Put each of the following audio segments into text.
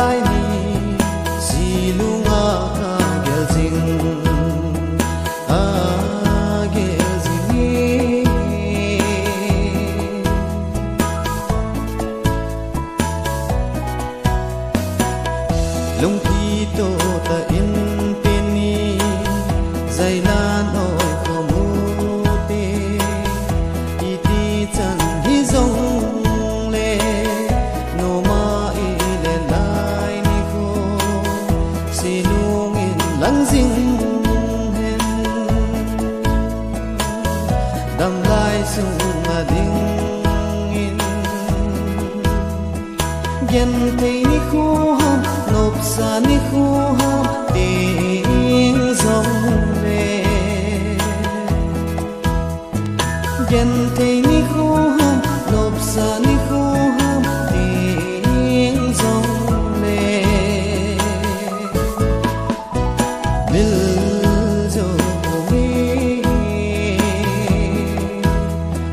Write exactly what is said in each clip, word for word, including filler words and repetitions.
Lai ni, si lunga ka gel jing, ka gel jing e. Lungthim toh tah in pen ni, jailan oi khomu te. Iti chan hijong le, noma ile lai nikho, si lungin lang jing hen. Damlai sunga dingin, genthei nikho ham, nopsa nikho ham, ti jong le. Genthei nikho ham, nopsa nikho ham, ti jong le. Mil jo pong e,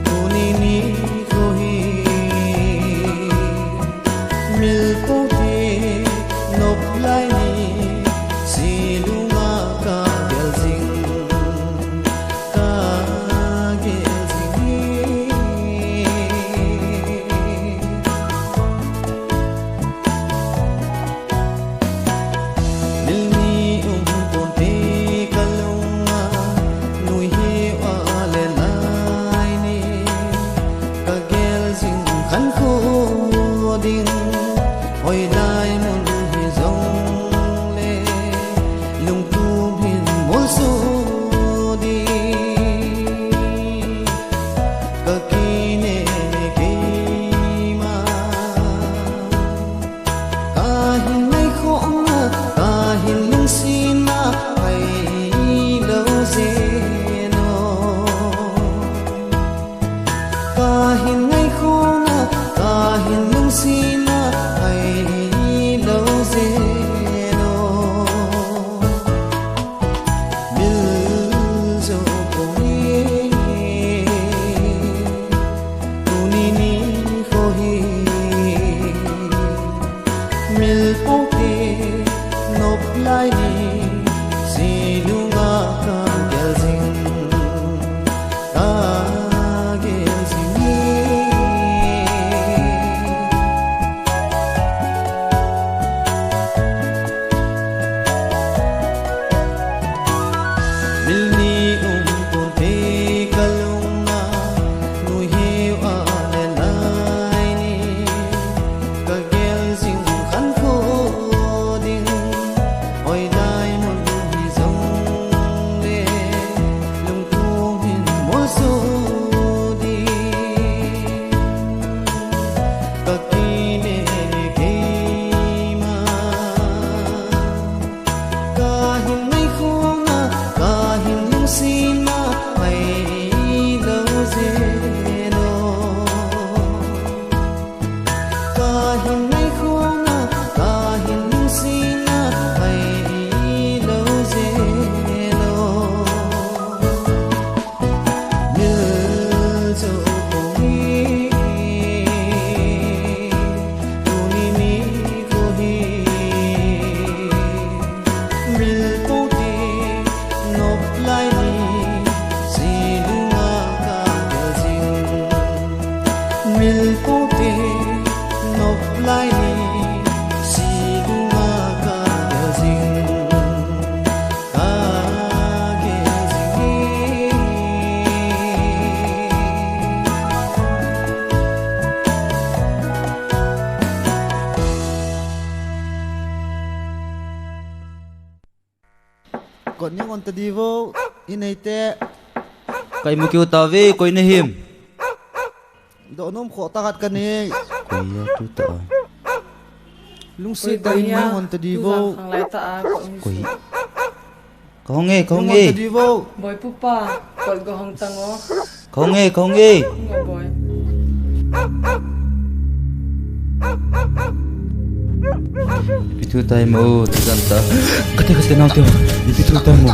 tuni nikho hi. Mil pong te, nop lai ni, si lunga ka gel jing, ka gel jing e. Mil ni um pon te ka lunga, nui hiu a le lai ni, ka gel jing khankho ding, hoilai mun hijong le, lungthim hin molso ding, ka kine keima. Kahin ngaikhohna, kahin lungsetna, ahi lou jeh in o. Kahin ngaikhohna, kahin lungsetna, ahi lou jeh in o. Mil jo pong e, tuni nikho hi. Mil pong te, nop lai ni, si lunga ka gel jing, ka gel jing e. Mil ni um pon te ka lunga, nui hiu a le lai ni, ka gel jing khankho ding, hoilai mun hijong le, lungthim hin molso ding, ka kine keima. Kahin ngaikhohna, kahin lungsetna, ahi lou jeh in o. Kahin ngaikhohna, kahin lungsetna, ahi lou jeh in o. Mil jo pong e, tuni nikho hi. Mil pong te, nop lai ni, si lunga ka gel jing. Mil pong te, nop lai ni, si lunga ka gel jing. Ka gel jing e. Kot ni ngon ta di vo, i nei te. Ka imu keu ta ve, koi na him. Doh nom kho ta khat ka nei. Koi a tu ta. Lungsi koi ni ngon ta di vo. Koi. Ka hong e, ka hong e. Ngon ta di vo. Boi pupa, kot go hong tang o. Ka hong e, ka hong e. Ngo boi. Ipi thu tai mo, tu dan ta. Kate, kate, nau te. Ipi thu tai mo.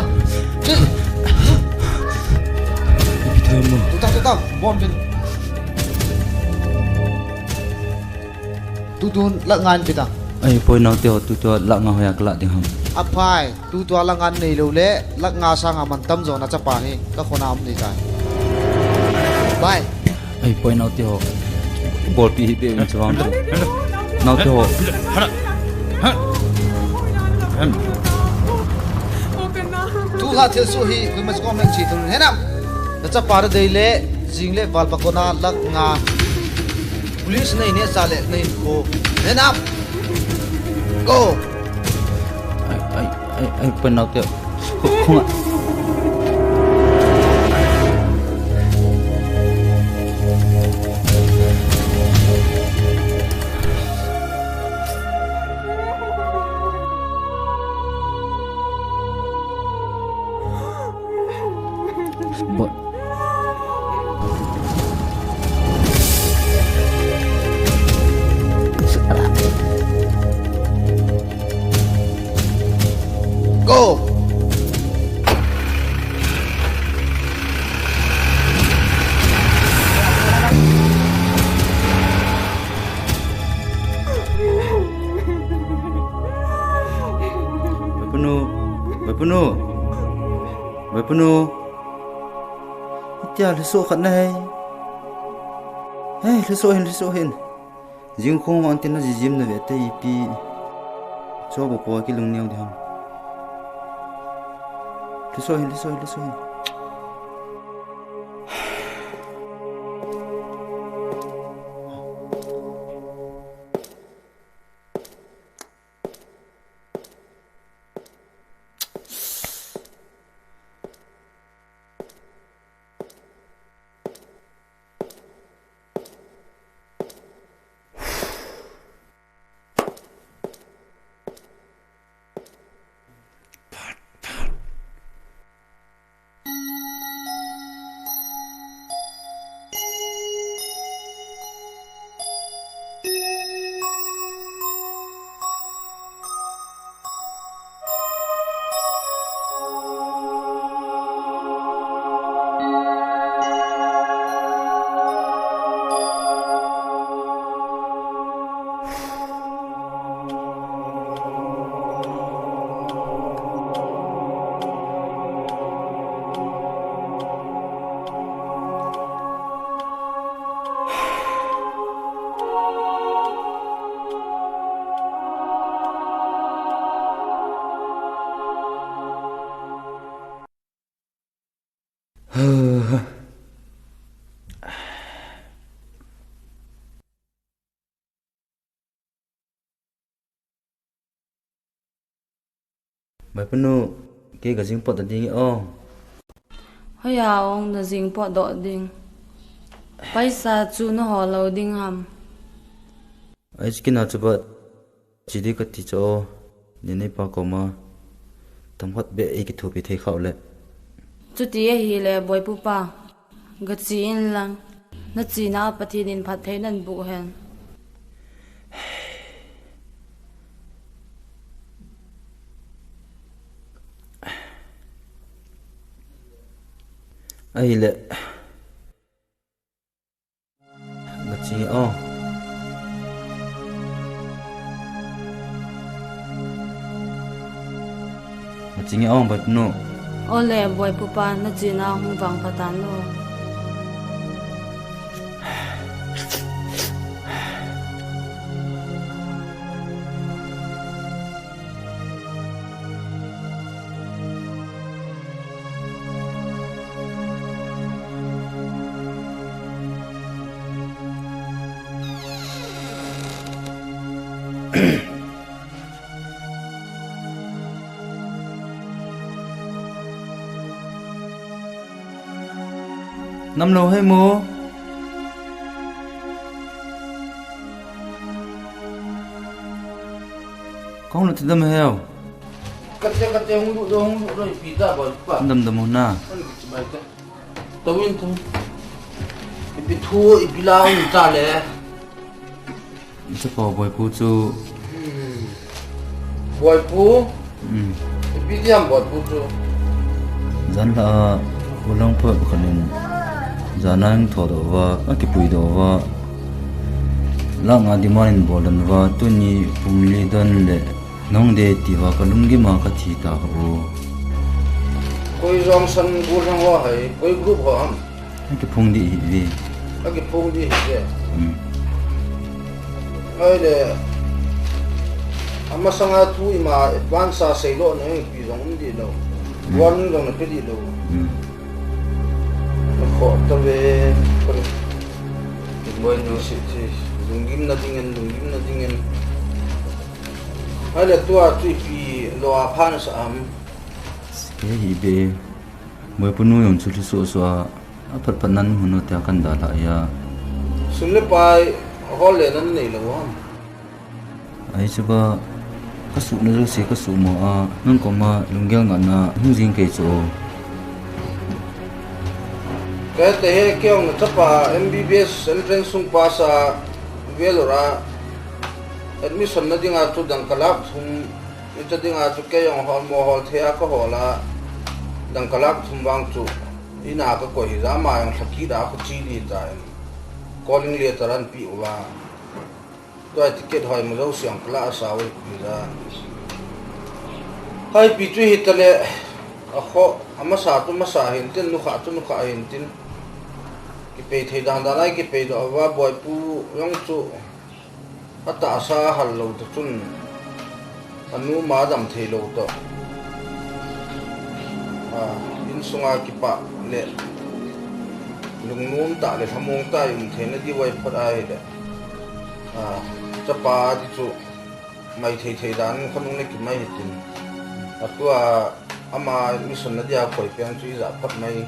Ipi thu tai mo. Tu ta, tu ta, bom jin. Tu tu, la ngan pi ta. Ahipoi naote ho, tutua lakh nga hoiya kalah ding ham? Aphai, tutua lakh nga neilou le, lakh nga sanga mantam jo nachapa hi kakhona um ding tai. Bye. Ahipoi naote ho. Bolpi hi be in chavang chu. Naote ho. Tulha thilsoh hi koima chu kong meng chi thun henam. Nachapa nadei le, jing le val pakona lakh nga. Police nei neh sa le nei ko. Henam. Go. Ai, ai, ai, ai, pen nau te. Khunga. Bo- Go! Boipunu, Boipunu, Boipunu. Itia lhiso khat na hei. Hei, lhiso hin, lhiso hin. Jingkhong vang tin na jijim na ve te ipi. Cho bo po kilung neo di ham. Lhiso hin, lhiso hin, lhiso hin. Boipunu, kei ka jing pot ding o. Hoiya ong na jing pot doh ding. Paisa chu na ho lo ding ham. Ai, kina chu ba, chi di ka ti cho, ni nei pa koma, tam khat be ei kithupi thei khau le. Chuti ahile, Boipu pa, ga chi in lang, na china Pathen in phatthei nan bu hen. Ahile. Nga chi nge o. Nga chi nge o, Boipunu. Ole, Boipu pa, na china hung vang pha tan o. Nam lo hei mo. Kong lo ti dam heo. Kate, kate, hung lu do, hung lu do, ipi ta ba pa. Dam dam ho na. Tawin tu. Ipi thu, ipi la hung ta le. Chapa Boipu chu. Hmm. Boipu? Hmm. Ipi diam Boipu chu. Jan la a, ulang pa khanin. Jan ang tho do va, a kipui do va. Lakh nga demand in bol dan uva, tuni phung li don le nahung dei ti uva kalunggim a kathi ta ho. Koi jong san bu lang ho hai, koi group ho ham? Akiphung di hi ve. Akiphung di hi ve. Hmm. Ahile, amasanga thu ima advance a seilou na ipi jong um di lou. Hmm. Warning jong nape di lou. Hmm. Nakhoh tave. Koi nu si ti. Lunggim na dingin, lunggim na dingin. Ahile tua chu ipi lou a pha nasa ham? Kei hi be. Boipu nu jong chu lhiso so a, aphat phat nan hunu tia kan dalha a. Sum le pai hol le nan nei lou ham? Ahi chu ba, kasuhna jouse kasuhmo a, nang koma lunggel ngatna hung jing kei chu. Kei te he kei jong nachapa M B B S entrance sung pass a Vellore a admission na dinga chu dangka lakh thum, hiche dinga chu kei jong holmo hol thei a kahol a, dangka lakh thum vang chu ina kakoi hi jama jong lhakit a kache di ta in. Calling letter anpe uva. Tua ticket hoimo jouse jong kala asao e pi ja. Hai pi chu hitale, akhoh, amasa chu masa hintin, nukha chu nukha hintin. Kipei thei dan dan a kipei doh uva, Boipu jong chu atahsa hal lou toh chun, anu ma dam thei lou toh. A, insunga kipah le lungnom tah le lhamon tah i um theina diu ahi phot ahile. A, chapa di chu mai thei thei dan khonung le kimai hitin. Atua ama admission na dia koi pen chu ija phot mai.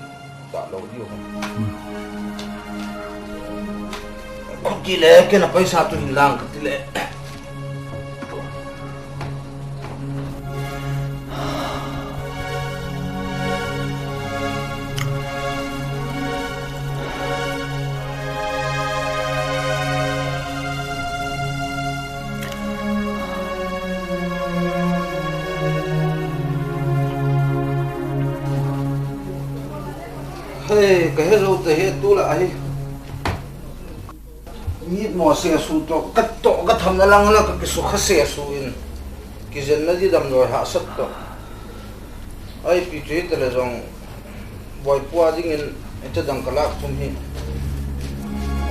Ka lo diu. Hmm. Khuti le, kei na paisa tu hin lang kati le. Hei, ka he jou te he tu la ahi. Mit mo se su to, ka to, ka tham na lang la, ka kisu kha se su in. Kijen na di dam noi hahsat to. Ai pi tui te le jong. Boipu a dingin, ete dang ka lak thum hi.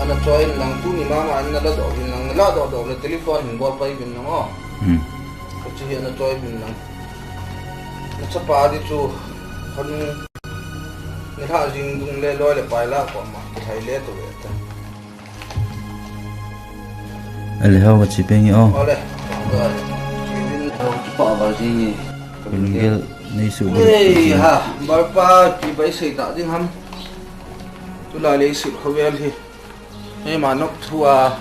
Ana choi in lang tuni mama in na la doh in lang, na la doh doh le telephone hin bol pai bin lang o. Hmm. Ka chi hi ana choi bin lang. Na chapa di chu, khanu, ni lha jing dung le loi le pai la ko ma, ki thai le to ve ta. Ale hau ka chi pe nge o. Ale. Hau ki pa ba ji ni. Ka lunggel nei su. Ei ha, bar pa ki bai sei ta ding ham. Tu la le su khovel hi. Ei ma nok thu a.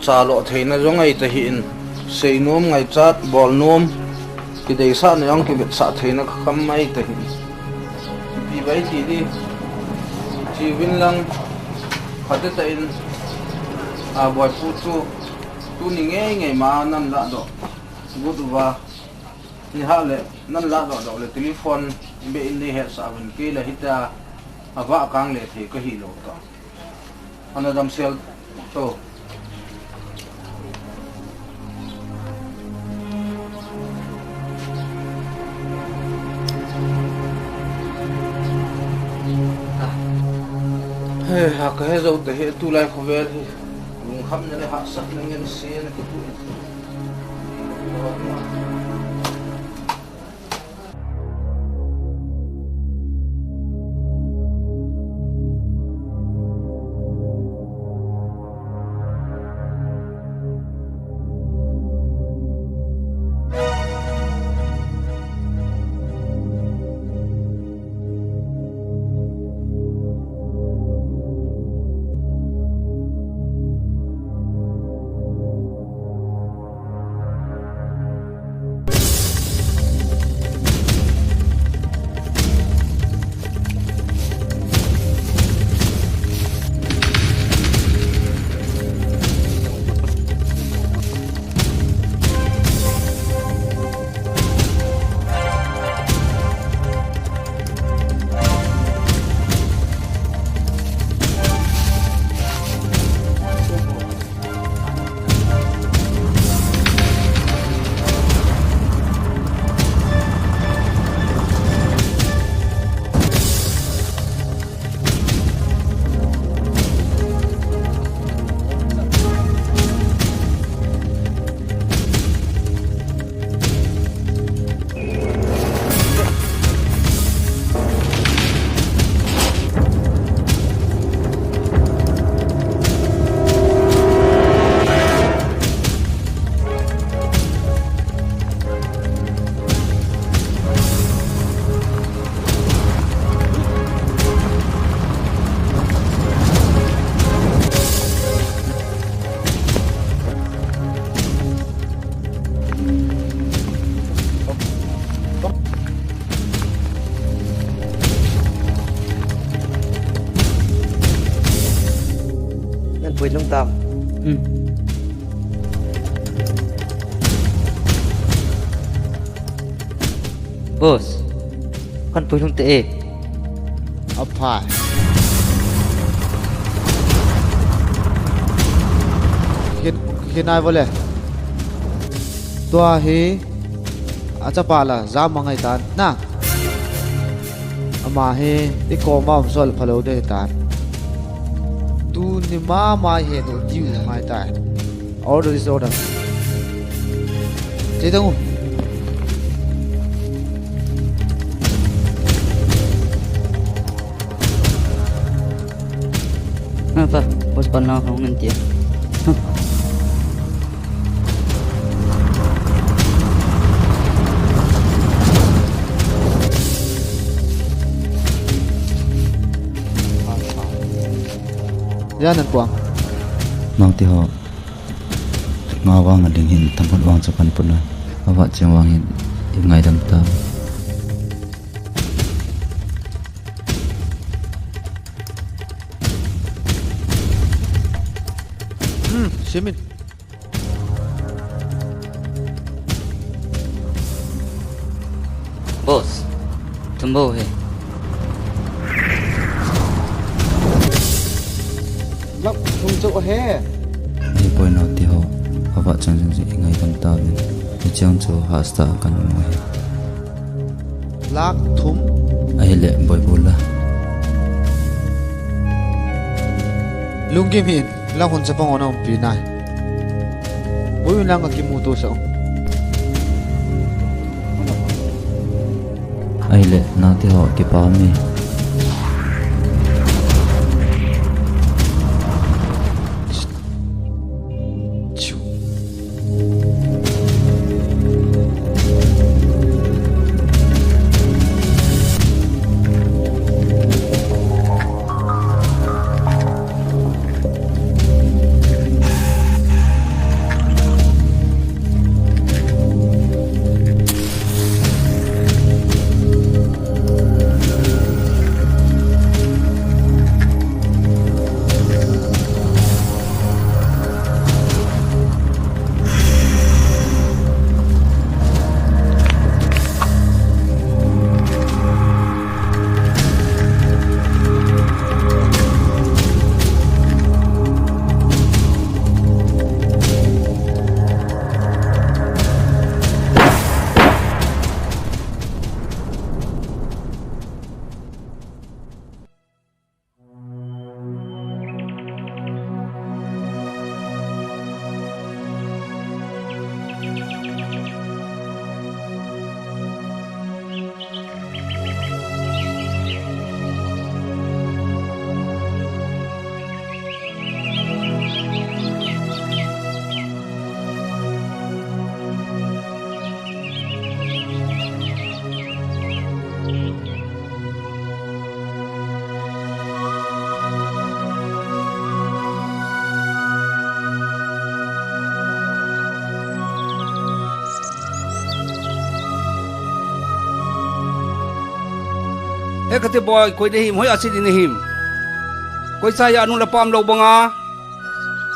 Cha lo theina jong ei ta hi in. Sei nom ngai chat bol nom. Kideisah na jong kivetsah theina ka kham mai ta hi. Ipi bai ti di. Chi vin lang. Phate ta in. A boi pu chu. Tuni ngei ngei ma nan la doh. Gut uva. Ni ha le, nan la doh doh le telephone. Be in ni hetsah vin kei le hita. Ava kang le thei ka hi lo ta. Ana damsel to. He, ha ka he jou te he, tulai khovel hi. Lungkham na le hahsat na ngen se na kitu. Pui lhung tam. Hmm. Boss, kan pui lhung te e. Aphai. Khin, khin ai vole. Tua hi, achapa la, jam mangai tan, na. Ama hi, i koma um sol phalou de tan. Tuni mama hi, no, tiu mai tai. Order is order. Che dang u. Ha, pa, boss pan lang hong ngan tia. Ha. Ya nan puang. Mang ti ho. Nga vang a ding hin thangkhat vang cha kan puna. Ava cheng vang hin i ngaidam ta. Hmm, simin. Boss, thum bou hi. Lak thum chu ahi. Ei boina ti ho, ava chang jing jing i ngaidam tauvin. Hicheng chu hasta kan mu hi. Lak thum. Ahile boi bula. Lunggim hih in, lang hun chapang ona umpi nai. Boi un lang ka kimuto sah u. Ahile, nang ti ho kipah mi. He kati boi, koi ding him, hoiya che ding him. Koi cha ya anu le apa umlou banga.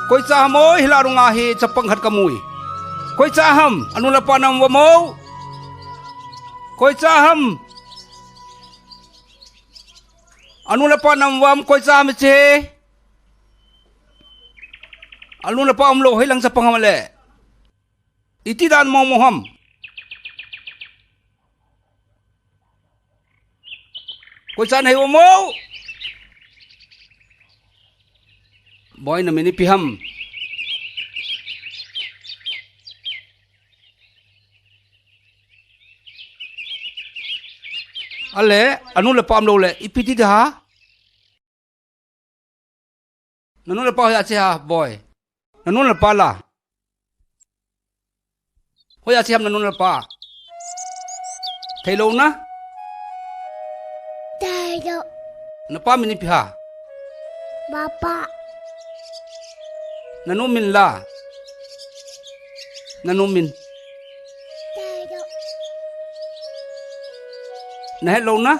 Koi cha ham oi, hilah runga hi chapang khat kamui. Koi cha ham, anu le apa na um uvam o. Koi cha ham. Anu le apa na um uvam, koi cha ham che. Anu le apa umlou, hoilang chapang ham le. Iti dan mong mong ham. Koi cha na hi uvam o. Boi na min ipi ham. Ale, anu le apa umlou le, ipi ti da. Nanu le apa hoiya che ham, boi. Nanu le apa la. Hoiya che ham nanu le apa. Theilou na? Theilou. Napa min ipi ham? Papa. Nanu min la. Nanu min. Theilou. Nahet lou na?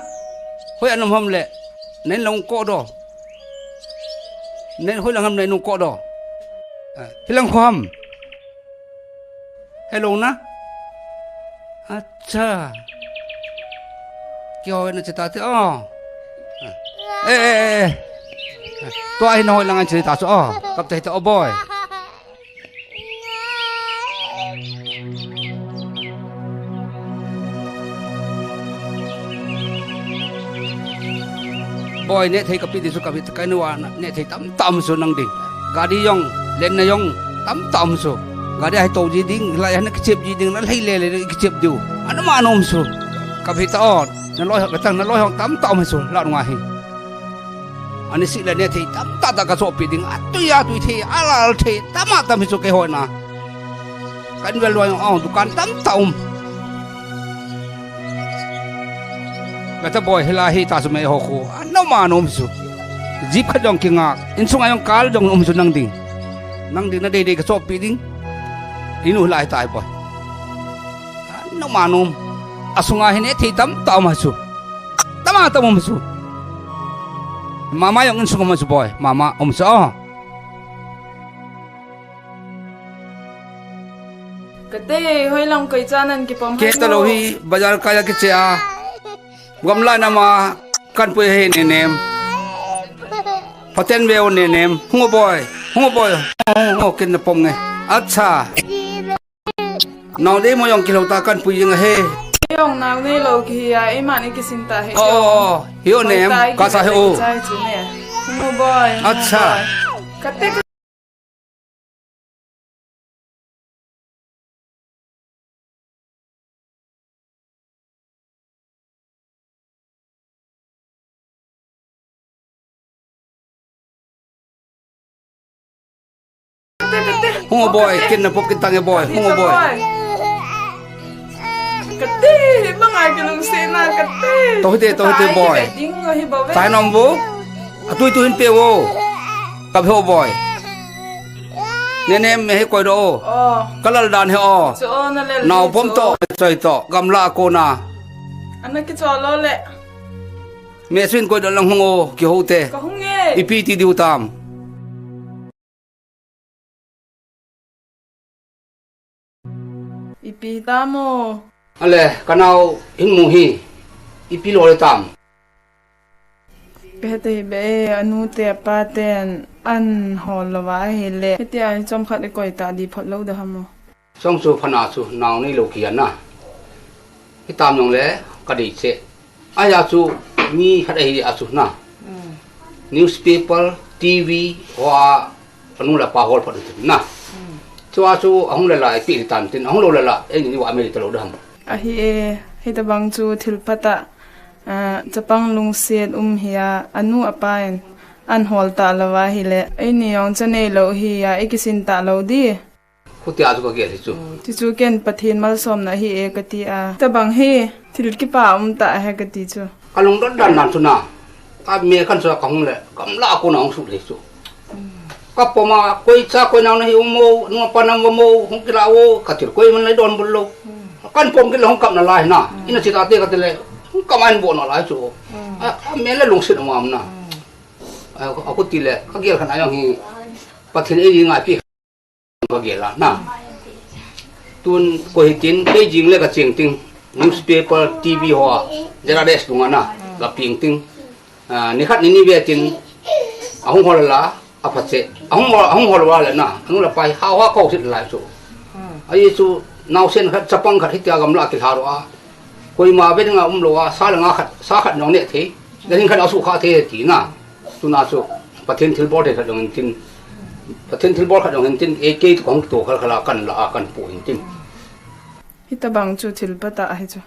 Hoiya na um ham le. Nahin lang ko do. Ne hoilang ham ne nung ko do. Eh, hilang ko ham. Hello na. Acha. Kihoi na chita te o. Eh, eh, eh, eh. Tua hi na hoilang an chita so o. Kap te ta o boy. Boy, neh thei ka pi di chu ka pi ka nu a neh thei tam tam chu nang ding. Gari jong, len na jong tam tam chu. Gari hai to ji ding, lai han kichep ji ding, na lei le le kichep diu. Ana ma nom chu. Ka pi ta on, na loi ka tang na loi hong tam tam chu la ngai hi. Ani si le neh thei tam ta ta ka so pi ding, a tui a tui thei, a lal thei, tam a tam hi chu kei hoi na. Kan vel loi ong dukan tam ta um. Ka ta boy hila hi ta su me ho khu. A no ma nom su. Jeep khat jong kinga. Insung a jong kal jong um su nang ding. Nang ding na dei dei ka so pi ding. Inu hila hi ta boy. A no ma nom. A sunga hi neh thei tam ta um su. Tama tam um su. Mama jong insung um su boy. Mama um su. Oh. Kate, hoilang koi cha nan kipom. Kei ta lo hi, bazar kaya kiche a. Gamla nama, kan pui he ne nem. Paten ve o ne nem. Hung o boy, hung o boy. Hung o ken na pom nge. Acha. Nau dei mo jong kilo ta kan pui jing he. Jong nau nei lo ki hi a, ima ni kisin ta he. Oh, oh, oh. Hi o nem, ka sa he o. Hung o boy. Acha. Kate. Hung o boy, kin na pop kin tange boy, hung o boy. Kati, mangai kinung sena kati. Tohite, tohite boy. Tain om bu. Atui tu hin pe wo. Kap ho boy. Nene me he koi do o. Oh. Kalal dan he o. Chu o na lel. Nau pom to, choi to, gamla ko na. Ana ki cho lo le. Me swin koi do lang hung o, ki ho te. Ka hung e. Ipi ti diu tam. Ipi tam o. Ale, ka nau hin mu hi. Ipi lo le tam. Ka hete hi be, anu te apa ten an hol lo va hi le. Hete a chom khat i koi ta di phot lo da ham o. Song chu phana chu nau nei lo ki an na. Hi tam nong le ka dei che. Aya chu mi khat ahi a chu na. Mm. Newspaper, T V, hoa, anu le apa hol phot tin na. Mm. Chu a chu ahung le la, ipi tan tin, ahung lo le la, ei ni wa me ta lo da ham. Ahi e, hita bang chu thil phat a, ah, chapang lungset um hi a, anu apa in an hol ta lo va hi le, ei ni jong cha nei lo hi a, i kisin ta lo di. Khutia chu ka gel hi chu. Ti chu ken Pathen malsomna hi e ka ti a. Tabang hi thil kipa um ta he ka ti chu. Ka lungdon dan dan chu na. Ka me kan chu ka hung le, gamla ko na hung su le chu. Ka pom a, koi cha koi nau na hi um mo, nu pa nam mo, hung kila o, ka til koi man le don bul lo. Kan pom kila hung kap na lai na. Ina chi ta te ka te le, hung kap an bo na lai chu. A, a me le lungset ma am na. A, a ko ti le, ka gel khan a jong hi. Pathen ei ngai pi. Ka gel a na. Tun ko hi tin, kei jing le ka cheng ting, newspaper, T V hoa, Z R S dunga na, ka pieng ting. Ah, ni khat ni ni ve tin, ahung hol la, a pha che. Ahung hol, ahung hol va le na, anu le pai, hau ha ko sit lai chu. Ahi chu, nau sen khat, chapang khat, hitia gamla ki hla ro a. Koima ve dinga um lo a, sa le nga khat, sa khat nong ne thei. Le hin khat a su kha thei ti na. Tuna chu Pathen thilbol thei khat jong hin tin, Pathen thilbol khat jong hin tin, A K tu kong to khal khala kan la a kan pu hin tin. Hita bang chu thil phat a hi chu.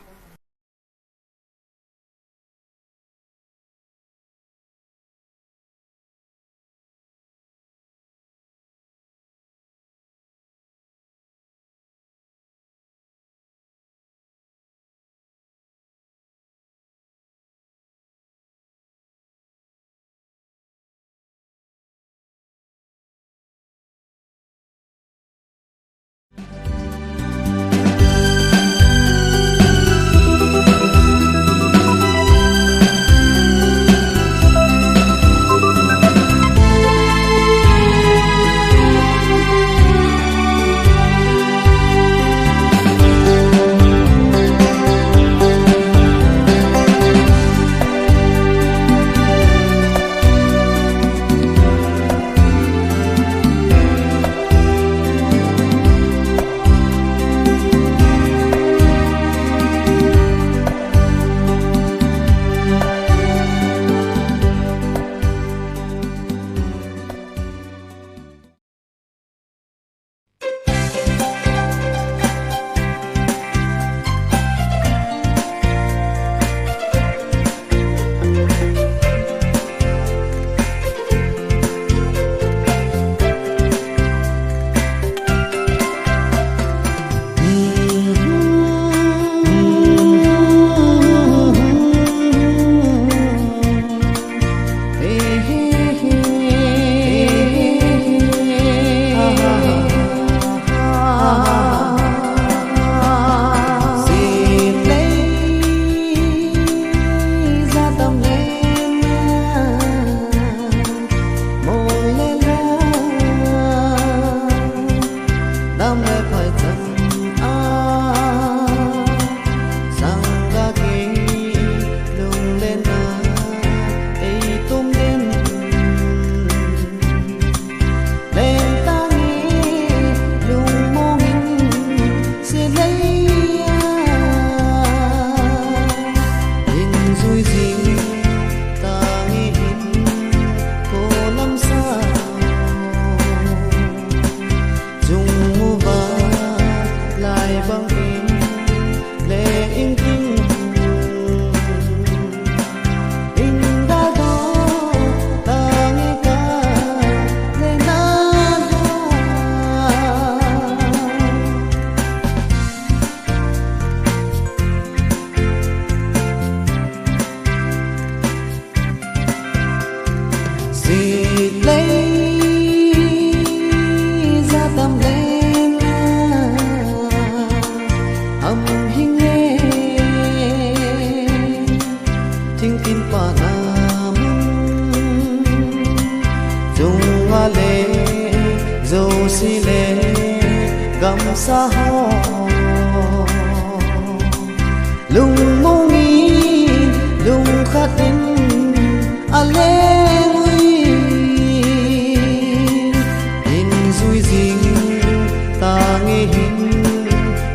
Sa ho, lungmong in, lungkhat in, aleng ui, in jui jing, tange hin,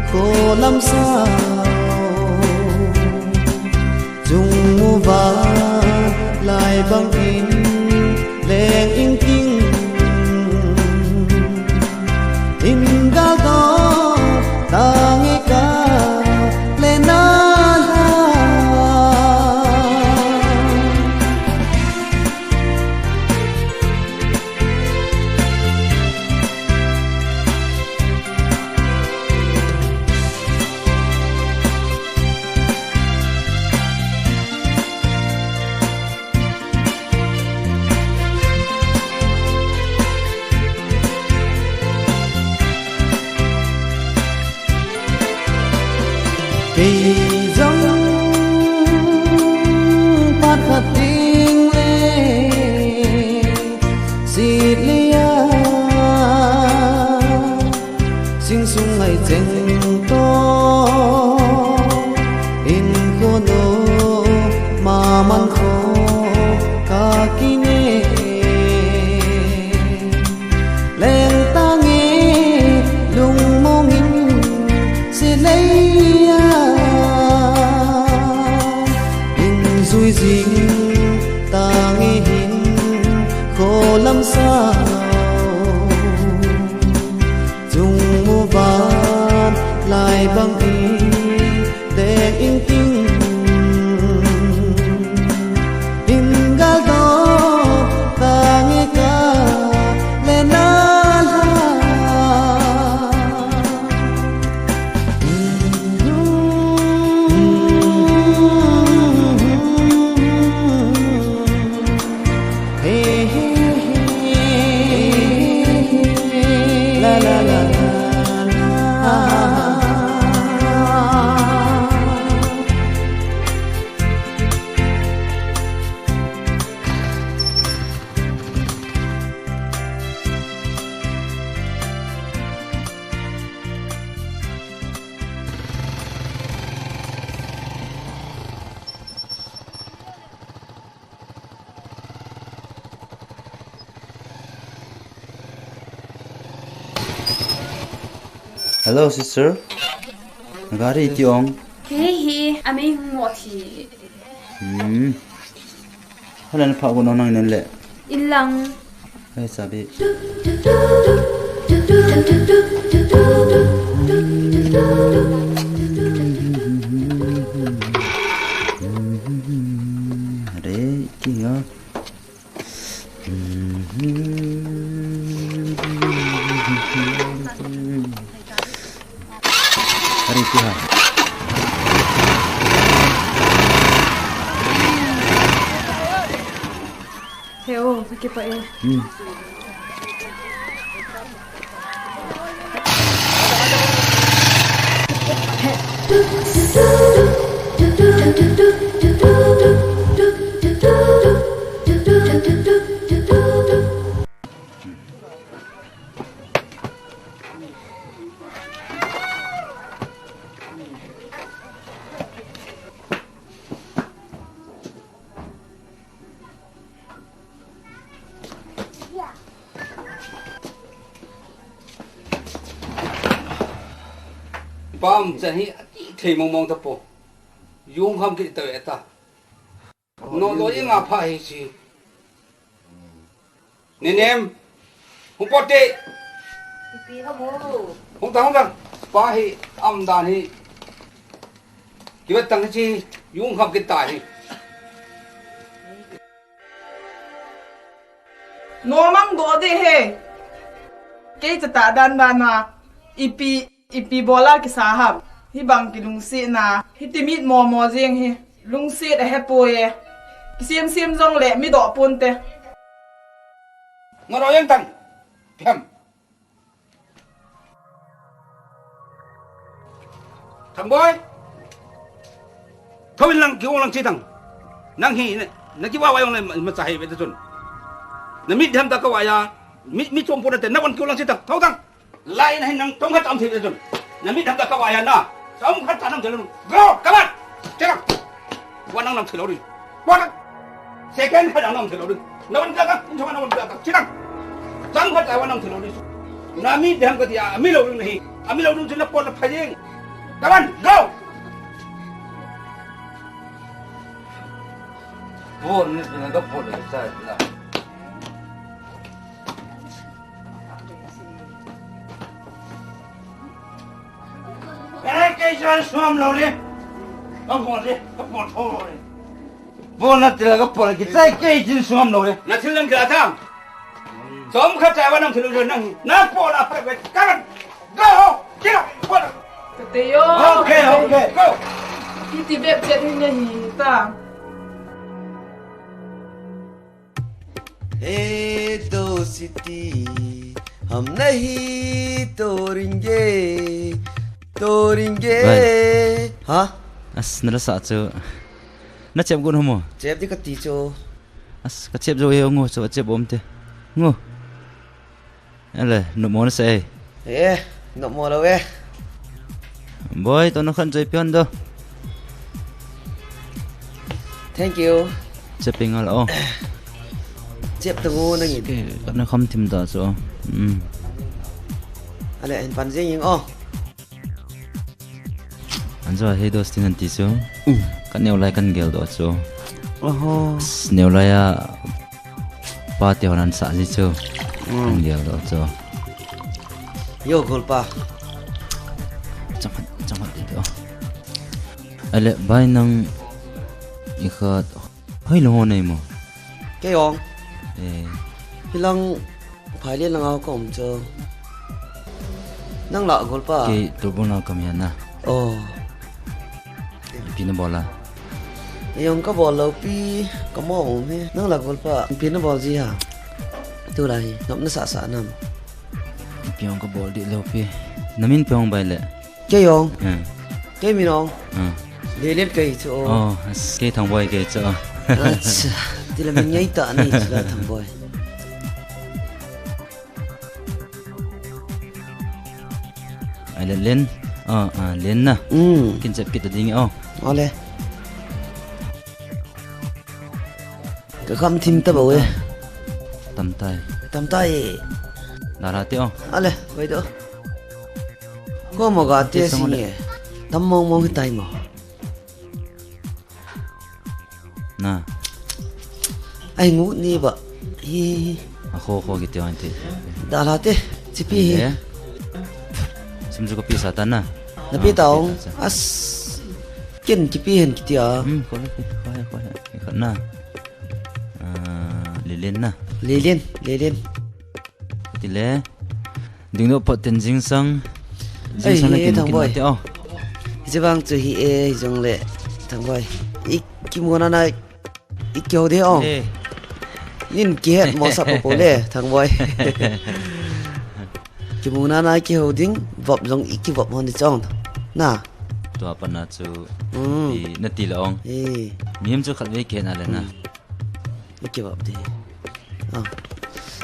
kholam sao. Chung mu va lai bang in leng ing ting, in gal do tange ka le na la. Kei jong phat khat ding le sit lia, sing sung ngai cheng to, in ko no ma man kho ka kine. Leng tange lungmong in silei a, in jui jing tange hin kholam sao. Chung mu va lai bang in te ing ting, in gal do tange ka le na la. Hello, sister. Gari iti ong. Kei hi, amei hung mo thi. Hmm. Hala na pha ko nang nen le. Ilang. Hai sabi. Are, iti nga. Hari Tuhan. Heo, sakit pa eh. Hmm. Pam chan hi ati thei mong mong ta po. Yung ham ki ta ve ta. No lo yi nga pha hi si. Nenem. Hung pote. Ipi ham o. Hung ta, hung ta. Pa hi am dan hi. Kibat tang hi si. Yung ham ki ta hi. Nomang do de he. Kei cha ta dan dan na. Ipi, ipi bola kisa ham. Hibang kilungsetna. Hiti mit mo mo jeng hi. Lungset a he poi e. Kisem sem jong le mi do pon te. Ngaro yang tang. Phem. Thang boi. Thawin lang, kiung lang chi tang. Nang hi, na, na kiwa wa yong le ma, ma cha hi ve ta chun. Na mit dham ta ka wa ya, mi, mi chom pu na te, na wan kiung lang chi tang. Thau tang. Lai na hin nang chomkhat cha um thei lou ding. Na mit dang ka kavai a na. Chomkhat cha um thei lou ding. Go, come on. Chila. Wa nang um thei lou ding. Wa nang. Second khat cha um thei lou ding. Na van ka ka, in chong na van ka ka. Chila. Chomkhat cha wa nang um thei lou ding. Na mit dang ka tia, mi lou ding nahi. A mi lou ding chu na pot na phai ding. Come on, go. Bol ni na ka bol le sa na. Kei, kei, kei, suam lou le. Ka bol le, ka bol tho lou le. Bol na tila ka bol, kichai kei chin suam lou le. Na thil lam kila tham. Chomkhat cha wa nang thil lou nang. Na bol a pha ka. Go, get up, bol. Ka te yo. Okay, okay. Go. Kiti bep chet hin nahi ta. ए दोस्ती, हम नहीं तोड़ेंगे, तोड़ेंगे। Bai. Ha? As, na la sa chu. Na chep gun homo. Chep di ka ti chu. As, ka chep jo e ngo chu, chep bom te. Ngo. Ele, nopmo na sa e. Eh, nopmo lou e. Boi, to na khan choi pion do. Thank you. Chepeng al o. Chep ta ngo na ngi. Ke, ka na kham thim ta so. Mm. Ale, en pan jing o. An jo he dos tin an ti so. Mm. Ka neo lai kan gel do so. Oho. Neo lai a pa te hon an sa ji chu. Mm. An gel do chu. Yo, golpa. Chang khat, chang khat ti do. Ale, bai nang i khat. Hoi lo ho nei mo. Kei ong. Eh. Hilang phai le lang au kom chu. Nang la golpa. Kei turbo na kam ya na. Oh. Pi na bola. Yong ka bol lou pi, ka mo um he. Nang la golpa, pi na bol ji ha. Tu la hi, nop na sa sa nam. Pi yong ka bol di lou pi. Na min pi yong bai le. Kei yong. Hmm. Kei min yong. Hmm. Lelet kei chu. Oh, as kei Thangboi kei chu. Acha, ti la min ngai ta ni chu la Thangboi. Ai le len. Ah, ah, len na. Mm. Kin chep kit ding o. Ole. Ka kham thim ta bo e. Tam tai. Tam tai. Dara te o. Ale, vai do. Ko mo ga te si nge. Tam mong mong hi tai mo. Na. Ai ngu ni ba. Hi. A kho kho ki te wan te. Dara te. Chipi hi. Sim ju ko pi sa ta na. Na pi ta ong. As. Ken chipi hen ki tia. Hmm, ko le pi. Ko he, ko he. Ka na. Ah, Lilin na. Lilin, Lilin. Ti le. Ding do pot ten jingsang. Jingsang le kin kin te o. Jibang chu hi e, jong le. Thangboi. Ik kimona na. Ik kyo de o. Eh. Nin ki het mo sa po le, Thangboi. Kimona na ki ho ding, vop jong ik ki vop hon di chong. Na. Tua pa na chu. Mm. Ti na ti la ong. Eh. Mihim chu khat ve ke na le na. Mm. Iki bap di. Ah.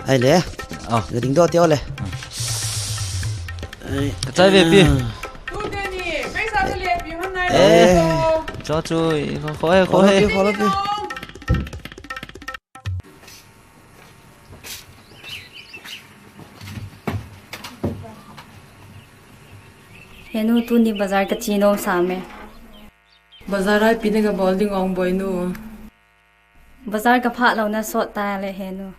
Ai le. Ah. Ga ding do teo le. Ah. Ai. Ka chai ve pi. Ah. Tu te ni, paisa ka le pi hon nai. Eh. Cho chu, kho, kho, kho, kho, he. Kho, kho, kho. He nu, tuni bazar ka che nom sa me. Bazar a ipi na ga bol ding ong Boinu? Bazar ka phah lou na sot ta le he nu.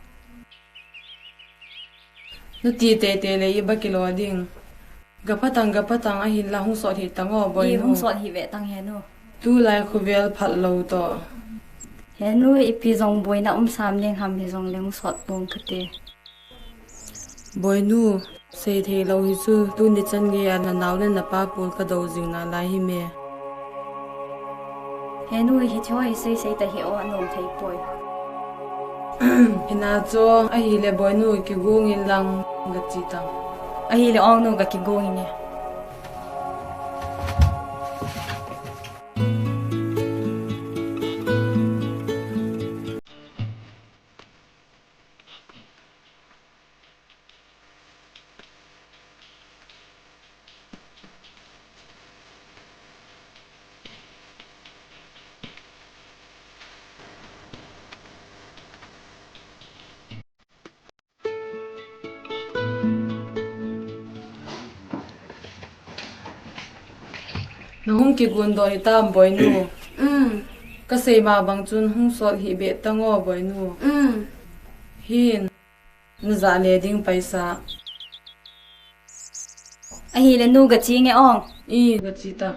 Na ti tete le iba kilo ding. Ga phatang, ga phatang ahin la hung sot hih tang o Boinu. I hung sot hih ve tang he nu. Tulai khovel phat lou to. He nu, ipi jong boina um sam ding ham, hijong le hung sot pong kate. Boinu, sei thei lou hi chu, tuni chan gei a na nao le na pa pol ka do jing nalai hi me. He nu, hi thei hi sei sei ta hi o, anom thei poi. Hina chu, ahile Boinu kigong in lang ga chi tang. Ahile ong nu ga kigong in e. Hung kigon doh hitam, Boinu. Um. Kasei ma bang chun hung sot hih beh tan o, Boinu. Um. Hin, najah le ding paisa. Ahile nu gache nge o. I, gache ta.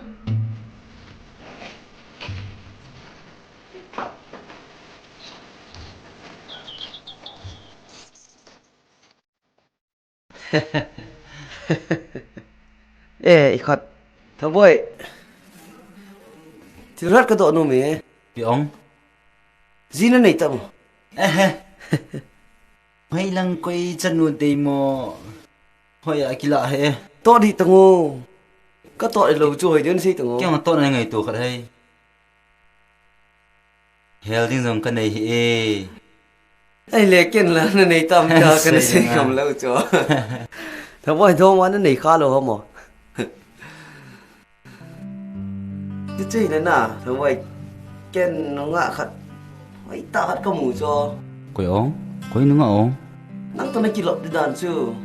Eh, ikhat. Thangboi. Thil khat kadoh nom e. Pi ong. Ji nanei tam? Ehe. Mailang koi chanu dei mo. Hoi a kila he. Tot di tang o. Katot lou chu hoi ding sei tang o. Kei ong tot nangaito khat hei. Hel ding jong kanei hih e. Ahile ken la nanei tam tia kanasei kham lou chu. Thangboi, dong ma nanei kha lou ham o. Ti chu hina na, Thangboi, ken nunga khat. Hoitah khat kamu chu. Koi ong? Koi nunga ong? Nang toh nakilop di dan chu.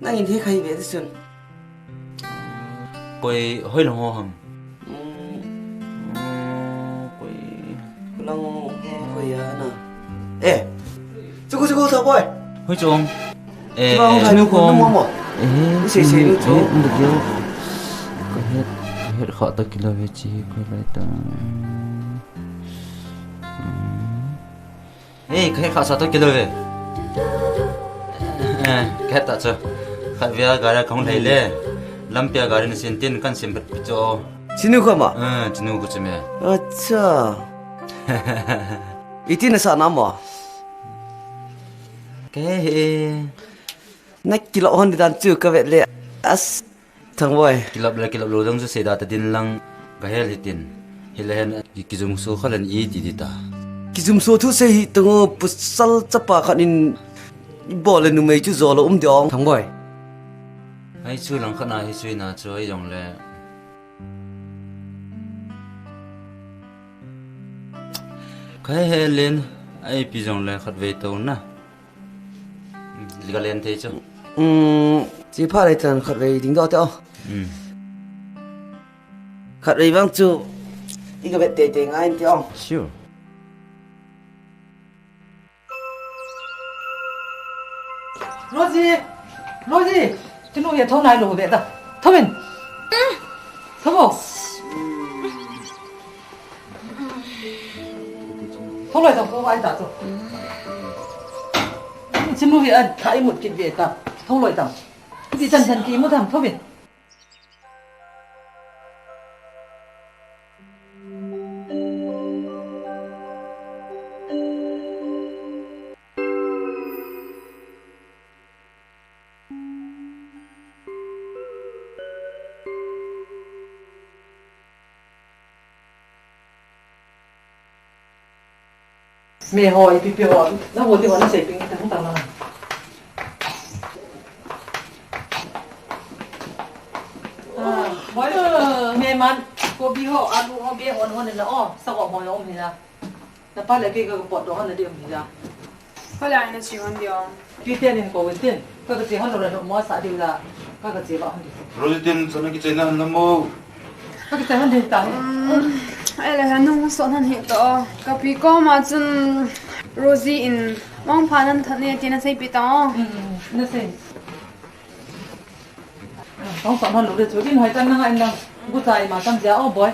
Nangin hekhai ve ti chun. Koi hoilang ho ham? Hmm. Oh, koi. Hoilang ho koi a na. Eh. Chuku, chuku, Thangboi. Hoi chong. Eh, chinu kom. Eh, sei sei nu chu. Eh, nda kyo. Kahet, kahet kha ta kilo ve chi, koi lai ta. Hmm. Ei, kahet kha sa toh kilou ve. Eh, kahet ta chu. Khatvei a gari kahung lhai le. Lampi a gari nasin tin kahin sem pet pet chu. Chinu koma? Eh, chinu ko chu me. Acha. Iti nasa nam mo? Kahe he. Nakilop hon di dan chu kavet le. As. Thangboi. Kilop le kilop lou jong chu seida ta din lang kahel hitin. Hile hen kijumso kha len iti di ta. Kijumso thu sei hi tang o, pasal chapa khat in ibol le numei chu jolou um di ong Thangboi. Ai chu lang khat na hi chu ina chu ai jong le. Kahe len ai pi jong le khatvei tou na. Liga len thei chu. Um, chi pha lei tan khatvei ding doh te o. Um. Khatvei vang chu i ka vet tei tei ngai te o. Sure. Rosie! Rosie! Chinu hi tho nai lou ve ta. Tho min. Tho mo. Tho loi ta, tho ai ta chu. Chinu hi a thai mut kit ve ta. Tho loi ta. Ti chan chan ki mut ham tho min. Me ho, ipi pi ho, na ho di ho na sei ping tang tang na. Ah, boi, me man, kobi ho, alu ho, be hon hon na o, sa ko mo yo mi na. Na pa le ke ka pot do hon na di mi na. Hola ina si hon di o. Titen in ko tin. Ka ka che hon lo na mo sa di la. Ka ka che ba hon di. Rosie tin so na ki che na na mo. Ka ka che hon di ta. Ai le han nung so nan hi to. Ka pi ko ma chun Rosie in mong pha nan than ne ti na sei pi ta. Na sei. Tong sa man lo le chu in hoi tan na ngai na. Gu chai ma tam ja o boi.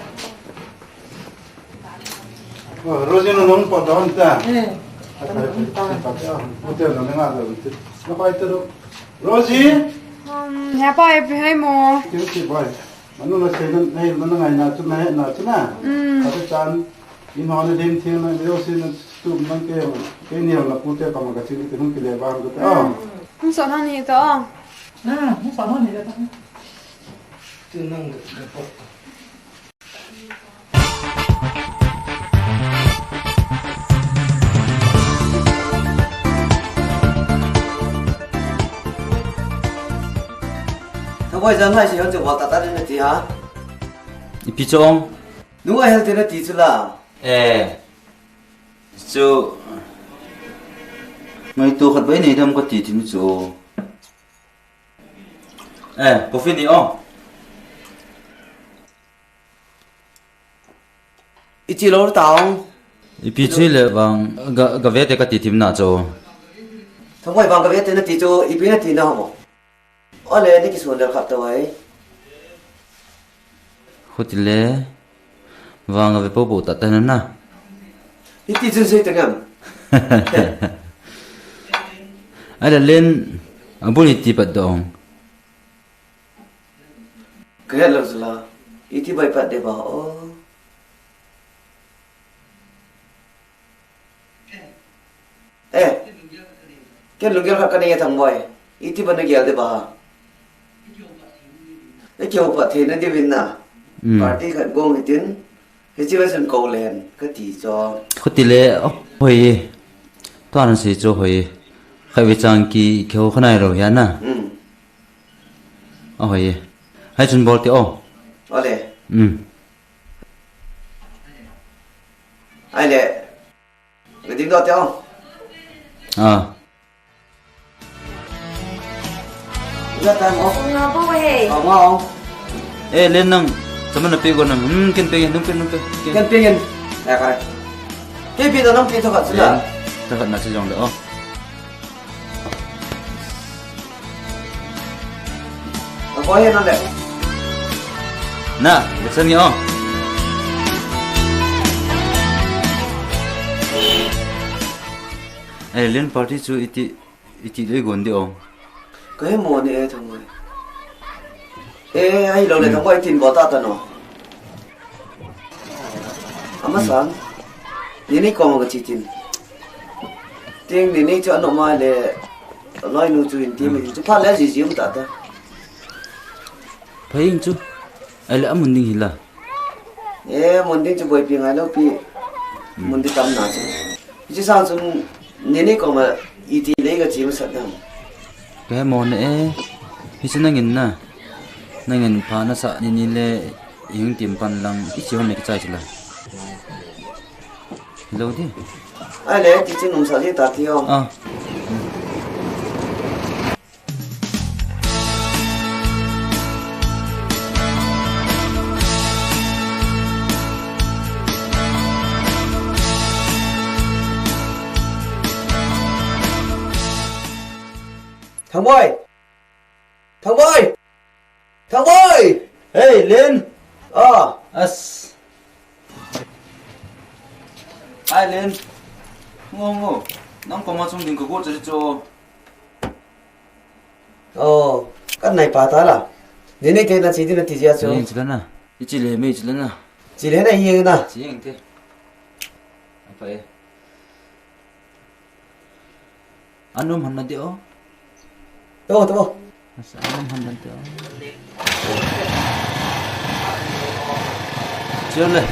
Rosie no nong pa don ta. Eh. Hotel no nga lo. No pai to. Rosie. Um, he pa e pi hai mo. Ki ki boi. Manu na sei na nei na ngai na chu na na chu na. Mm. Ka chan. In hon na din thing na yo sin na tu man ke ke ni na pu te pa ma ka chin ke hung ke le ba ko ta. Hung sa na ni ta. Na, hung sa na ni ta. Tu nang ke ko. Thangboi, jan lai si hon che wa ta ta din na ti ha. Ipi chong. Nunga hel te na ti chu la. Eh. Chu. Ngaito khat bai nei dam ka ti thim chu. Eh, coffee ni o. Chi lo tao. Ipi chu le vang ga, ga ve te ka ti thim na chu. Thangoi vang ga ve te na ti chu, ipi na ti na mo. Ole ni ki suan le khat tawai. Khuti le vang ga ve po po ta ta na na. Iti chun sei ta ngam. Ai la len abun iti pat dong. Kaya lo sala. Iti bai pat de ba o. Eh, ken lunggel khat ka nei e Thangboi. Iti ba na gel de ba? Na kihou pat thei na di vin na. Mm. Party khat gong hitin, hichi va sun ko len, ka ti cho. Khuti le, oh, hoi. Tua na si cho hoi. Khai vi chang ki kihou khanai ro ya na. Mm. Oh, hoi. Hai chun bol te, oh. Ole. Mm. Ai le. Ka ding doh te o. Ah. Nga ta mo. Nga bo he. Nga o. Eh, len nang. Sama na pe go nang. Hmm, ken pe, nung pe, nung pe. Ken pe ngen. Ya, kare. Ke pi da nang pi tho khat sila. Len, tho khat na si jong le o. Ako he na le. Na, buksan ngi o. Eh, len party chu iti, iti le gon di o. Ka he mo ni e Thangboi. Eh, ai lo le Thangboi tin bo ta ta no. Ama san. Ni ni ko mo ka chi tin. Ting ni ni chu ano ma le. Loi nu chu in ti mi chu pha le ji ji um ta ta. Phai ing chu. Ai le amun ding hi la. Eh, mun ding chu boi pi ngai lo pi. Mun ding tam na chu. Ji sang chu ni ni ko ma iti le ka chi ma sat dam. Ka he mo ne e. Hi chu nangin na. Nangin pha na sa ni ni le ing tim pan lang i chi hon ne ki chai chi la. Lo di. Ai le ti chu nung sa ji ta ti o. Ah. Thangboi! Thangboi! Thangboi! Hey, Len! Ah! As. Ai, Len. Ngo, ngo. Nang koma chung ding ka go chari cho. Oh, kan nai pa ta la. Ni nei te na chi ti na ti jia chu. Chi le na. I chi le me chi le na. Chi le na hi na. Chi eng te. Apa e. Anum han na de o. To, to. Asa anum han na de o. Chole.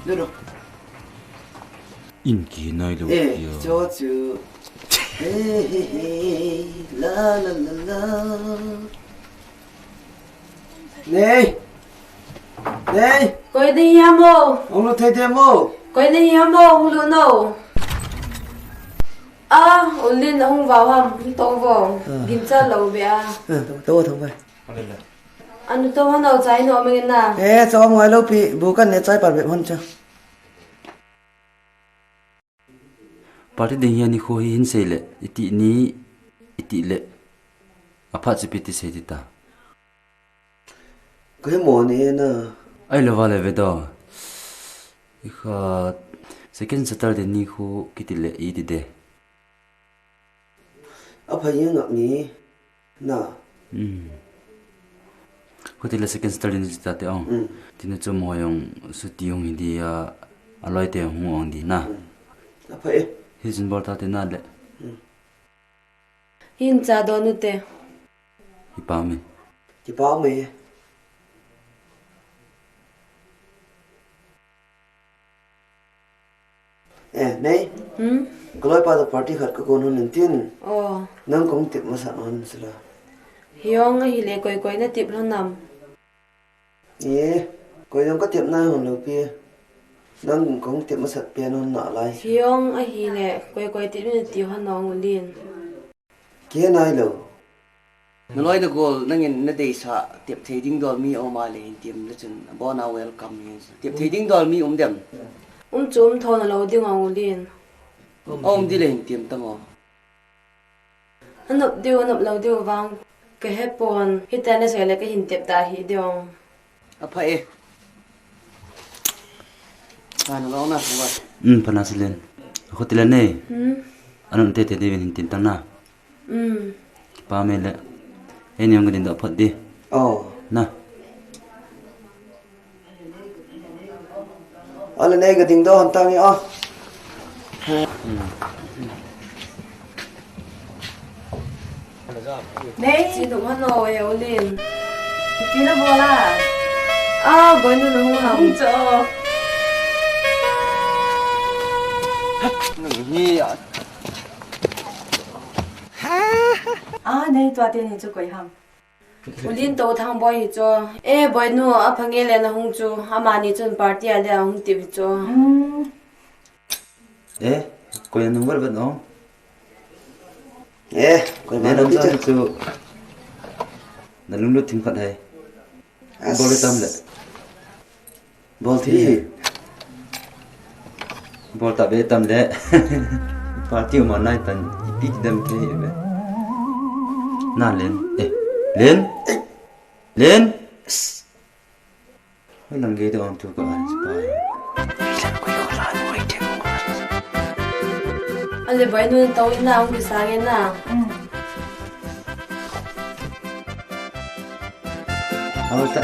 Duro. In ki nai lo. Eh, cho chu. Hey, hey, hey, la, la, la, la. Nei. Nei. Koi nei hiam o? Ong lu thei te mo. Koi nei hiam o, ong lu no. A, ong lin hong vau ham, to vo. Ah. Gin cha lo be a. Ah, to, to, to, to. Anu to hon au chai no meng na. Eh, cho ngai lo pi, bu kan ne chai par be hon cha. Party ding hi ani kho hi hin sei le, iti ni, iti le. Aphat chipi ti sei ti ta. Koi mo ni na. Ai lo va le ve do. I kha second Saturday ni kho kiti le i ti de. Aphai ngak ni. Na. Hmm. Khuti le second Saturday ni ta te ong. Hmm. Tina chu mo yong suti ong hi di a, aloi te ong ong di na. Hmm. Aphai e. Hi jin bol ta te na le. Hmm. Hin cha do nu te. Hi pa me. Hi pa me. Eh, nei? Hmm? Ka loi pa to party khat ka kon hon in tin. Oh. Nang kong tip masa hon sila. Hiong a hi le koi koi na tip lo nam. E, koi jong ka tep nai hon lou pi. Nang kahung tep masat pen hon nalai. Hiong ahile, koi koi tep nati hon nong ulin. Kei nai lou. Naloi nagol nangin nadeisah tep thei ding dol mi um a le hin tem le chun abona welcome hi. Tep thei ding dol mi um dem? Um chu um tho nalou ding ong ulin. Um di le hin tem tang o. Anop diu, anop lou diu vang kahepon, hitia nasei le kahin tep ta hi diu. Apha e. Kana lou na, ba. Hmm, pha na silen. Ako tilen e. Hmm. Anom tete diuvin hin tin tang na. Hmm. Kipa me le. Ei niang gading doh phot di. Oh. Na. Ale nei gading doh hon tang i a. Hmm. Nei. Chi dum hon o e ulin. Pi na bola. A, boinu na hung ham. Hung cho. Nang hi a. A, nei tua teni chu koi ham. Ulin to Thangboi hi chu. E, boinu, aphange le nahung chu. Amani chun party a le ahung tip hi chu. Hmm. E, koi nung vat vat ong. E, koi ma nung chu. Nalunglut thim khat hai. As. Bol tam le. Bol thi. Bol ta be tam le. Party ma nai tan ipi dem ke hi be. Na len. E, len. Len. Hoi lang ge de ong tu ka an spa. Ale boinu to ina ong kisa nge na. Hau ta.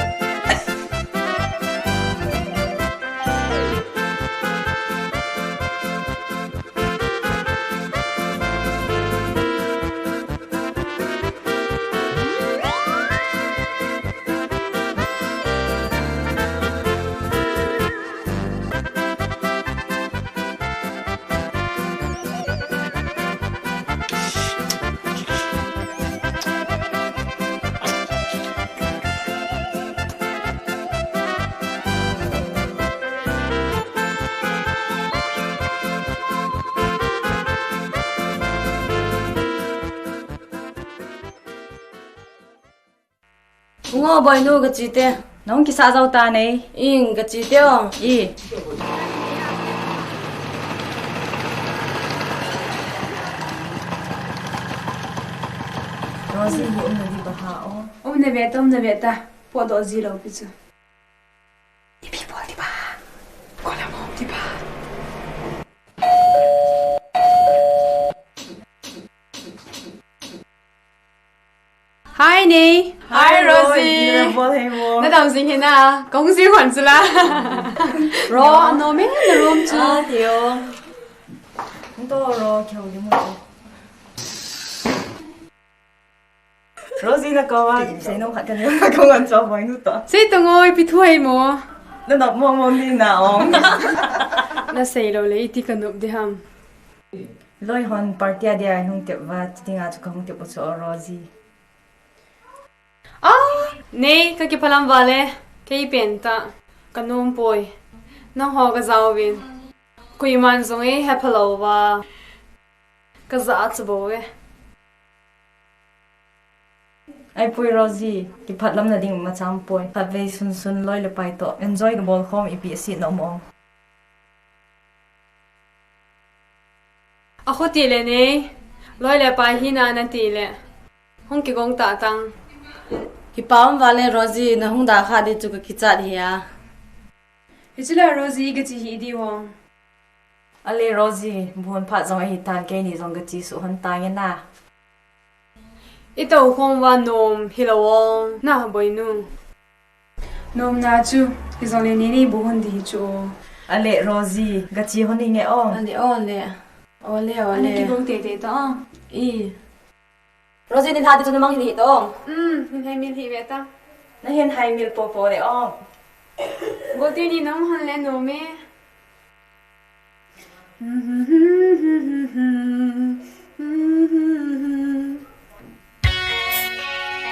Ngo boinu ka chi te. Nong kisa jau ta nei. Ing ka chi te ong. I. Rosie hi um na di ba ha o. Um na ve ta, um na ve ta. Po do ji lo pi chu. Ipi bol di ba? Kola mom di ba? Hi, Nei. Hi, Rosie. Hi, Rosie. Bol hei mo. Na dam jing hi na. Kong jing hon sula. Ro, no me na room chu. Ah, yo. Nto ro, kyo di mo. Rosie na ko a, sei nom khat ka nei, ka ngan cho boinu to. Sei to ngoi, ipi thu hei mo. Na nop mo mo ni na ong. Na sei lo le, iti ka nop di ham. Loi hon party a dia hung tep va, ti nga chu ka hung tep u chu o Rosie. Ah, Nei, ka kiphalam va le, kei pen ta, ka nom poi. Nang ho ka jauvin. Koiman jong ei hepha lo va. Ka ja a chu bo ve. Ai poi Rosie, kiphatlam na ding ma cham poi. Khatvei sunsun loi le pai to. Enjoy ka bol khom ipi asi na mo. A kho ti le Nei, loi le pai hi na na ti le. Hung kigong ta tang. Kipa um va le Rosie, na hung da kha di chu ka kichat hi a. Hi chu le Rosie ka chi hi di wong. Ale Rosie, bu hon phat jong ahi tan keini jong ka chi su hon ta nge na. I to khong va nom hi lo ong, na boinu. Nom na chu, i jong le ni ni bu hon di chu. Ale Rosie, ka chi hon nge ong. Ale ole. Ole ole. Ani ki bong te te ta. I. Rosie, ni lha ti chu na mang hi ni to. Um, ni hai mil hi ve ta. Na hin hai mil po po le o. Go ti ni nong han le no me.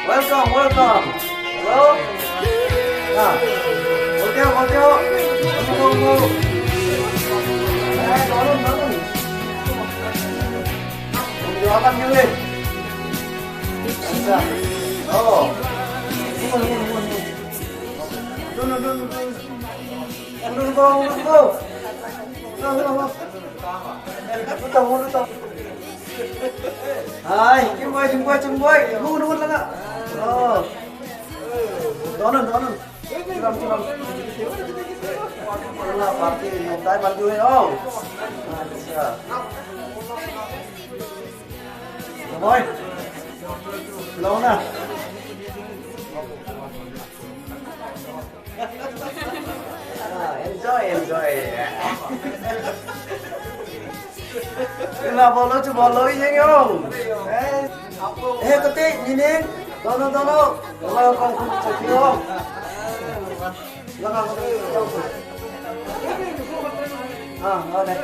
Welcome, welcome. Hello. Volteo, volteo. Volteo, volteo. Eh, dono, dono. Volteo, akan dulu, eh. Bisa. Oh. Dono, dono, dono. Dono, dono, dono. Dono, dono, dono. Hai, Jumboy, Jumboy, Jumboy. Dono, dono, dono. Oh. Dono, dono. Chulam, chulam. Chulam, party, no, tai, party, oh. Acha. Boy. Hello na. Ah, enjoy, enjoy. Ina bolo chu bolo yeng yo. Eh, eh, kati, nining. Dono, dono. Dono, kong kong kong kong. Langa, langa. Ah, okay.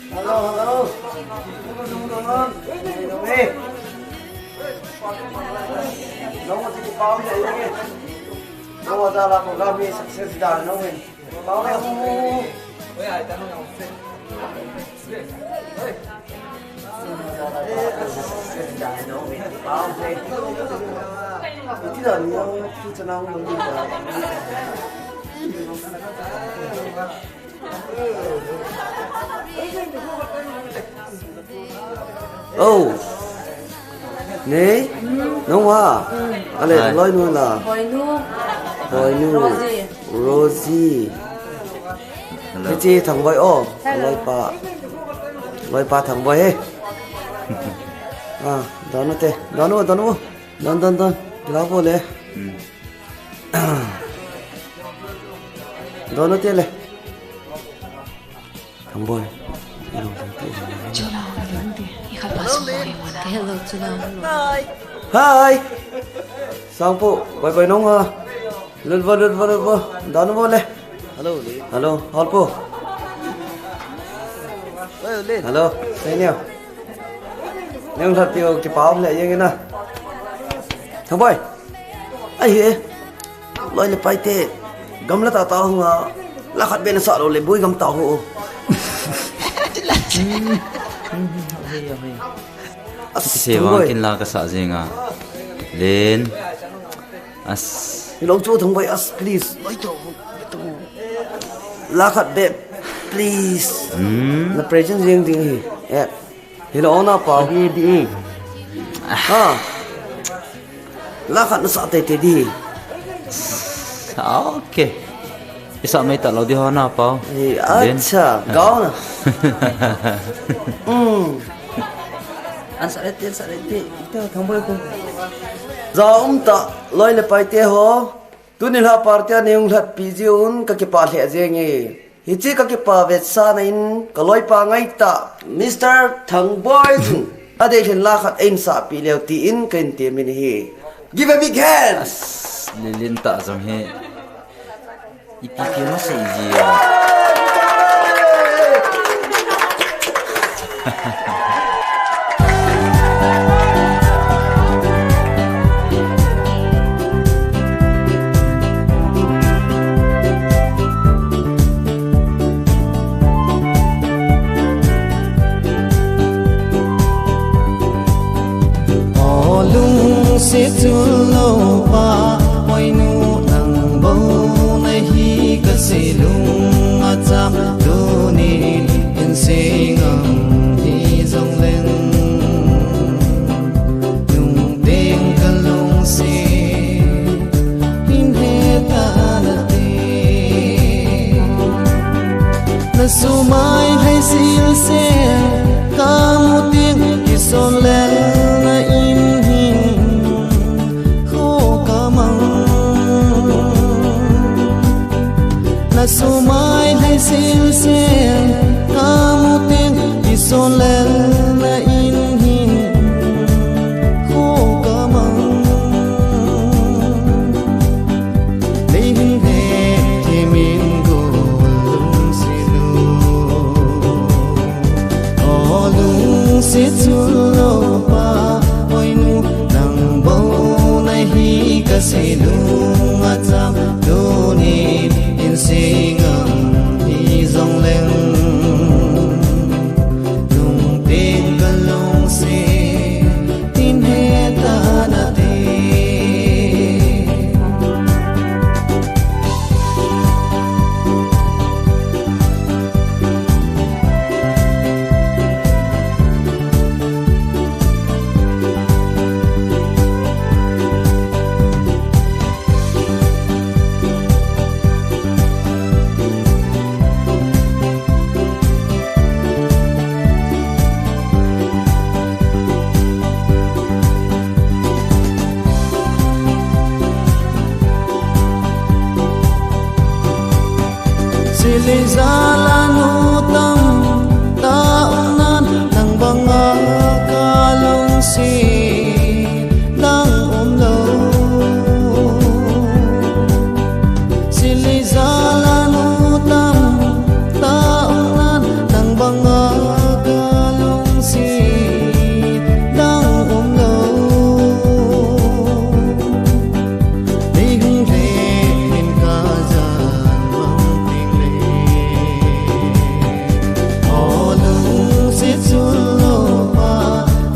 Hello, hello. Dono, dono. Hey. Dono, dono. Dono, dono. Dono, dono. Program hi success da, no win. Oh. Nei? Nong ha? Ale, Hai. Loinu la. Boinu. Boinu. Rosie. Rosie. Hello. Hiche Thangboi o. Hello. Loipa. Loipa Thangboi he. Ah, dono te. Dono, dono. Don, don, don. Lavo le. Hmm. Dono te le. Thangboi. Hello, hello. Hi. Sangpu, bye bye nong ha. Lut vo, lut vo, lut vo. Dono vo le. Hello, le. Hello, Holpu. Hello, le. Hello, senior. Nang lhat tiu kipah le yeng ina. Thangboi. Ai he. Loi le pai te. Gamla tah tah hung a. La khat beh nasah lou le boi gam tah ho. As, Thangboi. Kin la kasah jeng a. Len. As. Hilou chu Thangboi as, please. Loi to. La khat beh, please. Hmm. Na present jeng ding hi. Eh. Hilou na pau. Di, di. Ha. La khat nasah teitei di. Okay. Isah mai talou di ho na pau. Acha, gao na. Hmm. Ansah le ti, ansah le ti. Ito, Thangboi ko. Ja um ta, loi le pai te ho. Tuni la party a nei hung lhatpi jiuvin kakipah lheh jenge. Hiche kakipah vetsahna in kaloipa ngaitah Mister Thangboi chun adei lhin la khat einsahpi leu tin kahin temin ahi. Give a big hand. As, lilin tah jong hi. Ipi pi masei ji a. O lungset chul lou pa, Poinu nang bou nahi kasei lung acham tuni. Insung um hijongleng, nung teng kalungset hin heta nate. Nasumai lhai silsel kamu teng, kisonlelna in hin kho kamang. Nasumai lhai silsel kamu teng, kisonlelna in hin kho kamang. Lei hin he kimin go lungset lou. O lungset chul lou Cham tunin in singam hi jong leng, lungting ka lungsit in he ta na ti. Silei jala nu tamtah um nan, nang banga ka lungsit dang umlou. Silei jala nu tamtah um nan, nang banga ka lungsit dang umlou. Nei hung leh hin ka jan mang ding le. O lungsit chul lou pa,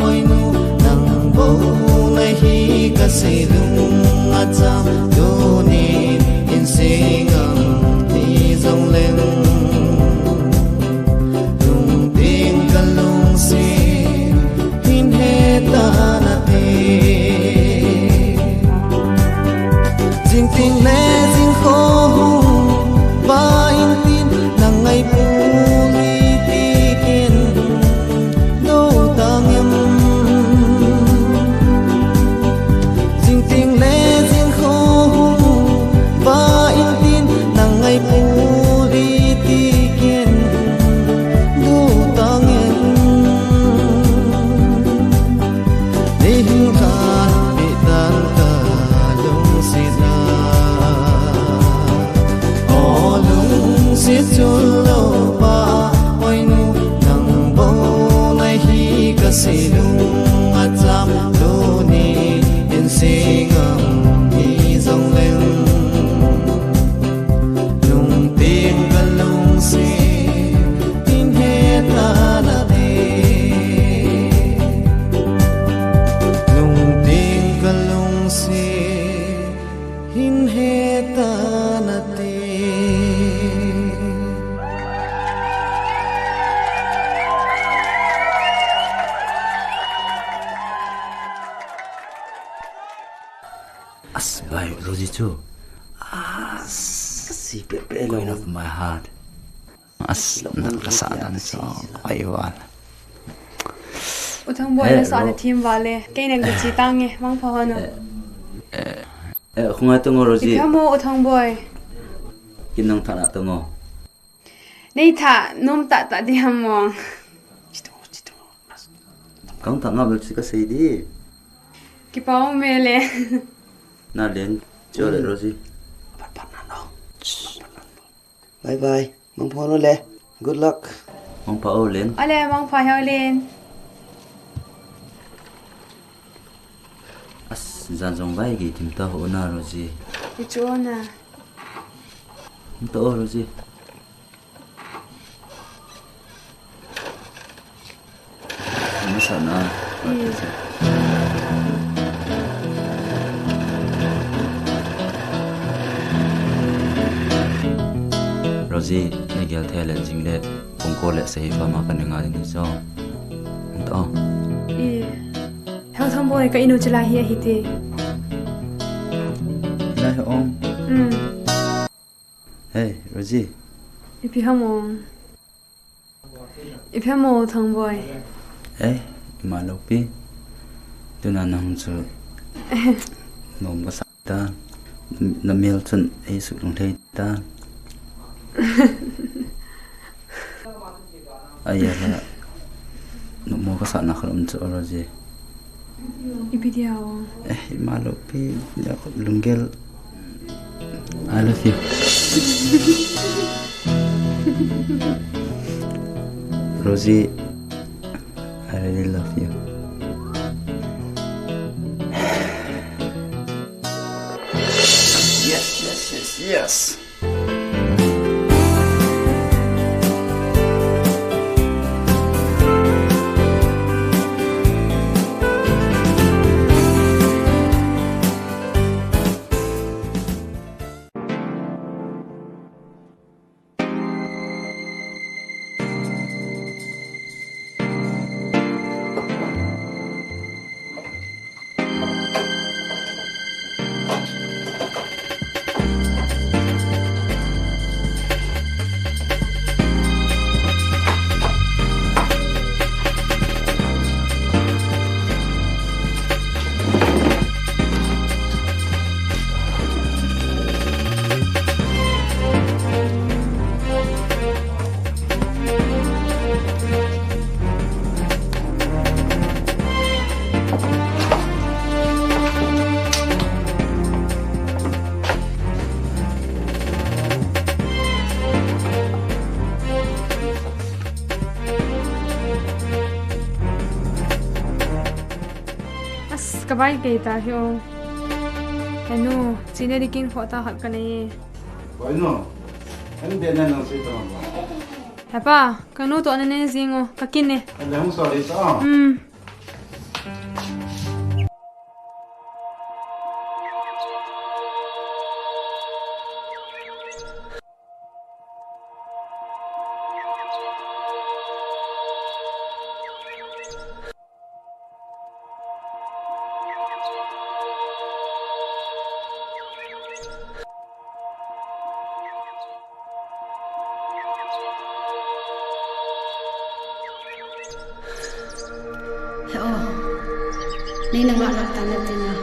oi nu, nang bou nahi kasei lung acham tunin in singam hi jong leng. Lungting ka lungsit hin he ta na ti. Jingting le jingkho hung va intin, nang ngai puli ti ken dou tang em. Jingting le jingkho hung va intin, nang ngai puli ti ken dou tang em. Nei hung khan pi tan ka lungsit na. O lungsit chul lou pa, oi nu, nang bou nahi kasei lung acham tunin in singam hi jong leng. Lungting ka lungsit in he ta na ti. Lungting ka lungsit hin he ta na ti. As, bai, Rosie chu. As, kasi pepe lo. Queen of my heart. As, na ka sa dan so. Ai wal. U Thangboi, eh, na sa na thim vale. Kei nang ka chi tang e, mang pha hon. Eh, eh, eh, khunga tang o, Rosie. Ipi ham o, U Thangboi? Kin nang tha na tang o. Nei tha nom tah tah di ham o. Kang tha nga bel chi ka sei di. Kipa um e le. Na len, cho le, Rosie. Bye bye. Mang pha o le. Good luck. Mang pha o len. Ale, mang pha heo len. As, jan jong vai ki tim ta ho na, Rosie. Ki cho na. Tim ta o, Rosie. Masa na. Hmm. Rosie, na gel thei le jing le, kong ko le sei fa ma ka ne nga ding so. Nto. I. Heo Thangboi, ka inu chila hi ahi ti. Lai ho ong. Hmm. Hey, Rosie. Ipi ham o. Ipi ham o, Thangboi. Eh, ima lou pi. Tuna nang chu. Nom ka sa ta. Na mel chun ei suk lung thei ta. Ai ya la. Nom ka sa na khalam chu, Rosie. Ipi dia o. Eh, ima lou pi, ya ko lunggel. I love you. Rosie, I really love you. Yes. Yes. As, ka bai kei ta hi o. He nu, china dingin khoh tah khat ka nei e. Bai nu, an be na nang si ta ma. He pa, ka nu toh na nei jing o, ka kin e. Ale hung sorry ta. Hmm. He o, nei na ngah lou ta na tin na.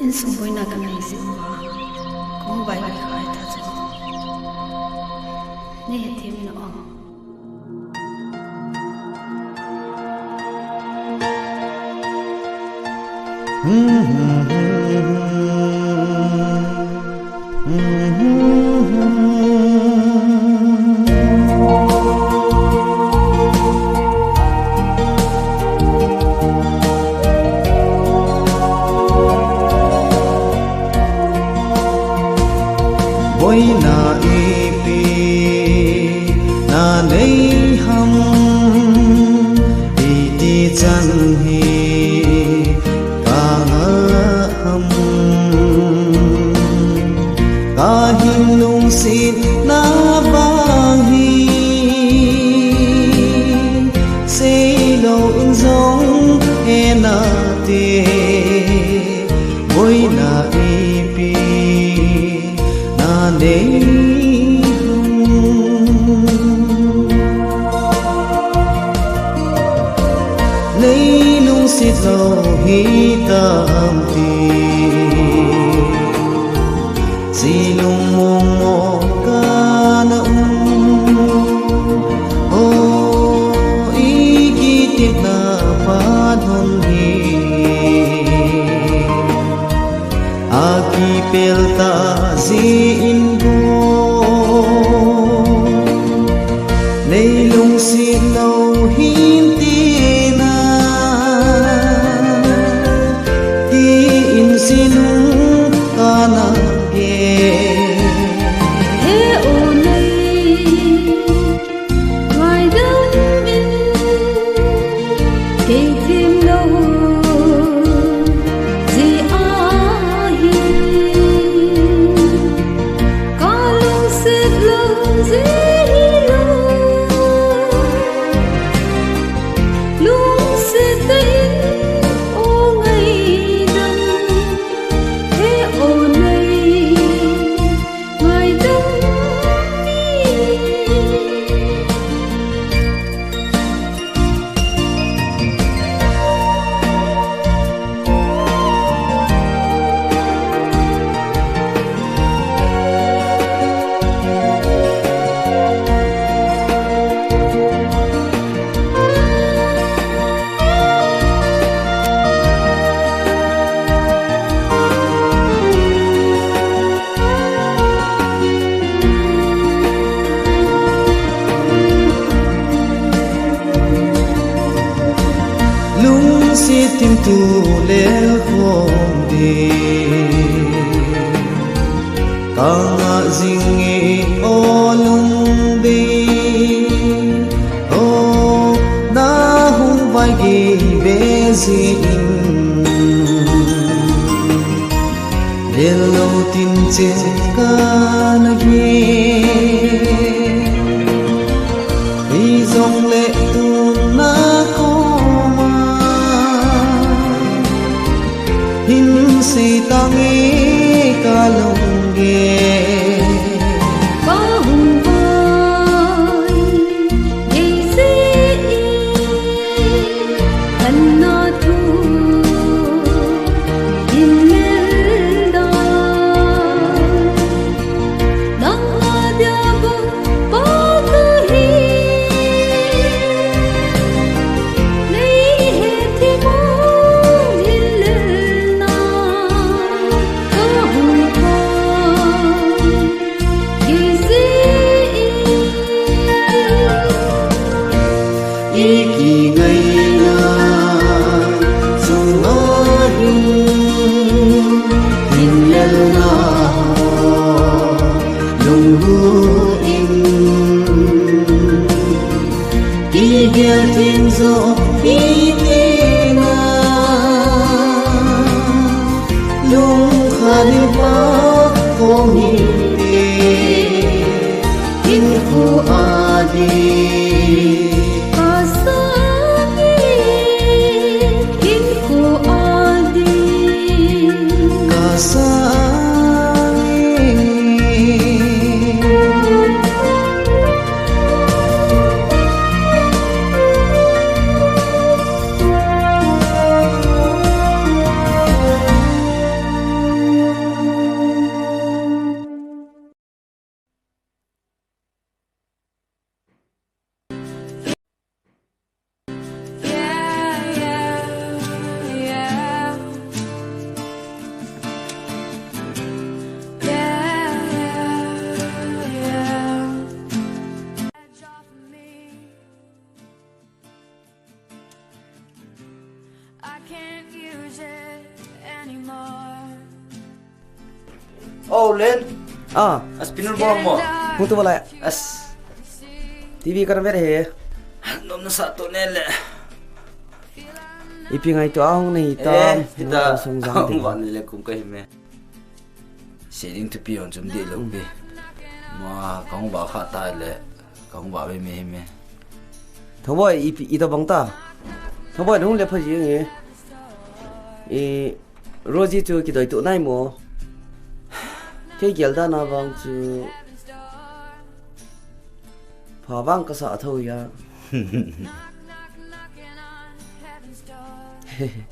Insung boina ka nei jing uva, kong bai bai khai ta chu. Nei hethem in o. Boina ipi na nei ham, iti chan hi ka ngah ham. Ka hin lungsetna vang hi, seilou in jong he nate, boina ipi na nei ham. Nei lungset lou hi tam ti, si lungmong mong ka na um. O, i kitepna phat hon hi, akipel tah jeh in bou, nei lungset lou hin tina, tin si lung ka na gel. He o nei, ngaidam in, kei thim lou jeh ahi, ka lungset lou jeh hilou, lungset tah in o ngaidam, he o nei, ngaidam in. Lungset thim tu lel khom ding, Anga jing e o lungdei, o na hung vai gei ve jin. Lelo tin chen kana hi, hi jong le tun na koma. Hin sei tange ka lunggel. Ka hung vai, gei jeh in, kan na thu, in mel da. Nang a dia bang pa kahi. Nei he thimo hilna ka hung pa. Gei jeh in. I kingaina chunga hin, hin lelna ho lunghu in, kigel thim jo hi tina, lungkhat in pa khom hi te. Hinkho a ding. Ka sang e, hinkho a ding. Ka sang e. Oh, Len. Ah. As pinun bol mo. Putu bol a. As. T V kan ver he. Nom na sa to ne le. Ipi ngai to ahung nei tam. Eh, hita. Sung jang. Ahung va ni le kum ka hi me. Seiding thupi hon chum dih lou pi. Ma, kahung va kha ta le, kahung va ve me hi me. Thangboi, i, i tabang ta. Thangboi, nahung le pha jing e. E, Rosie chu kidoi tuh nai mo. Kei gel dan a vang chu. Pha vang ka sa tho ya.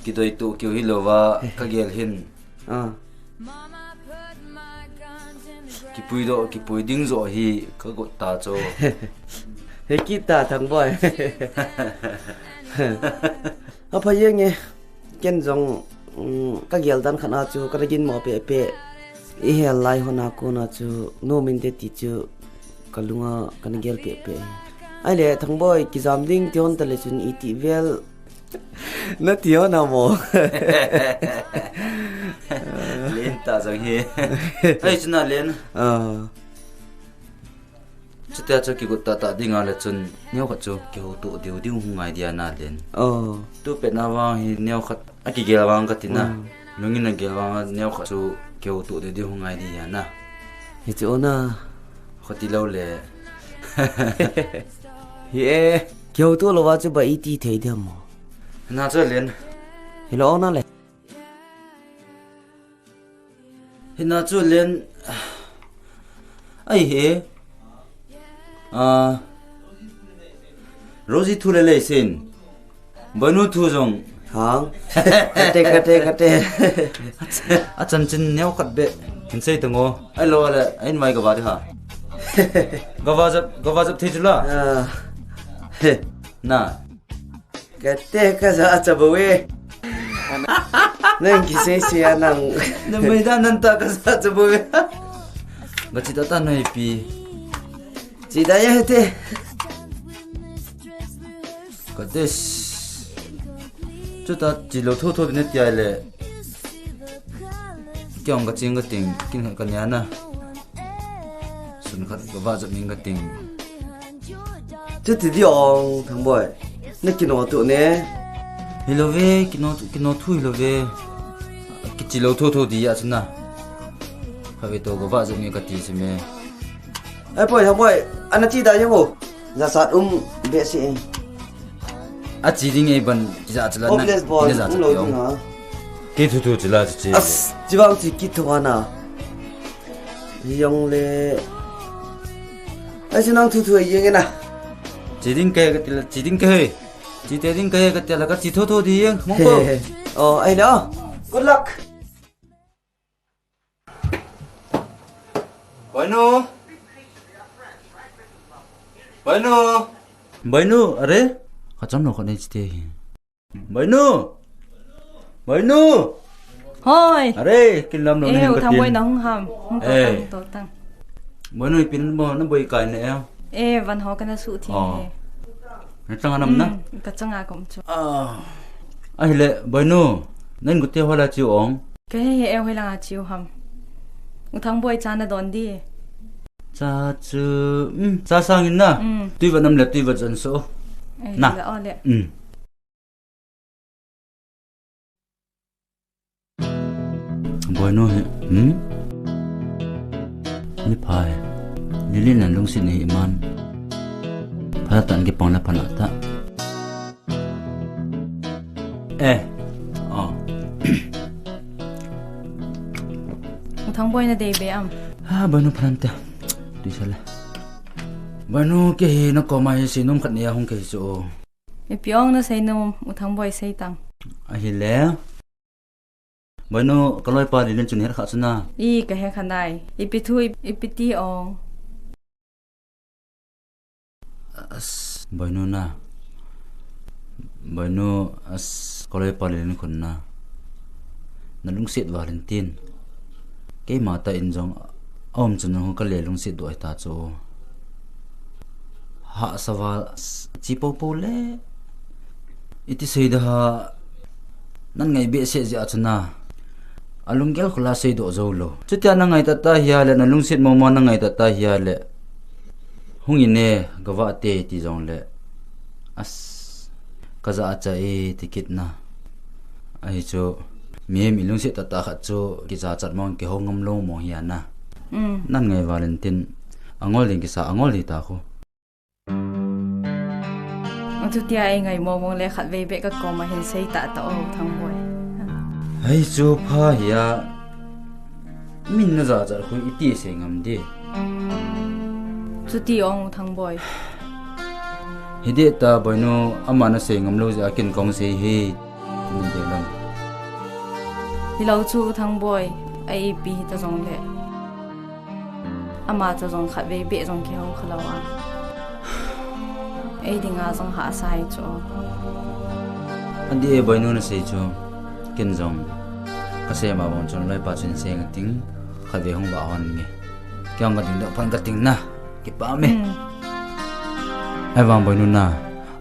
Kidoi tuh kiu hi lou va, ka gel hin. Ah. Kipui doh, kipui ding joh hi ka got ta chu. He kit ta Thangboi. A pha jeng e. Ken jong, um, ka gel dan khat a chu, ka na gin mo pe pe. I hel lai hon a kon a chu, nom inte ti chu, ka lung a ka na gel pe pe. Ai le, Thangboi, kijam ding ti hon ta le chun i ti vel. Na ti hon a mo. Len ta jong hi. Ai, chuna Len. Ah. Chutia chu kigot tah tah ding a le chun neo khat chu kihoutoh diu diu hung ngai dia na Len. Oh. Tu pet na vang hi neo khat a kigel vang ka ti na. Mm. Lungin a gel vang a neo khat chu kihoutoh diu diu hung ngai dia na. Hi chu na. Kho ti lou le. Hi e, kihoutoh lou va chu ba i ti thei dia mo. Na chu Len. Hi lou na le. Hina chu Len, ai he. Ah, Rosie thu le lei sin. Banu thu jong. Hang. Kate, kate, kate. A chanchin neo khat be. Hin sei tang o. Ai lo le, ai mai ka va de ha. Ka va jap, ka va jap thei chu la. Ah. He. Na. Kate ka ja cha bo e. Nang kisei sei a nang. Na mai da nan ta ka ja cha bo e. Ba chi ta ta noi pi. Chi da ya te. Ka des. Chuta chi lo tho tho ne tia le. Kiong ka ching ka ting, kin ka nia na. Khat ka va jat ning ka ting. Chuti di ong, Thangboi. Na kino tu ne. Hilou ve, kino tu, kino thu hilou ve. Kichi lou thotho di a chu na. Khatvei toh ka va jat ning ka ti si me. Ai poi, Thangboi. Ana chi da yang o. Jachat um behseh e. Achi ding e ban, kija chila na. Hopeless boi, ina ja um cha lou ding ha. Kei thuthu chila chi. As, chi vang chi kit thou ana. Jong le. Ai, chi nang thuthu ai jeng e na. Chi ding ke ka tila, chi ding ke. Chi te ding ke ka tila, ka chi thotho di jeng. Mong ko. Oh, ai lo. Good luck. Boinu! Boinu! Boinu, are? Ka cham lou khat nei chi te hi. Boinu! Boinu! Hoi! Are, kin lam lou. Eh, nei u ka Thangboi tin. Na hung ham. Hung to. Eh. Tang, hung to tang. Boinu, ipi na bol, na boi kai ne e? Eh, van ho ka na su thi. Oh. He. Na chang a nam na? Hmm, ka chang a kom chu. Ah. Ahile, Boinu, nang gute ho la chiu ong. Ka he he, eh, hoi langa chiu ham. U Thangboi cha na don di. Cha chu, um, cha sang in na. Um. Tui va nam le tui va jan so. Eh, na. Ole. Um. Boinu hi, hmm? Ni pha hi. Lilin na lungset ni hi man. Pha tan kipang la pha na ta. Eh. Oh. U Thangboi na dei be am. Ha, Boinu pha na ta. Tui sa la. Boinu kei hi na koma hi seinom khat nei a hung kei chu. Ipi ong na seinom, u Thangboi sei tang. Ahile. Boinu, ka loipa Lilin chu na he kha chu na. I, ka he kha nai. Ipi thu, i, ipi ti ong. As, Boinu na. Boinu, as, ka loipa Lilin khun na. Na lungset val in tin. Keima ta in jong, a um chu na hu ka le lungset doh ta chu. Hahsa val, chi popo le. Iti sei da ha, nan ngai behseh jeh a chu na. A lunggel khula sei doh jou lou. Chutia na ngai ta ta hia le, na lungset momo na ngai ta ta hia le. Hung in e, ka va te ti jong le. As, ka ja a cha e ti kit na. Ahi chu, mi, mi lungset ta ta khat chu, kija chat mong kihou ngam lou mong hi a na. Mm. Nan ngai val in tin, a ngol ding kisa, a ngol ding ta khu. Chutia ei ngai mong mong le khatvei beh ka koma hin sei ta ta o Thangboi. Hei chu pha hia, min na ja ja khu iti sei ngam di. Chuti ong Thangboi. Hi de ta Boinu, ama na sei ngam lou jeh a ken kong sei hi. Min de lam. Hilou chu Thangboi, a ipi hita jong le. Ama chu jong khatvei beh jong kihou kha lou a. Ei dinga jong hahsa hi chu. Adih e Boinu na sei chu. Ken jong. Ka sei ma bang chun loipa chun sei nga ting. Khatvei hung va hon nge. Kei jong ka ding doh pon ka ting na. Kipa me. Hmm. Ahivang Boinu na.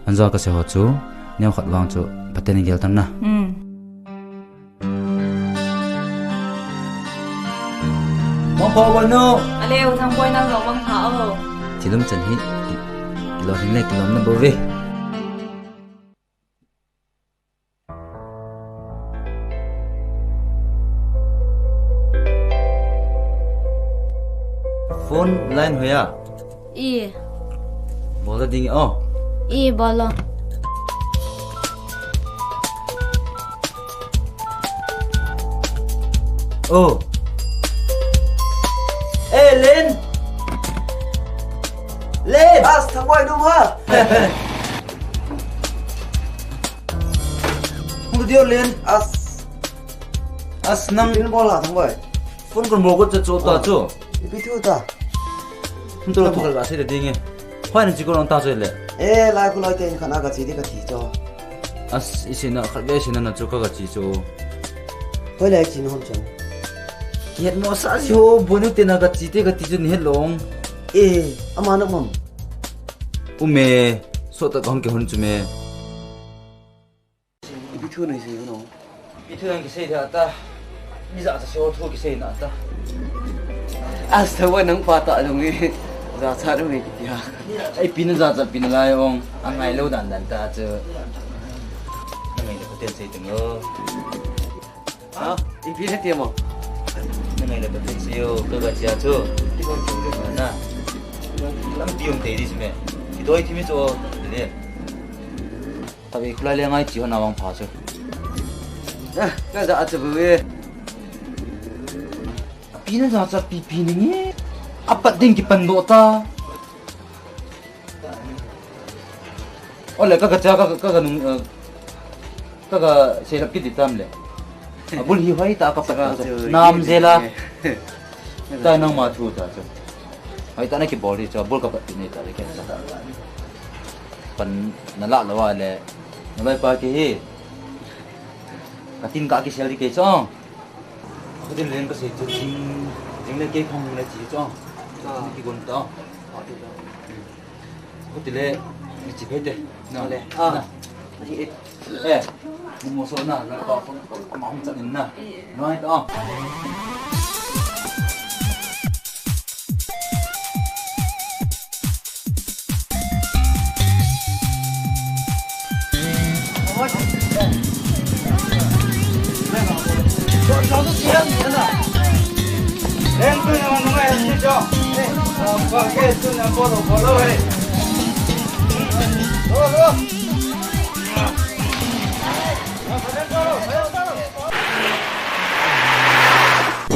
Anjo ka sei ho chu. Neo khat vang chu. Pathen in gel tan na. Hmm. Mangpha o Boinu. Ale u Thangboi nang jong mangpha o. Thil um chan hi. Ki, kilolhing le kilom na bou ve. Phone line hoi a. I. Bol ding o. I, bol o. O. Eh, Len. Len. As, Thangboi nung ha. Hung dia Len. As. As nang. Len bol ha, Thangboi. Phone kon bol ko cha cho ta cho. Ipi thu ta. Hum to lo thu ka sei le ding e. Hoi na chi ko long ta cho le. Eh, lai khu lai te in khat na ka chi di ka ti cho. As, i sei na khat ve sei na na cho ka ka chi cho. Hoi lai chi na hom cho. Yet mo sa ji ho Boinu te na ka chi te ka ti cho ni he long. Eh, ama na mom. U me, so ta ka hong ke hon chu me. Ipi thu nei sei no? Ipi thu nang kisei dia ta. Mi ja cha sei ho thu kisei na ta. Asa wa nang pa ta dong e. Jachat u e kiti a. Ai, ipi na jachat pi nalai ong. Angai lou dan dan ta chu. Nangai le paten sei teng o. Ha? Ipi na ti mo? Nangai le paten sei o. Ka ga chia chu. Na. Lampi um te di si me. Kidoi thi mi chu. Di le. Tabe khulai le ngai chi ho na vang pha chu. Ah, ka jachat bu e. Ipi na jachat pi pi ni nge. Apat ding kipan doh ta. Ole, ka ga cha, ka, ka, ka nung, eh, ka ga seilap kit di tam le. Abul hi hoi ta ka pat ta. Nam jela. Ta nang ma thu ta chu. Hoi ta na kibol di chu. Abul ka pat ti ni ta le ke ta. Pan na la lo wa le. Na loi pa ke hi. Ka tin ka kisel di ke chu. Ka tin len ka sei chu jing, jing le ke phong le chi chu. Ah. Ki gon ta. Ah, ti ta. Ka tin le, ni chi phe te. Na. Le. Ah. Na. Ni e. Eh. Ni mo so na, na pa phong, ma hong chan in na. Noi ta.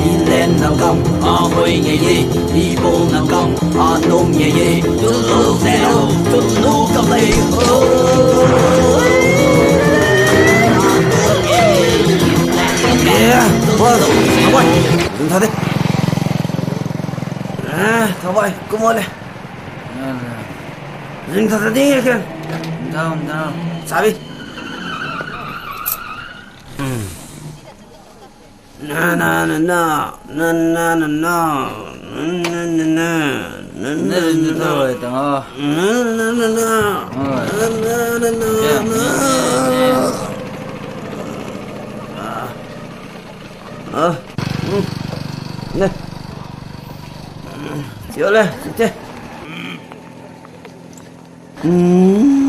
Ilen na kam a hoi nge ye, ibo na kam a nom nge ye, tulu zero, tulu ka play. Yeah, boss, come on. Ding tha de. Ah, come on, come on. Ding tha de, ding again. Down, down. Sabi. Hmm. Na, na, na, na. Na, na, na, na. Na, na, na, na. Na, na, na, na. Na, na, na, na. Oi. Na, na, na, na, na. Yeah, yeah, yeah, yeah. Ah. Ah. Hmm. Na. Yo le, site. Hmm.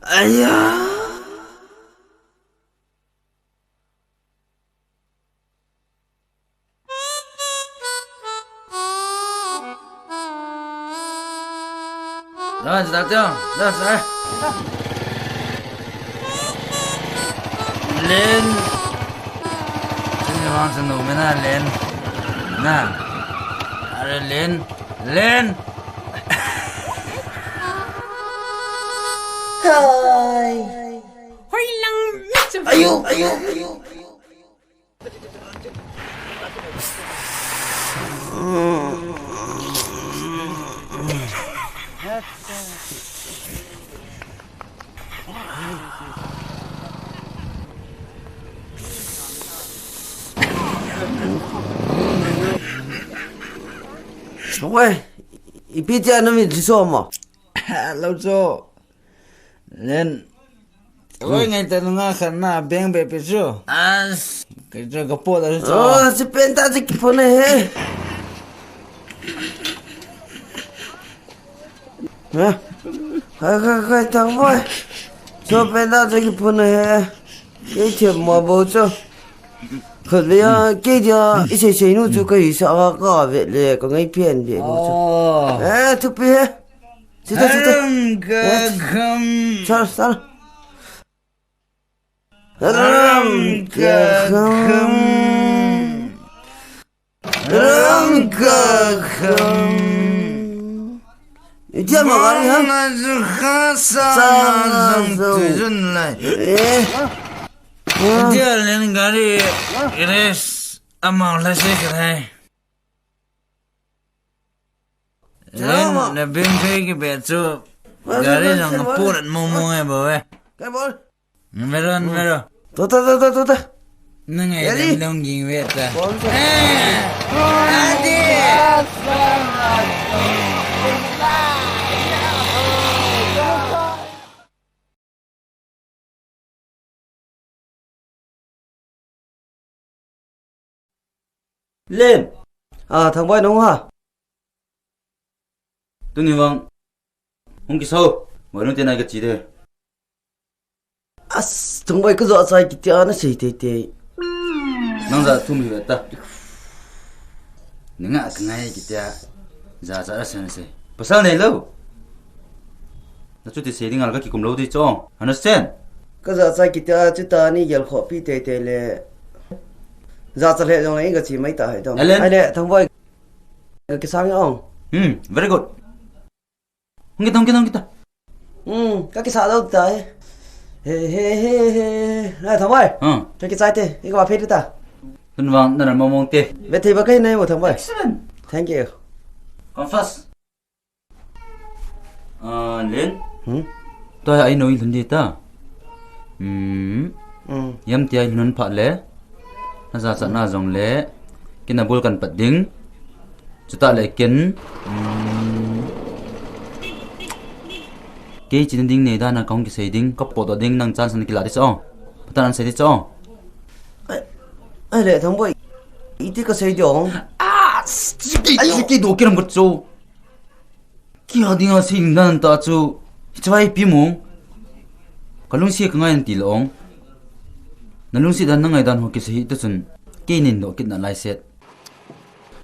Aya. Dah, dah, dah, dah, dah. Len. Sini wang senu mena Len. Na. Are Len. Len. Hai. Hoi lang mit. Ayo, ayo, ayo, ayo. Wei, ipi tia na mit si so mo? Lo cho. Len. Oi, ngai ta nunga khan na beng be pe chu. As. Ke chu ka po da chu. Oh, si pen ta si ki po na he. Ha? Kai, kai, kai, tang boy. So pen ta si ki po na he. Ke che mo bo chu. Khat le ya, ke dia, i sei sei nu chu ka hi sa ka ka ve le, ka ngai pian ve bo chu. Oh. Eh, thupi he. Chuta, chuta. Ram ka kham. Sal, sal. Ram ka kham. Ram ka kham. Itia ma gari ha? Ram ka kham. Sa na zong tu zun lai. Eh. Itia len gari. Ires. Amang la se kare. Len, na bing phei ki be chu. Gari jong na purat mo mo ngai bo ve. Kai bol. Numero, numero. Tota, tota, tota. Na ngai lem long ging ve ta. Bol. Eh! Adi! Len. Ah, Thangboi nahung ham? Tuni vang hung kisa. Boinu te nai kachi de. As, Thangboi kajachat kiti a nasei teitei. Nang jachat thum hi ve ta. Nanga kangai kiti a. Jachat a sei nasei. Pasal neilou. Nachuti sei ding a kakikum lou ding chu. Understand? Kajachat kiti a chuti ni gelkhoh pi teitei le. Jachat le jong le kachi mai ta hai dong. Alen. Ai le, Thangboi. Kakisang ong. Hmm, very good. Hung kita, hung kita, hung kita. Hmm, kakisa lou ta e. He, he, he, he. Nai, Thangboi. Hmm. Kakisa te, iko ma phe ta. Tun vang, nana mong mong te. Be thei ba kai nai mo, Thangboi. Excellent. Thank you. Come first. Ah, Len. Hmm? Tua hi a inn u i lhun ding ta. Hmm. Hmm. Yam tia i lhun phat le. Na jachat na jong le. Kei na bul kan pat ding. Chuta le ken. Hmm. Kei chin ding nei dan a kahung kisei ding. Ka potdoh ding nang chance na kila ding chu. Patan an sei ding chu. Ai, ai le, Thangboi. Iti kasei ding. Ah, siki, siki do kiram ka chu. Kei a dinga sei ding dan ta chu, hiche hi ipi mong. Ka lungset ka ngai in ti lou ong. Na lungset dan na ngai dan ho kisei hi ta chun, kei nin doh kit nalai set.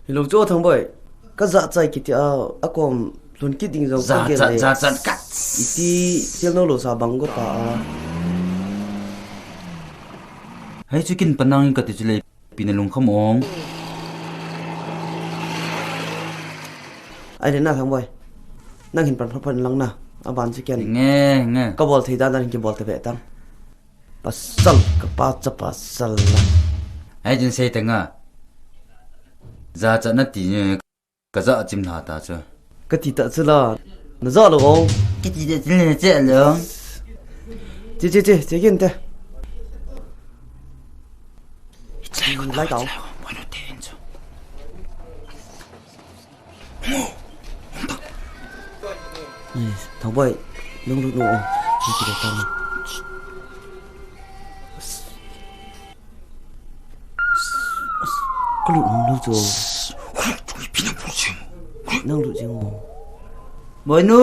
Hilou chu Thangboi, kajachat kiti a, akom lhun kit ding jong kagel le. Jachat, jachat, kats. Iti sel no lou sa bang go ta a. Hei chu kin panang in kati chu le. Ipi na lungkham ong. Ai le na Thangboi. Nang hin pan phat phat lang na. Aban chu ken. Nge, nge. Ka bol thei dan dan hin kibol ta ve tang. Pasal, ka pa cha pasal la. Ai jin sei ta nga. Jachat na ti ni. Ka ja chim na ta chu. Kati ta chu la. Na ja lou ong. Kati ta chu le che lou. Che, che, che, che kin te. Lai kau. Yes, Thangboi. Nang lut nu ong. Ni ti ta. Ka lut nom lou chu. Nang lut jing o. Boinu.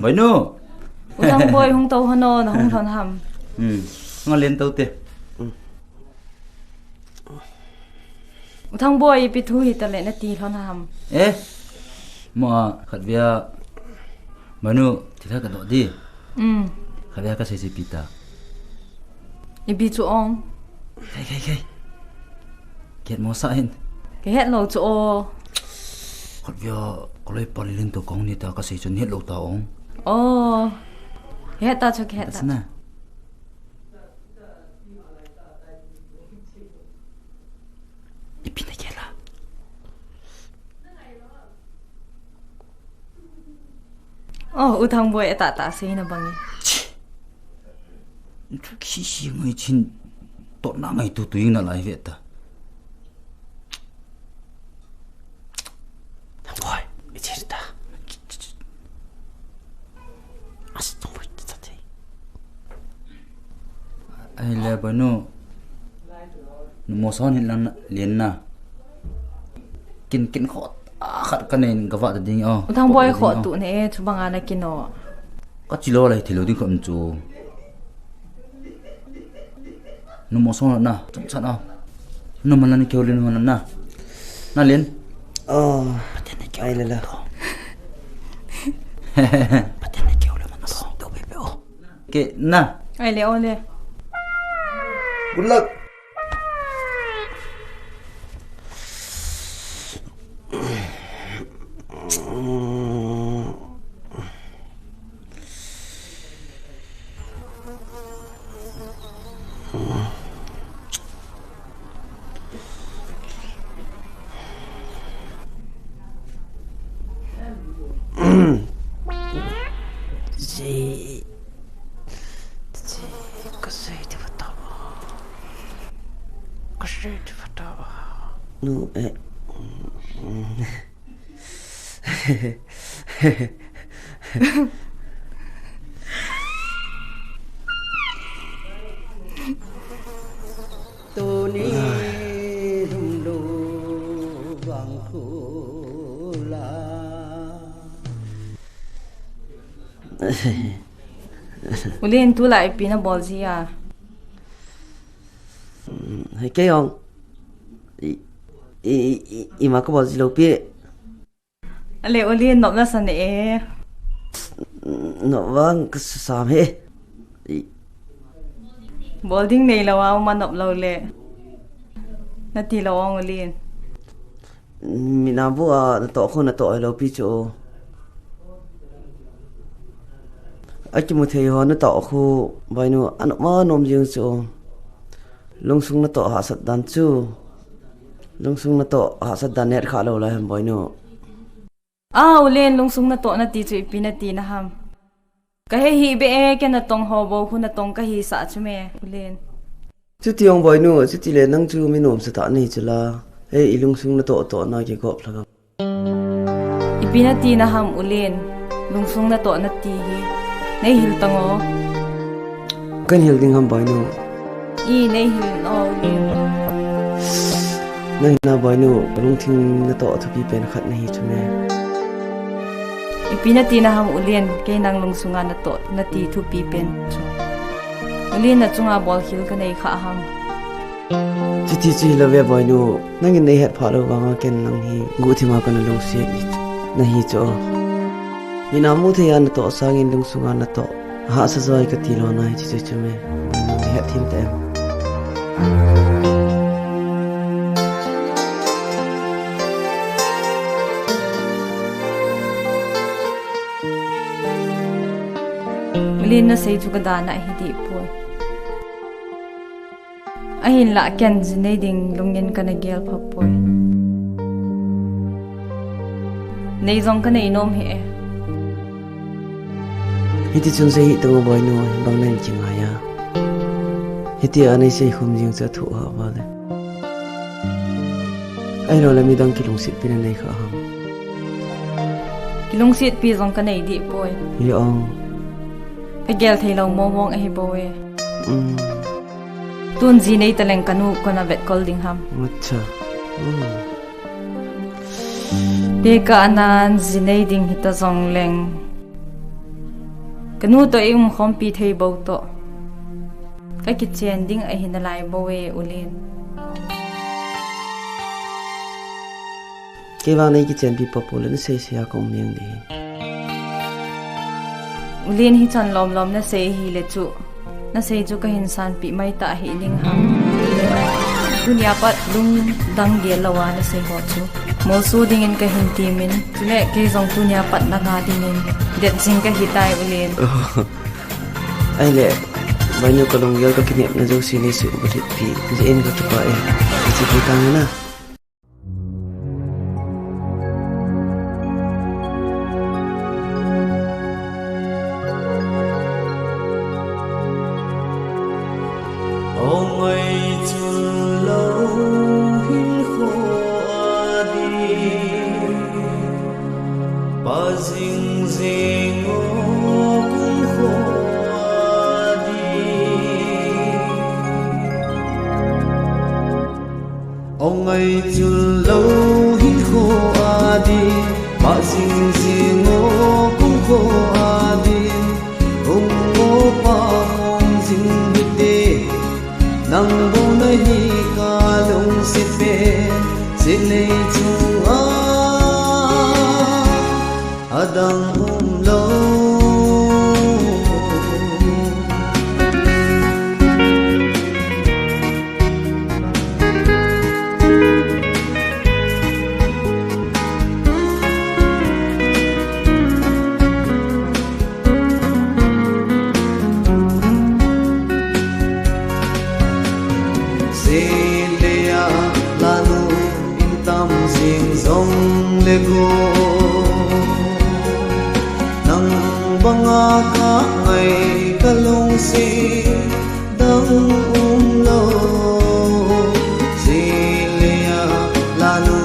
Boinu. U Thangboi hung tou hon o, na hung lhon ham. Hmm. Nga len tou te. Hmm. U Thangboi ipi thu hi ta le na ti lhon ham. Eh. Mo a khat via. Boinu, thil khat ka doh ding. Um. Khat vei ka sei sei pi ta. Ipi chu ong. Khai, khai, khai. Kihet mo sa hin. Kihet lou chu o. Khat vei a ka loi pa Lilin to kong ni ta ka sei chu het lou ta ong. O. Kihet ta chu kihet ta. Asna. Ipi na kihet la. Oh, U Thangboi a tah tah sei na bang e. Thu kisi si ngai chin. Totna ngai tutu ing nalai ve ta. Thangboi, i chi ta. As Thangboi ta te. Ai le Boinu. Mo son hin lang na, len na. Kin, kin khot. A khat ka nei in ka vah ta ding o. U Thangboi khot tu ne e, chu banga na kin o. Ka chi lou lai thei lou ding khom chu. Nu mo son na, chang chan a. Nu man na ni keu len man na. Na len. Oh. Pathen na keu. Ai le la. Pathen na keu le man na. Do be be o. Ke na. Ai le o le. Good luck. Zi. Zi. Ka sei ti va ta va. Ka sei ti va ta va. Nu, eh. Tuni Ulin, tulai ipi nabol ji a? Hei kei ong. I, i, i, ima kabol ji lou pi. Ale, Ulin, nop nasa ne e. Nop vang kasam he. I, bol ding neilou a, uma nop lou le. Nati lou ong, Ulin. Mina bu a natoh khu natoh lou pi chu. Akimu thei ho natoh khu, boinu, anop ma nom jing chu. Lungsung natoh hahsat dan chu. Lungsung natoh hahsat dan het kha lou lai ham, boinu. A, Ulin, lungsung natoh nati chu ipi nati na ham? Kahe hih beh e, kei natong ho bou khu natong kahisah chu me, Ulin. Chuti ong, boinu, chuti le nang chu mi nomsa tah nahi chu la. Hei, i lungsung natoh toh na kigop lhagam. Ipi nati na ham, Ulin? Lungsung natoh nati hi. Nei hil tang o. Kan hil ding ham, boinu? I, nei hil in o, Ulin. Nang na, boinu, lungthim natoh thupi pen khat nahi chu me. Ipi nati na ham, Ulin? Kei nang lungsunga natoh nati thupi pen chu. Ulin, na chunga bolkhel kanei kha ham? Chuti chu hilou ve, boinu. Nangin nei hetphah lou vanga ken nang hi guhthima kana lungset nahi chu. Mina mu thei a natoh sangin lungsunga natoh hahsa joi kati lou na hi chu chu me. Nang hetthem ta em? Ulin, nasei chu kadan ahi deh poi. Ahinlah ken ji nei ding lungin kana gel pha poi. Nei jong kanei nom hih e. Hiti chun sei hih tang o, boinu, bang nei kingai a. Hiti a nei sei khum jing chu athu ha vale. Ahilou le midang kilungsetpi na nei kha ham? Kilungsetpi jong kanei deh poi. Hi ong. Kagel thei lou mong mong ahi bou e. Um. Tun ji nei ta leng kanu kona vetkol ding ham? Acha. Um. Tekah nan ji nei ding hita jong leng, kanu toh i umkhompi thei bou toh kakichen ding ahi nalai bou e, Ulin. Kei vang nei kichenpi popo le nasei sei a ka um jeng ding. Ulin, hichan lom lom nasei hile chu. Nasei chu kahin sanpeh mai ta hih ning ham. Tunia pat lungdang gel lou a nasei ho chu molso dingin kahin temin. Chule kei jong tunia pat nanga dingin det jing kahi tai, Ulin. Ahile, boinu, kalunggel kakinepna jouse nei suhbulhitpi jeh in kakipah e. Kachi pi tang na. Ong ngaichat lou hinkho a ding, pa jing jing o kumkho a ding. Ong ngaichat lou hinkho a ding, pa jing jing o kumkho a ding. Hung o pa hung jing hite, nang bou nahi kalungset pen, chelei chunga adang umlou. Sele a lanu in tam jing jongle go, nang banga kangai kalungset dang umlou. Sele a lanu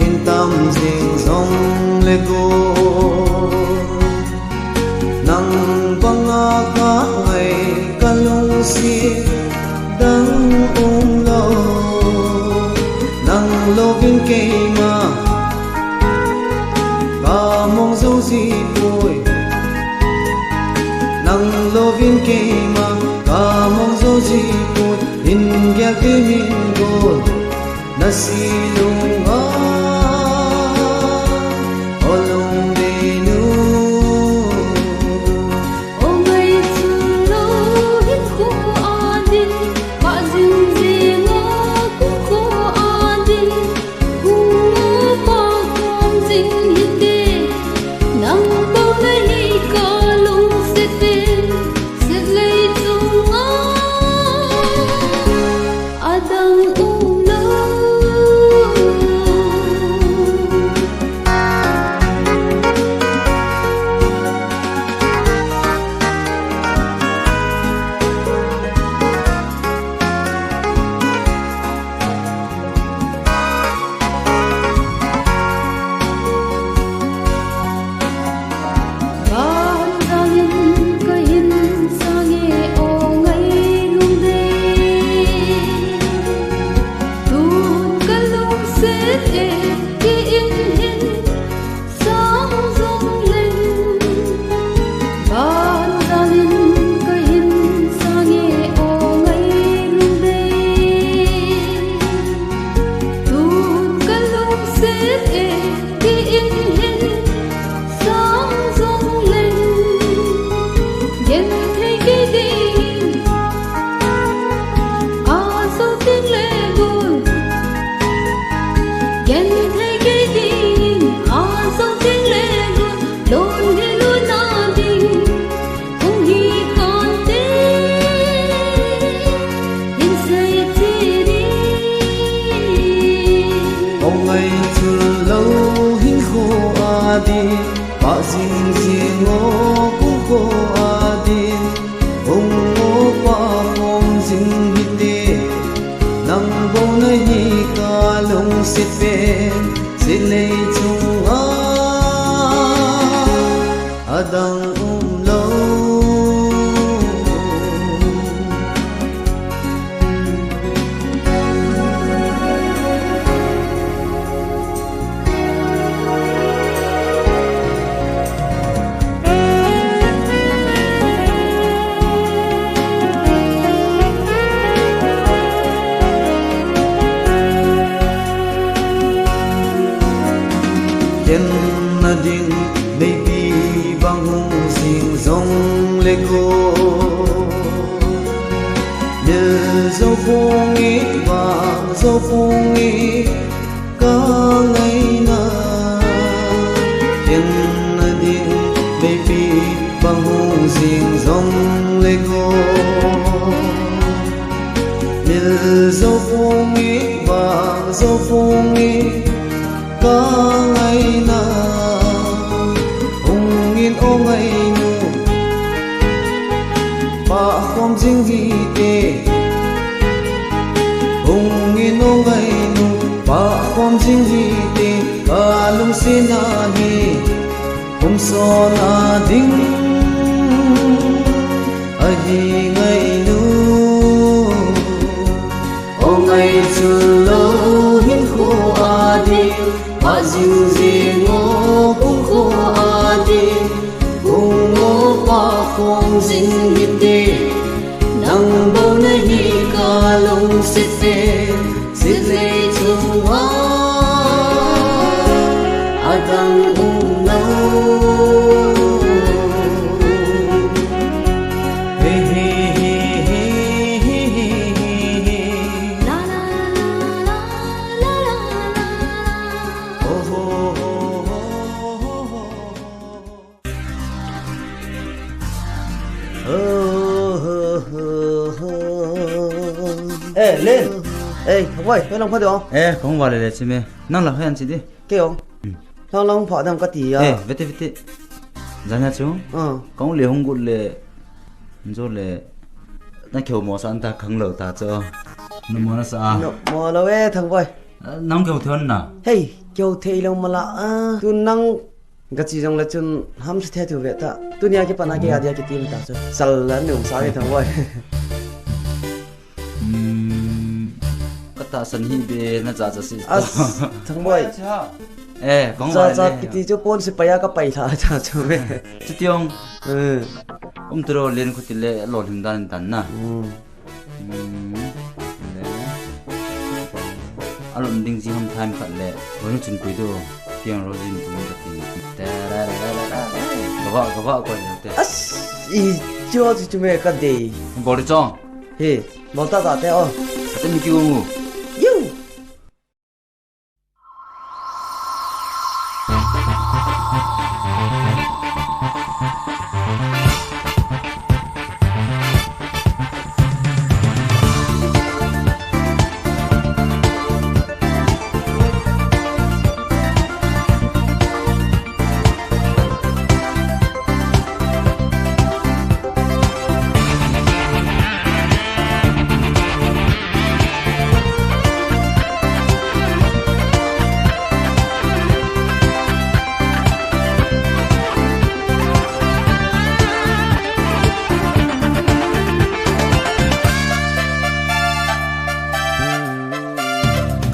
in tam jing jongle go, nang banga kangai kalungset dang umlou. Nang louvin keima kamong jou jipoi. Keima kamong jo ji put hin gel ti min gol na si lung a o lung de nu. O ngai chu lo hin ko a din pa jing jing a ku ko a din. Ong ai chul lo hin kho a din, pa jing jing o kum kho a din, ong o pa khom jing hi te, nang bou na hi ka lungset pen, silei chung a adang um lo. Ken na ding neipi bang hung jing jong le ko, mil jo phong e, vang jo phong e, ka ngaina. Ken na ding neipi bang hung jing jong le ko, mil jo phong e, vang jo phong e, ka ngaina. Hung in o ngainu, pa khom jing hi te. Hung in o ngainu, pa khom jing hi te. Ka lungset na hi um son a ding ahi ngainu. O ngai chul lo hin kho a din, pa jing jing o kum kho a din, kum o pa khom jing hi te. Nang bou na hi ka lungset pen, silei chung a adang um lo. Hey, hey, hey. Eh, Len. Eh, Thangvoi, hoi lang pha de o. Eh, kong va le le chi me. Nang la hen chi di. Kei o. Hmm. Lang lang pha dam ka ti a. Eh, vete, vete. Jan ha chu. Ah. Kong le hung gut le. Jo le. Na keu mo sa an ta khang lo ta chu. Na mo na sa a. Na mo lo e, Thangvoi. Nang keu thon na. Hei, keu thei lo mala a. Tu nang Ka chi jong le chun hamsa the tu ve ta. Tunia kipat a kei a dia kitim ta chu. Sal la nung sa ke Thangvoi. Hmm, ka tahsan hi be na cha cha si. As, Thangvoi. Eh, kong cha cha kiti chu pon si paya ka pai tha cha chu ve. Chutiong. Eh. Um tiro len khuti le lo lim dan dan na. Hmm. Hmm. Le. Alom ding ji ham time khat le. Wanu chun pui do. Piang ro jin tu ka ti. Te ra ra ra ra ra. Ka va, ka va ko le te. As, i chu chu chu me ka de. Bol chong. He, bol ta ta te o. Ka te mi ki u. Yu.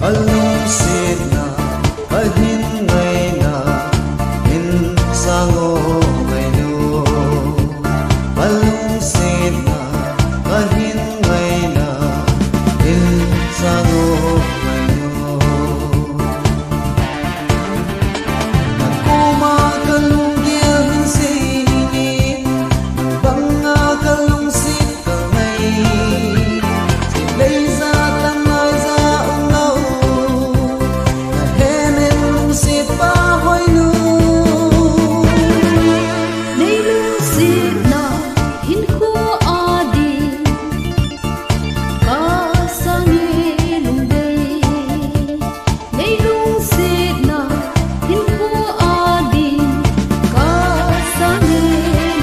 Ka lungsetna, ka hin ngaina, hin sang o ngai nu. Ka lungsetna, ka hin ngaina, hin sang o ngai nu. Na koma ka lunggel hin sei ni, nang banga ka lungset ka ngai. Sih lei ja, tang ngai ja um lou, na hemen lungset pa hoi nu. Nei lungsetna hinkho a ding, ka sang e lungdei. Nei lungsetna hinkho a ding, ka sang e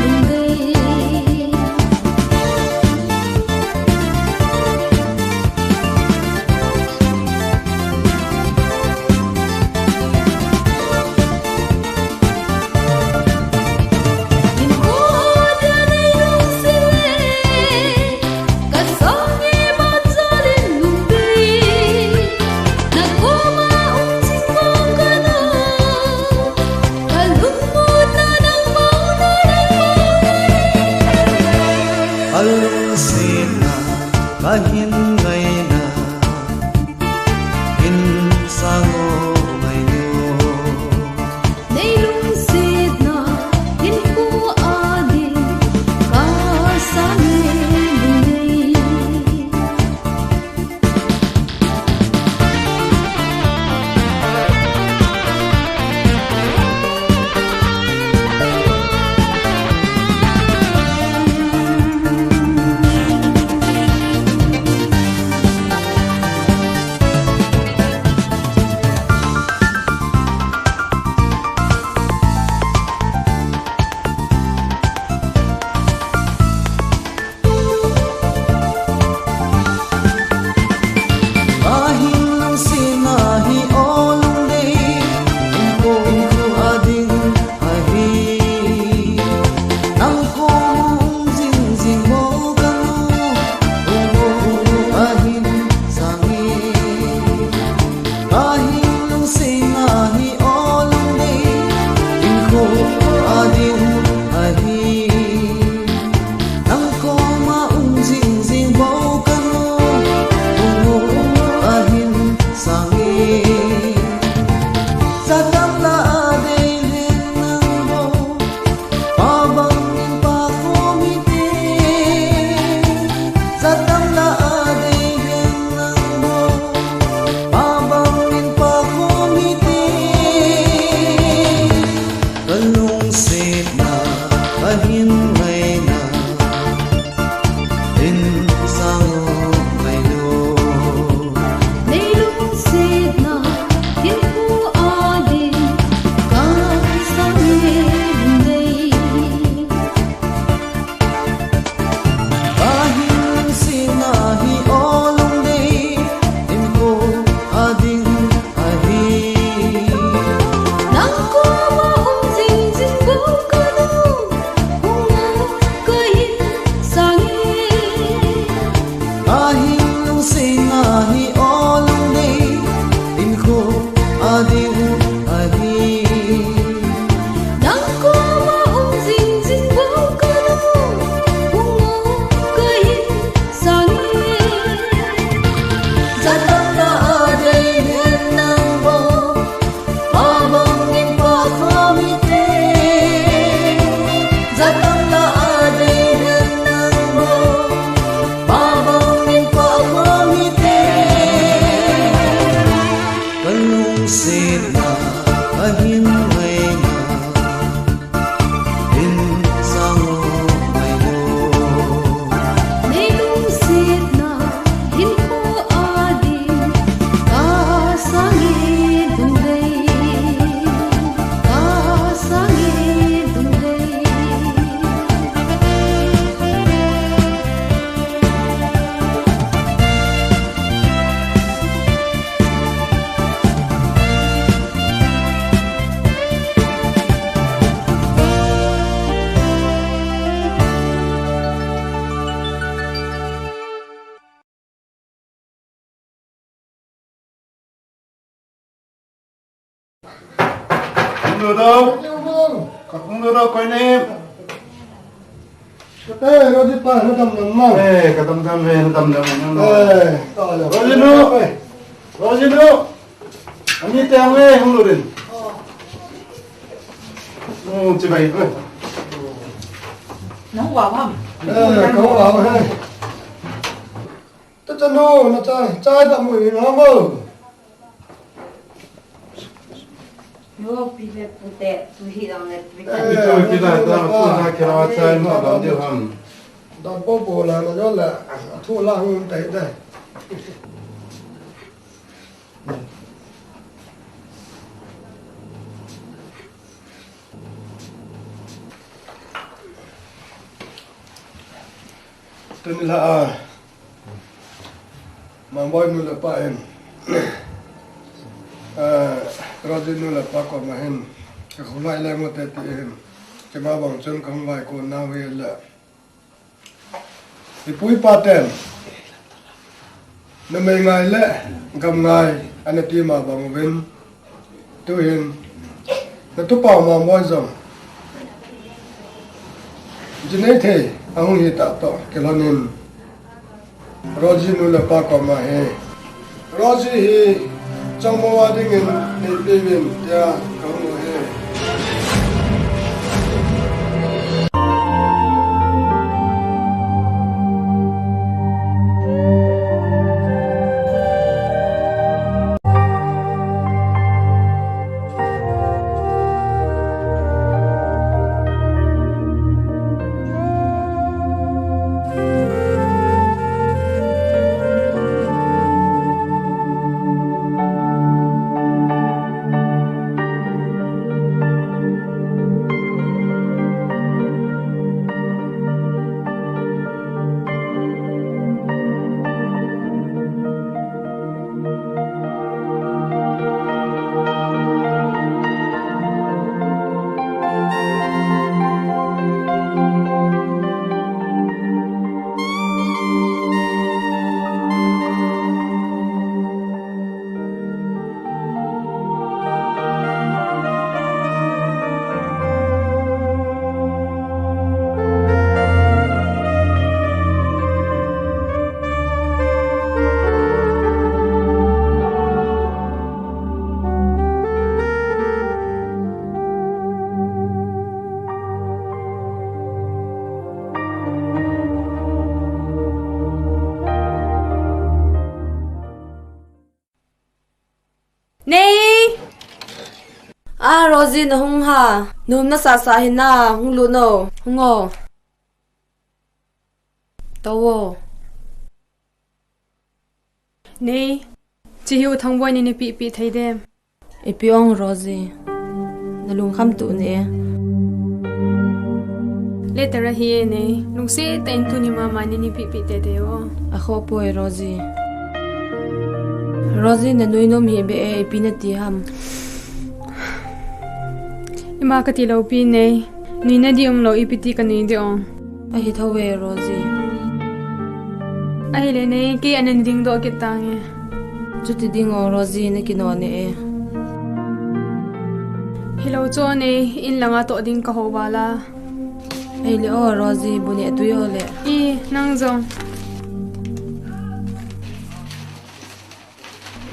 lungdei. Hinkho a ding nei lungset le, ka sang e ban jal in lungdei. Na koma um jing bou ka nu, ka lungmonna nang bou na, nang bou na. Ka lungsetna, ka hin ngaina, hin sang o ngai nu. Nei lungsetna hinkho a ding, ka sang e lungdei. Ka hin lungsetna hi o lungdei, hinkho, hinkho a ding ahi. Nang koma um jing jing bou ka nu, hinkho, hinkho a hin sang e. Ka hin lungsetna hi o lungdei, hinkho, hinkho a ding ahi. Nang koma um jing jing bou ka nu, hinkho, hinkho a hin sang e. Jatam lah a dei leng nang bou, pa bangin pa khom hite. Jatam lah a dei leng nang bou, pa bangin pa khom hite. Ka lungsetna, ka hin ngaina, hin sang o ngai nu. Nei lungsetna hinkho a ding, ka sang e lungdei. Ka hin lungsetna hi o Dodo. Ka kung dodo koi ne. Kate, Rosie pa, na dam dam na. Eh, ka dam dam ve, na dam dam na. Eh, ta ya. Rosie nu. Rosie nu. Ani te ang ve, hung lu din. Oh, chibai ve. Nang wa ham. Eh, ka wa he. Ta ta no, na ta, ta ta mu ni na mo. Yo, pi le pu te, tu hi dang le, pi te. Pi tu hi dang le, pu na kira chai ma dang diu ham. Dang po po la na yo la, thu la hung tai tai. Tuni la a, Mamboi nu le pa in, eh, Rosie nu le pa koma hin, ka khulai le mo te ti hin, kima bang chun ka hung vai ko na ve le. I pu i pa ten, numei ngai le gam ngai, ana ti ma bang uvin, tu hin, na tu pa Mamboi jong, ji nei thei, ahung hi ta to, kilhon in. Rosie nu le pa koma hi. Rosie hi, changmo a dingin, nei pe vin, tia, ka hung u hi. Nei! A, Rosie, na hung ha. Num na sa sa hin na, hung lut no. Hung o. To o. Nei, chi hi U Thangboi in nei pi pi thei dem. Ipi ong Rosie. Na lungkham tu ne. Letter ahi e Nei. Lungset tah in tuni mama in nei pi pi tei tei o. Akhoh poi Rosie. Rosie na nui nom hi be e, ipi na ti ham. Ima ka ti lou pi Nei. Nui na di um lou ipi ti ka nui di ong. Ahi thou ve, Rosie. Ahile Nei, kei ana ding doh kit tange. Chuti ding o, Rosie, na kino ne e. Hilou chu Nei, in langa toh ding ka hou val a. Ahile o, Rosie, bu neh tui o le. I, nang jong.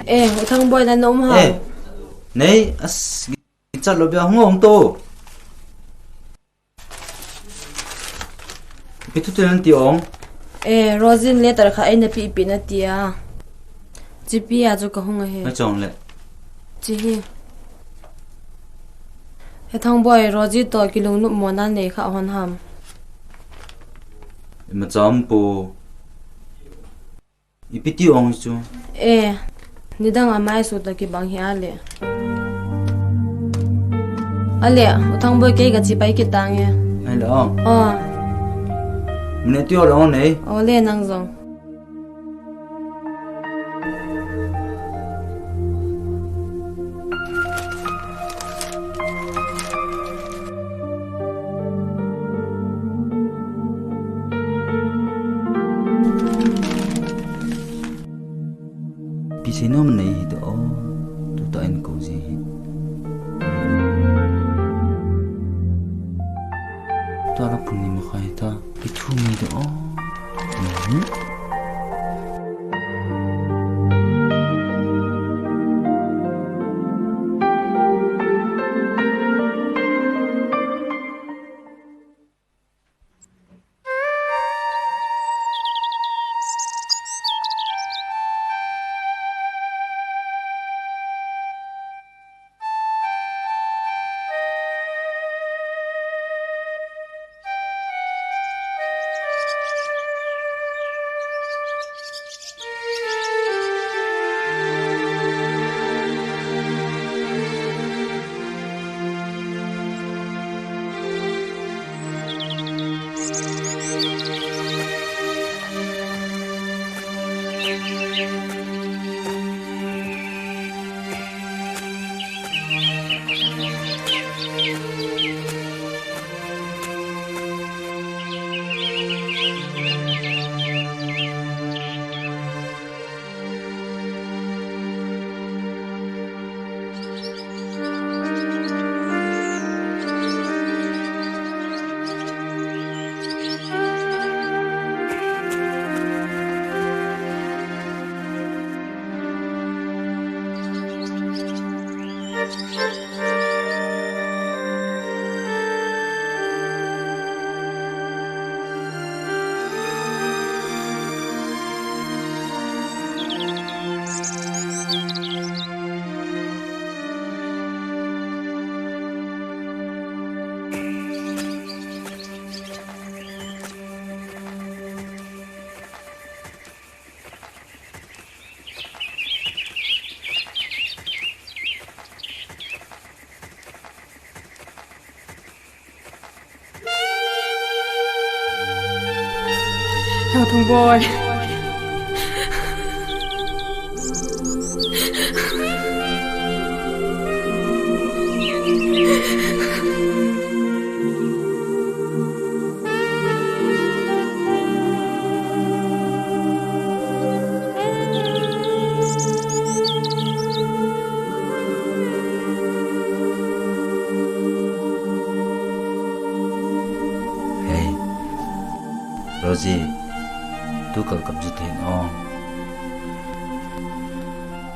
E, U Thangboi, na nom ha. E, Nei, as, chat lou bia hung ong to. Ipi thu tin ti ong. E, Rosie in letter khat eina pi pi na tia. Chipi a chu ka hung ahi. Na chong le. Chi hi. He Thangboi, Rosie to kilungnop mona nei kha hon ham. Ima cham pu. Ipi ti ong chu. E, nidang a mai su ta kibang hi a le. A le, U Thangboi, kei ka chi pai kit tange. Ai le ong. O. Minute ti o le ong Nei. O le, nang jong. Ipi seinom nei hi to o, tuta in ko ji hi. Pung ni de o. Mhm. Thangthungboi. Hei, Rosie, tu kalkap ji teng o.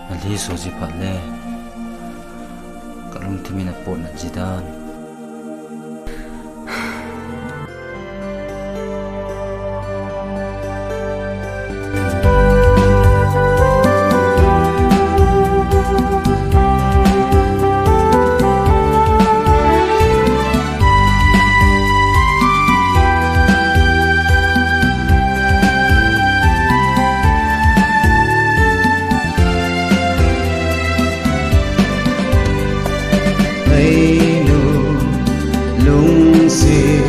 Nalhi so ji phat le, kalungthim in apot na ji dan. Hei nu, lungset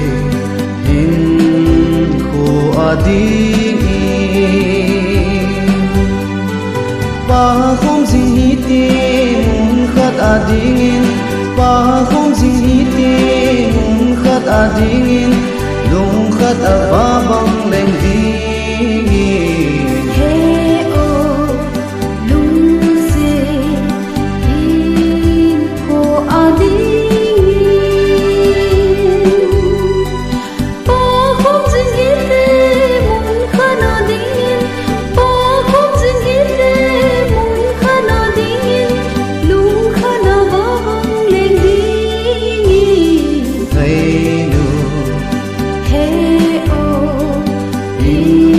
hinkho adingin, pakhom jing hite mun khat adingin, pakhom jing hite mun khat adingin, lungkhat a vabang leng dingin. He o, lungset hinkho adingin, pakhom jing hite mun khat adingin, pakhom jing hite mun khat adingin, lungkhat a vabang leng dingin. Hei nu, he o, in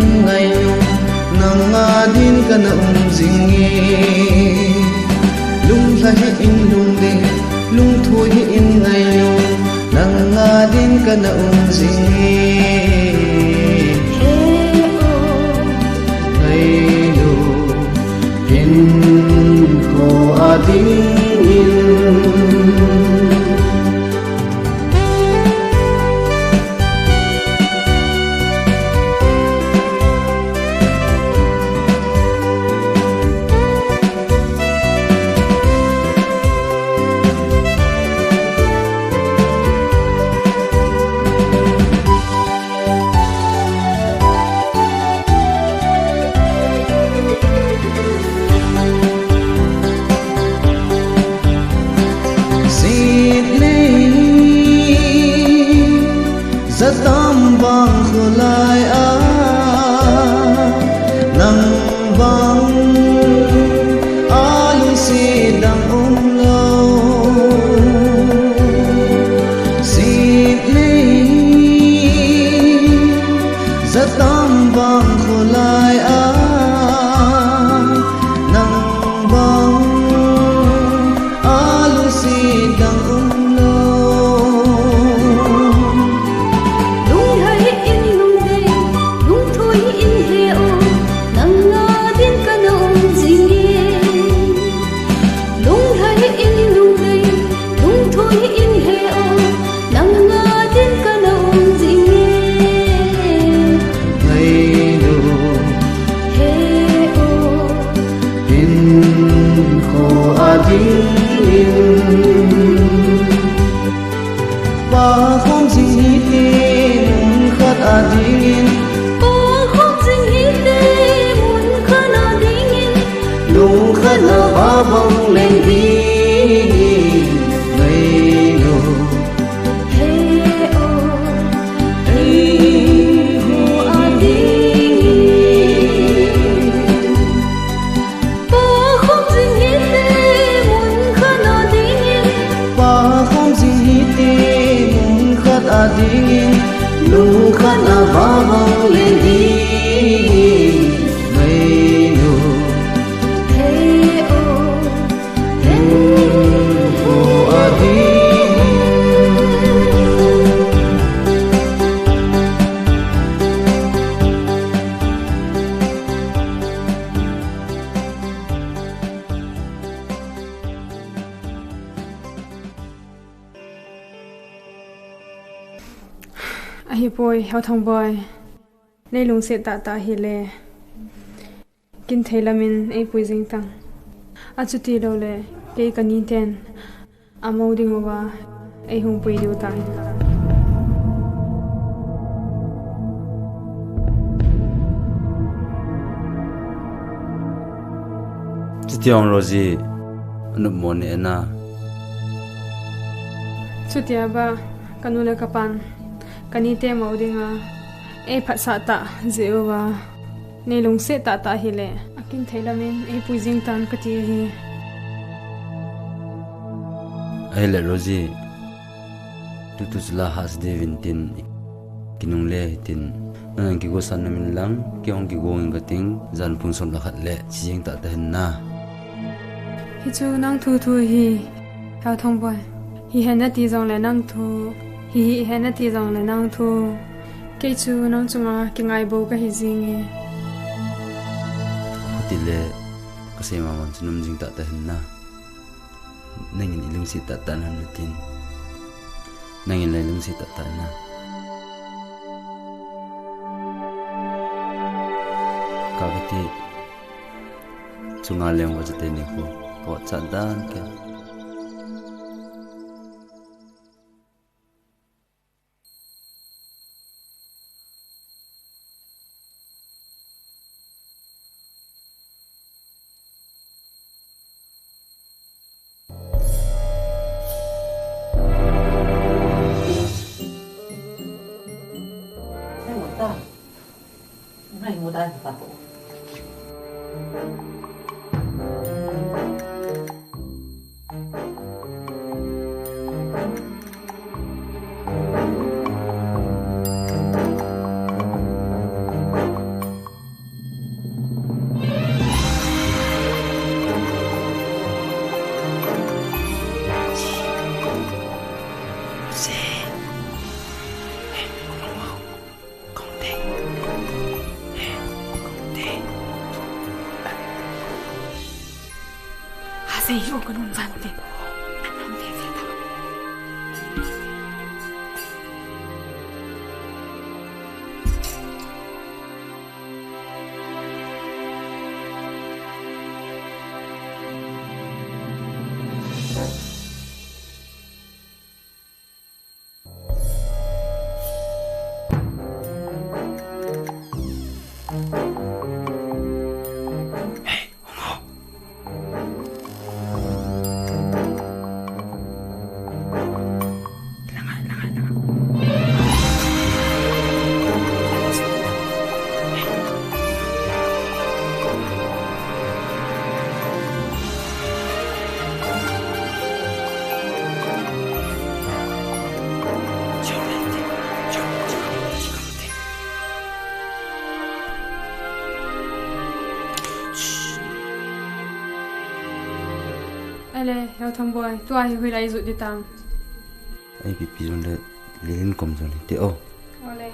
in ngailou, nanga din kana um jing e. Lunglhai hih in lungdei, lungthoi hih in ngailou, nanga din kana um jing e. He o, ngailou, hinkho a dingin. Sitni, jatam bang kholai a, nang bang a lungset dang umlou. Sitni, jatam bang kholai a, nang bang a lungset dang umlou. Lunglhai hih in lungdei, lungthoi hih in he o, nanga din kana um jing e. Lunglhai hih in lungdei, lungthoi hih in he o, nanga din kana um jing e. Ngailou, he o, hinkho a dingin. Pakhom jing hite, mun khat a dingin. Pakhom jing hite, mun khat a dingin. Lungkhat a vabang leng dingin. Ngailou, he o, hinkho a dingin. Pakhom jing hite, mun khat a dingin. Pakhom jing hite, mun khat a dingin. Lungkhat a vabang leng dingin. Ngailou, he o, hinkho a dingin. Ahipoi, Heuthang boi. Nei lungset tahtah hile, kin thei lamin eipui jing tan. Achuti loule, kei kaniten, amou dinguva eihung pui diu tan. Chuti jong Rosie, anop mo neh na. Chutia ba, kanu le kapan, kanite mou dinga eiphatsah tah jeh uva, nei lungset tahtah hile, akin thei lamin eipui jing tan kati ahi. Ahile Rosie, tutu chula hahsa diuvin tin, kinungle hitin, nang kigosan namin lang, kei hung kigo inge kating, jan pung som le khat le, che jeng tahtah hen na. Hichu nang thu thu ahi, Heuthang boi. Hihen nati jongle nang thu, hihen nati jongle nang thu. Kei chu nang chunga kingai bou kahi jing e. Hutile, kasei mama chu nom jing tahtah hen na. Nangin ilungset tahtah nam natin. Nangin lei lungset tahtah na. Kakiti. Chunga leng va chate ni ko. Ko cha dan ke. Tei o ka nung van te. Nang te te ta. Ele, Heo Thang Boi, tua hi hoilai jot ding tam? Ei, ipi ipi jong le, Len kom jong le, te o. Ole.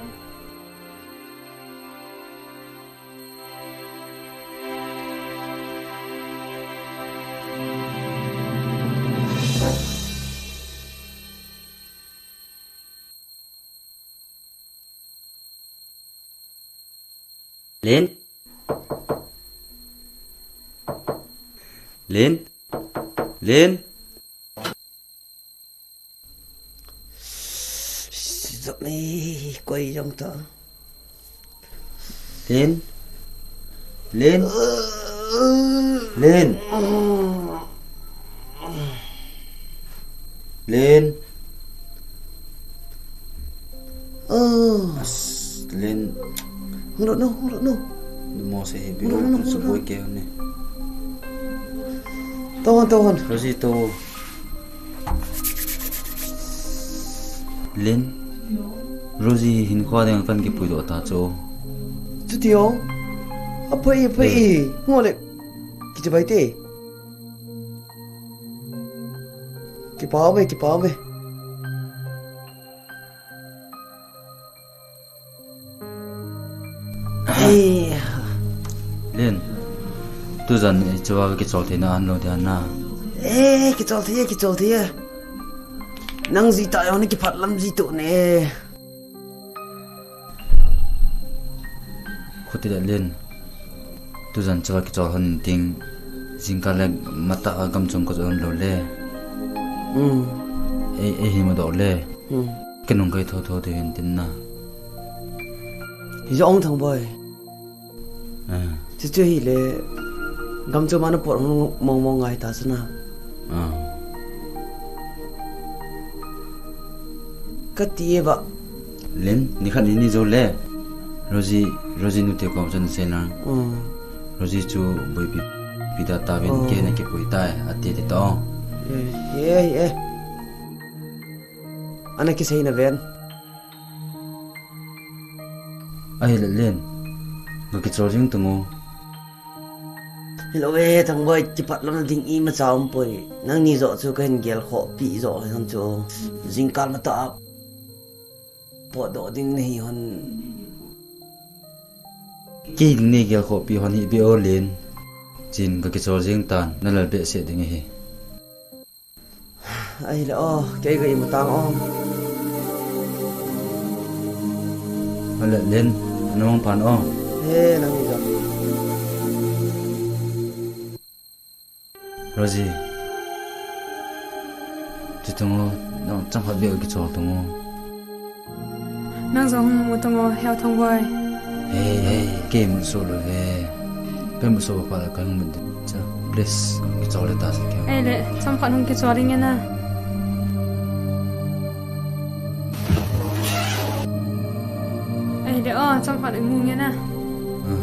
Len? Len? Len? Sijot ni koi jong ta. Len. Len. Len. Len. Oh. As, Len. Hung lut nu, hung lut nu. Mo se he bi. Hung lut nu, hung lut nu. Boi ke ne. Tou hon, tou hon. Rosie tou. Len, Rosie hin kho ding kan kipui doh ta chu. Chuti o. Aphai, aphai. Eh. Ngole. Kichibai te. Kipa ume, kipa ume. Ei. Len, tujan hichea kichol theina ahin lou dia na. Eh, kichol thei, kichol thei. Nang jui ta jong na kiphat lam jui to ne. Khuti le Len. Tujan chua kichol hon ting, jingkah le matah a gam chung ka jon lou le. Hmm. Ei, ei hi ma doh le. Hmm. Ka nung kai tho tho te hin tin na. Hi jong Thang Boi. Ah. Chu chu hi le, gam chung ma na pot hung mong mong ngai ta chu na. Ah. Ka ti e ba. Len, ni khat ni ni jou le. Rosie, Rosie nu te kom chan sei lang. Mm. Rosie chu boipi, pi ta ta vin. Oh. Kei na kipui tai, ati ti to. Eh, eh, eh. Ana kisei na ven. Ahile Len, ga kichol jing tung o. Hilou ve, Thang Boi, kipat lom ding imacha um poi. Nangni joh chu kahin gel khoh pi joh hon chu. Jingkah matah a potdoh ding nahi hon. Kei ding nei gel khoh pi hon hi be o Len. Chin ga kichol jing tan, na lal behseh ding ahi. Ahile o, kei ga imu tang o. Ahile Len, nang phan o. He, nang ni jong. Rosie. Chutung o, nang chang khat beh kichol tung o. Nang jong hung mu tang o, Heo Thang Boi. Hey, hey, kei mu so lo ve. Kei mu so pa la kei mu de. Cha, please, kichol le ta sa kei. Ei le, cham khat hung kichol ring e na. Ei le, o, cham khat hung mu nge na. Ah.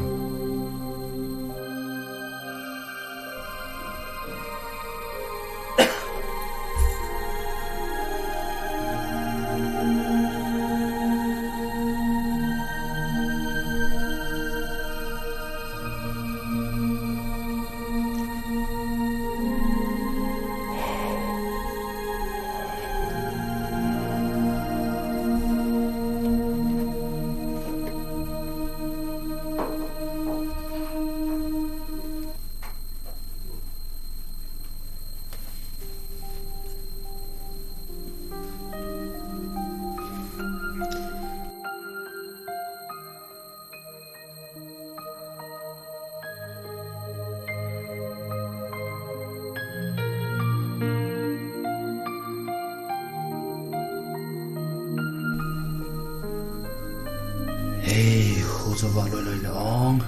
Sova loi loi le ong.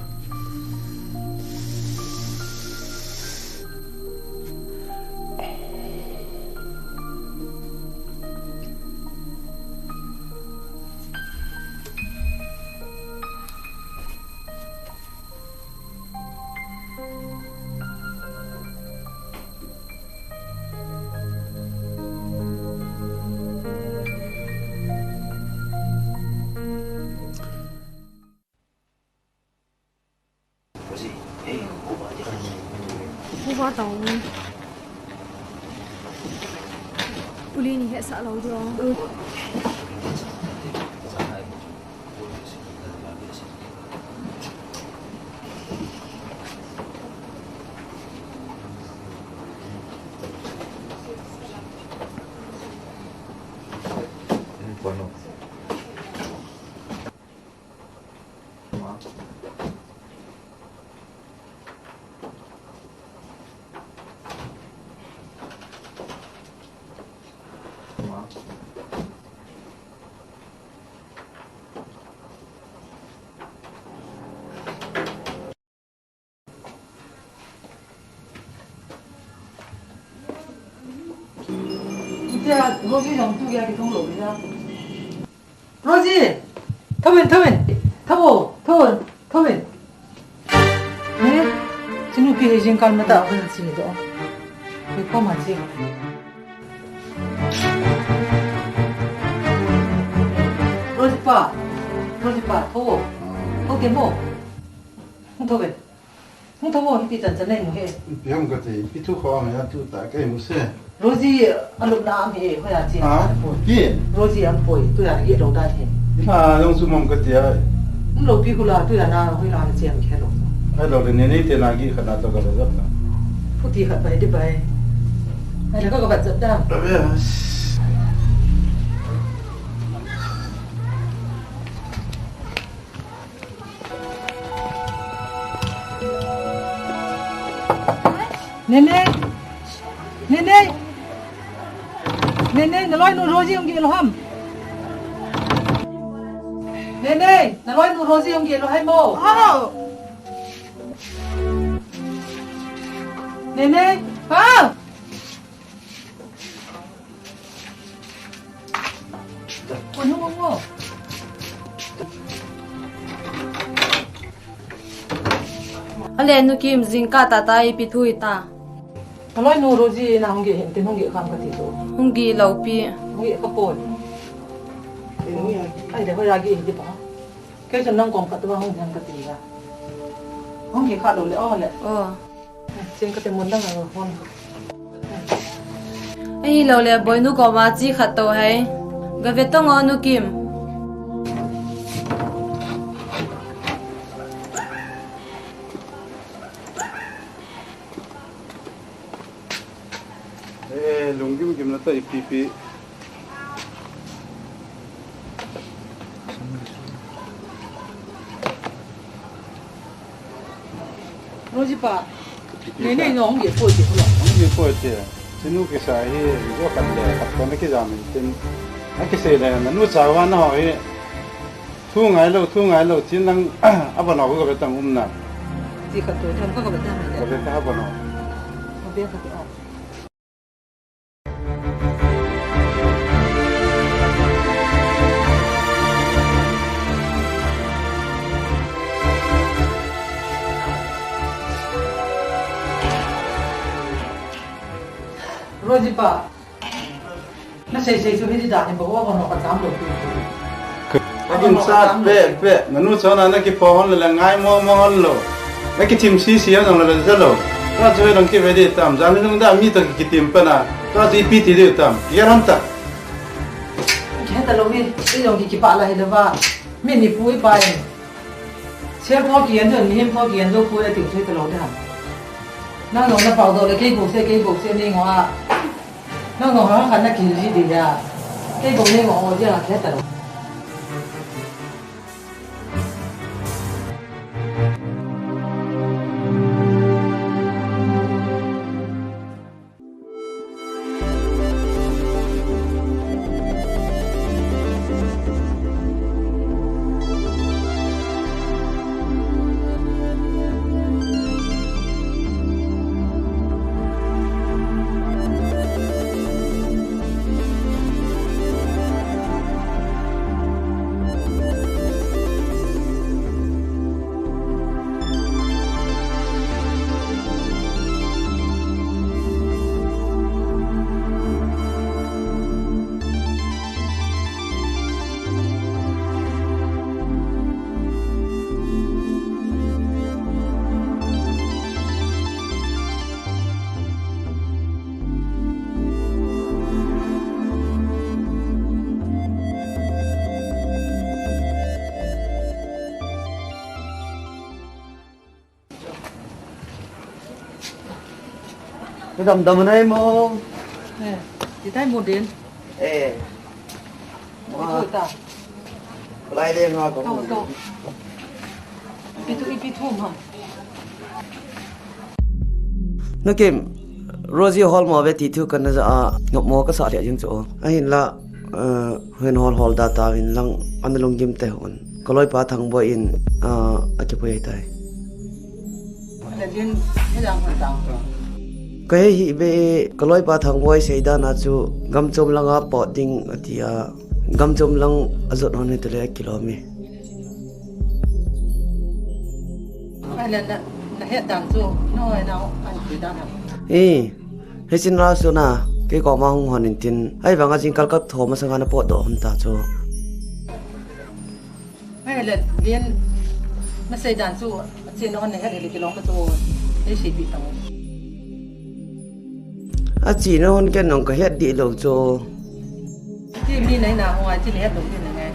Uva tau. Uli ni hesa lo jo. Rosie jong tu gei kithong lou ve na. Rosie, thou in, thou in, thou, thou, thou in. Eh, chinu pi hi jingkah matah a hung chi do. Pi ko ma chi. Rosie pa, Rosie pa, thou. Thou te mo. Hung thou in. Hung thou mo, hiti chan chan nei mu he. Ipi ham kati, ipi thu khom ham tu ta kei mu se. Rosie alupna am he, hoiya che. Ha? Pi? Rosie aum poi, tuya geh lou dan he. Ima jong chu mong kati a. Um lou pi khu la, tuya na, hoiya na che am khe lou. Ahilou le Nenei te na geh khat na toh ka va jap ta. Phuti khat bai di bai. Ahile ka va jap ta. Yes. Nenei! Nenei! Nenei, naloinu Rosie hung geh lou ham? Nenei, naloinu Rosie hung geh lou ham mo? Aw! Nenei! Aw! Ale, Nu Kim, jingkah tah tah a ipi thu hita? Kaloinu Rosie na hung geh hinte, hung geh kham kati chu. Hung geh lou pi. Hung geh kha poi. Ahile hoiya geh hinte pa. Kei chun nang kom khat tua hung ding kati a. Hung geh kha lou le, o le. O. Cheng kati mun dang a hon. Ahilou le, Boinu koma chi khat tou hai. Gave tong o Nu Kim. Eh, lunggim gim na ta ipi pi. Rosie pa. Ipi Nenei pa? No hung geh poi ti khu la. Hung geh poi ti. Chinu kisa hi, jo khat le, khat ko na kijam in tin. Na kisei le, nanu chawa na ho hi. Thu ngai lou, thu ngai lou, chin lang, a ban ho ka ve tang um na. Chi khat tou, tham ka ka ve tang le. Ka ve ka ban ho. Ka ve ka ve a. Rosie pa. Na sei sei chu hiti dan hi bou a, ka cham lou pi. Ka gim chat pe pe, nanu chon a na kipo hon le, le ngai mo mo hon lou. Na kithim sisi hon le, le ja lou. Ka chu dong kive di tam, jan lung da mi to kitim pa na. Ka chu ipi ti di tam. Kihe hon ta. Kihe ta lou hi, i jong ki kipa la hi le va. Mi ni pu i pa in. Sel pho kian jo, mihem pho kian jo, khu le tiu thei ta lou de ham. Nang jong na pau do le kei bou se, kei bou se ni ngo a. Nang jong ha khan na kihil ji di le a. Kei bou ni ngo o ji a khe ta lou. Ka damdam nai mo. Eh, ti tai mo din. Eh. Mo ta. Lai de nga ko. Ko, ko. Ipi thu, ipi thu ma. Nu Kim, Rosie hol mo ve ti thu kana ja a, ngap mo ka sa le jing chu. Ahin la, eh, hin hol hol da ta vin lang, ana lunggim te hon. Ka loipa Thangboi in, ah, a kipui tai. Ka he hi be, ka loipa Thangboi seidan a chu gamchom langa pot ding ati a, gamchom lang a jot hon hi tule a kilom e. Ai le na, na het dan chu, na hoi na, an ti dan ha. Eh, he chin ra su na, kei koma hung hon in tin, ai vanga jingkal ka thom masanga na pot doh hon ta chu. Ai le, Lian, na seidan chu, a chin hon na het le kilom ka chu, ei sei pi ta. A chin hon ken nong ka het di lo chu. Ti mi nai na hon a chin het lo ti na ngai.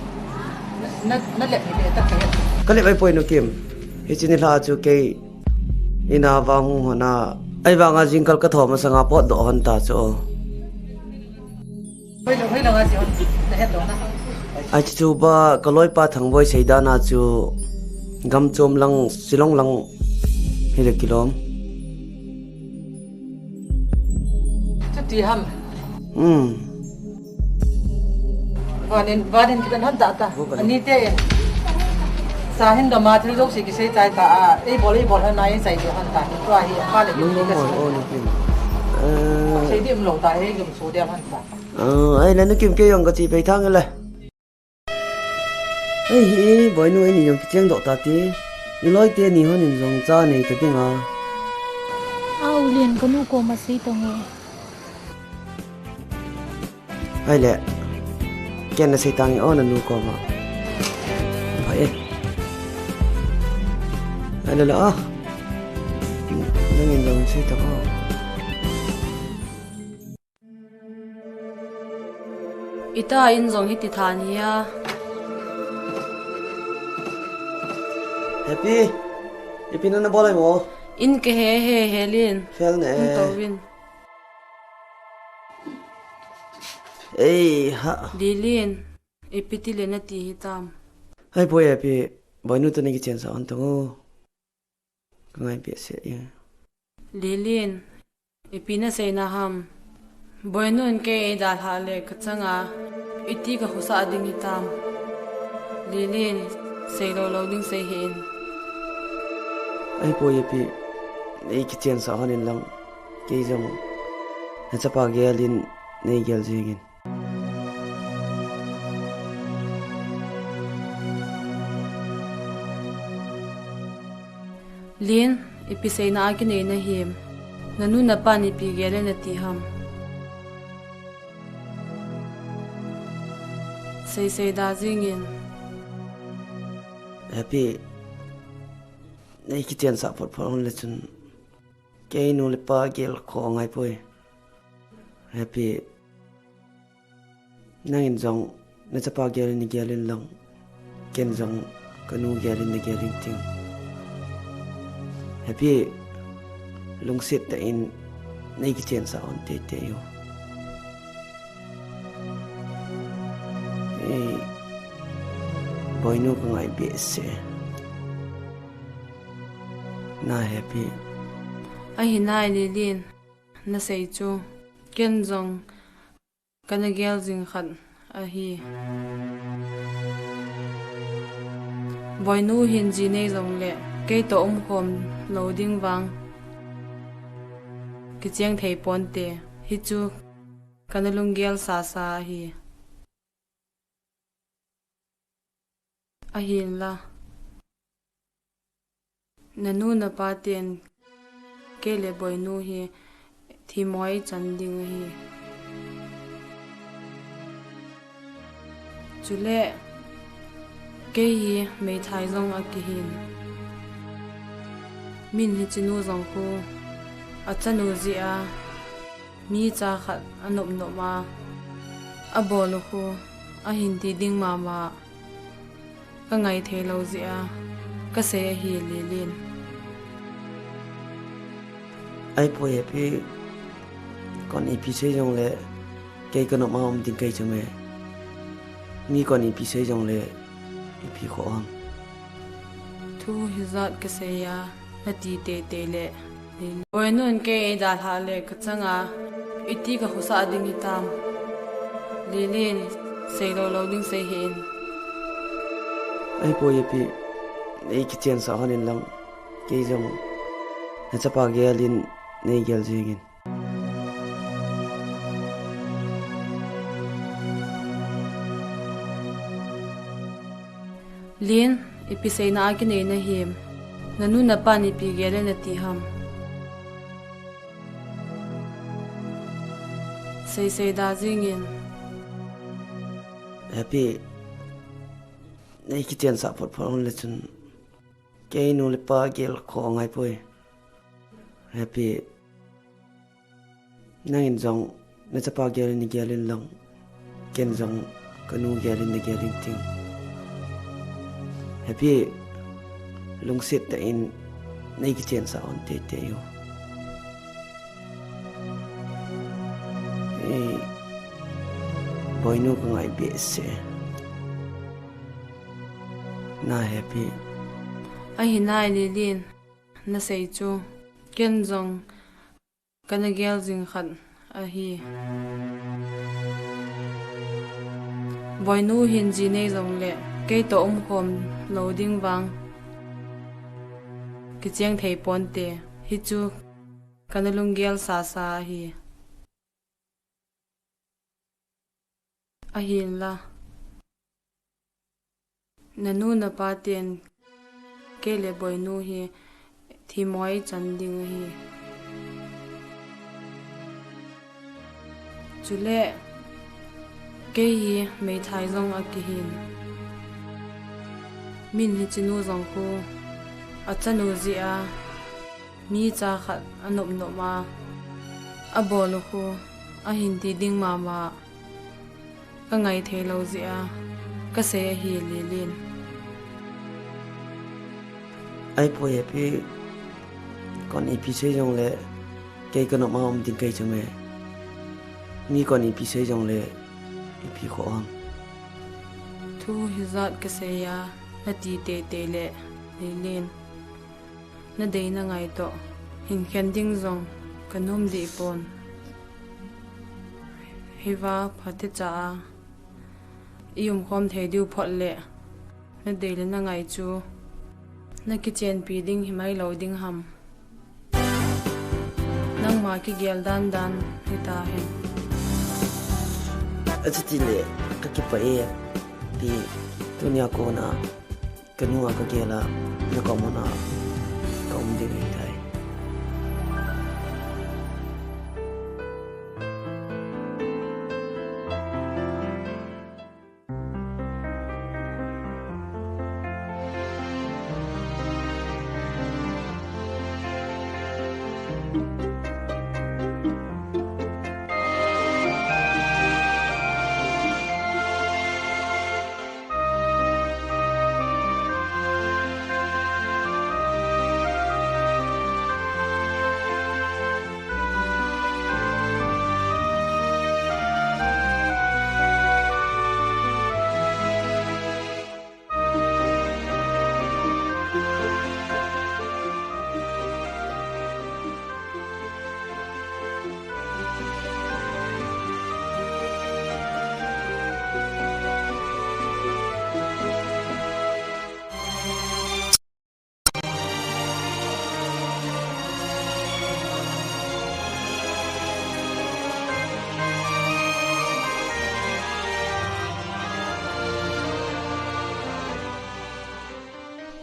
Na, na le mi le ta ka het. Ka le bai poi nu Kim. Hi chin la chu kei. Ina vang hon a. Ai vanga jingkal ka thom masanga pot doh hon ta chu. Hoi lo, hoi lo nga si hon, na het lo na. Ai chu ba ka loipa Thangboi seidan a chu gamchom lang, Shillong lang hi le kilom. Chuti ham. Hmm. Vanin, vanin kiben hon ta ta. Ani te. Sa hin doma thil jouse kisei chai ta a. Ei bol, ei bol hon na ei chai de hon ta. Tua hi, pa le. Lung lung mo, o, nu Kim. Eh. Sei dim lo ta, ei lum su de hon ta. Ah, ai, le nu Kim kei jong ka chi pei thang le. Ei hi, Boinu, eini jong kicheng doh ta ti. I loi teni hon in jong cha nei ta ding a. Au Lian, ka nu koma sei tang e. Ai le. Ken na sei tang e, o na nu koma. Pha e. Ai le la a. Nangin jong sei tang o. Ita in jong hiti than hi a. Happy, ipi na na bol ai mo? In ka he he he Lian. Fel ne. In to win. Ei ha. Lilin, ipi ti le na ti hi tam. Hai poi Happy, Boinu to nei kichen sa on to. Ka ngai behseh e. Lilin, ipi na seina ham. Boinu in kei ei dalha le ka changa, iti ka khosa ding hitam. Lilin, sei lo lo ding sei hih in. Ai poi Happy, ei kichen sa hon in lang. Kei jong, na chapa gel in, nei gel jing in. Lin, ipi seina a kinei na him. Na nu na pa in ipi gel e na ti ham. Sei sei da jing in. Happy, nei kichen sa phot phot hon le chun. Kei nu le pa gel kho ngai poi. Happy. Nangin jong, na chapa gel in na gel in lang. Ken jong, ka nu gel in na gel in ting. Happy, lungset tah in, nei kichen sa hon teitei o. Ei, Boinu ka ngai behseh. Na Happy. Ahi nai Lilin, na sei chu. Ken jong, Kana gel jing khat ahi. Boinu hin ji nei jongle, kei toh umkhom lou ding vang kicheng thei ponte, hichu kana lunggel sasa ahi. Ahinla. Nanu napa ten kei le Boinu hi themmo ichan ding ahi. Chule kei hi meithai jong akihin. Min hichenu jong khu achanu jeh a mi cha khat anop nop a, abol u khu ahin ti ding mama. Ka ngai thei lou jeh a, ka sei ahi Lilin. Ahipoi Happy, Kon ipi sei jongle, kei kanop a um ding kei chu me. Mi kon ipi sei jongle, ipi khoh ham. Thu hijat kasei a, nati teitei le. Boinun kei eidalhah le kachanga, iti kakhosah ding hitam. Lilin, seilou lou ding sei hih in. Ahipoi Happy, eikichensah hon in lang. Kei jong, nachapa gelin, neigel jingin. Lin, ipi seina a kinei nahim? Nanu napan ipi gel e nati ham? Seisei da jingin. Happy, neikichensah phot phot hon le chun, kei nu le pa gel khoh angaipoi. Happy, nangin jong nachapa gelin nagel in lang, ken jong kanu gelin nagel inting. Happy, lungset tah in neikichensah hon teitei o. Ei, Boinu kangai behseh. Na Happy. Ahi nai Lilin, nasei chu. Ken jong kana gel jing khat ahi. Boinu hin ji nei jongle, kei toh umkhom lou ding vang kicheng thei ponte, hichu kana lunggel sasa ahi. Ahinla, nanu napa ten kei le Boinu hi themmo ichan ding ahi. Chule, kei hi meithai jong akihin. Min hichenu jong khu, achanu jeh a, mi cha khat anop nop a, abol u khu, ahin ti ding mama. Kangai thei lou jeh a, kasei ahi Lilin. Ahipoi Happy, kon ipi sei jongle, kei kanop a um ding kei chu me. Mi kon ipi sei jongle, ipi khoh ham. Thu hijat kasei a, nati teitei le, Lilin. Nadei nangai toh, hinkhen ding jong kanom deh pon. Hiva phatecha a, iumkhom thei diu phot le, nadei le nangai chu, nakichenpi ding himai lou ding ham. Nangma kigel dan dan hita hen. Achuti le, kakipah e, Pi, tunia kona. Kanu a kagel a, nakom a kaum ding ahitai.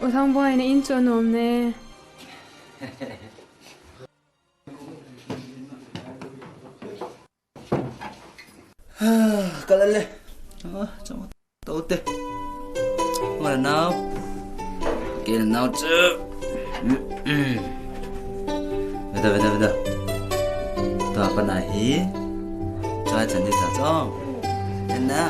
U Thangboi, na in chu anom ne. Ka la le. Ah, chama. Tote. Ngala nau. Kei nau chu. Veda, veda, veda. Tua pa na hi. Chua chan di ta chong. Ena.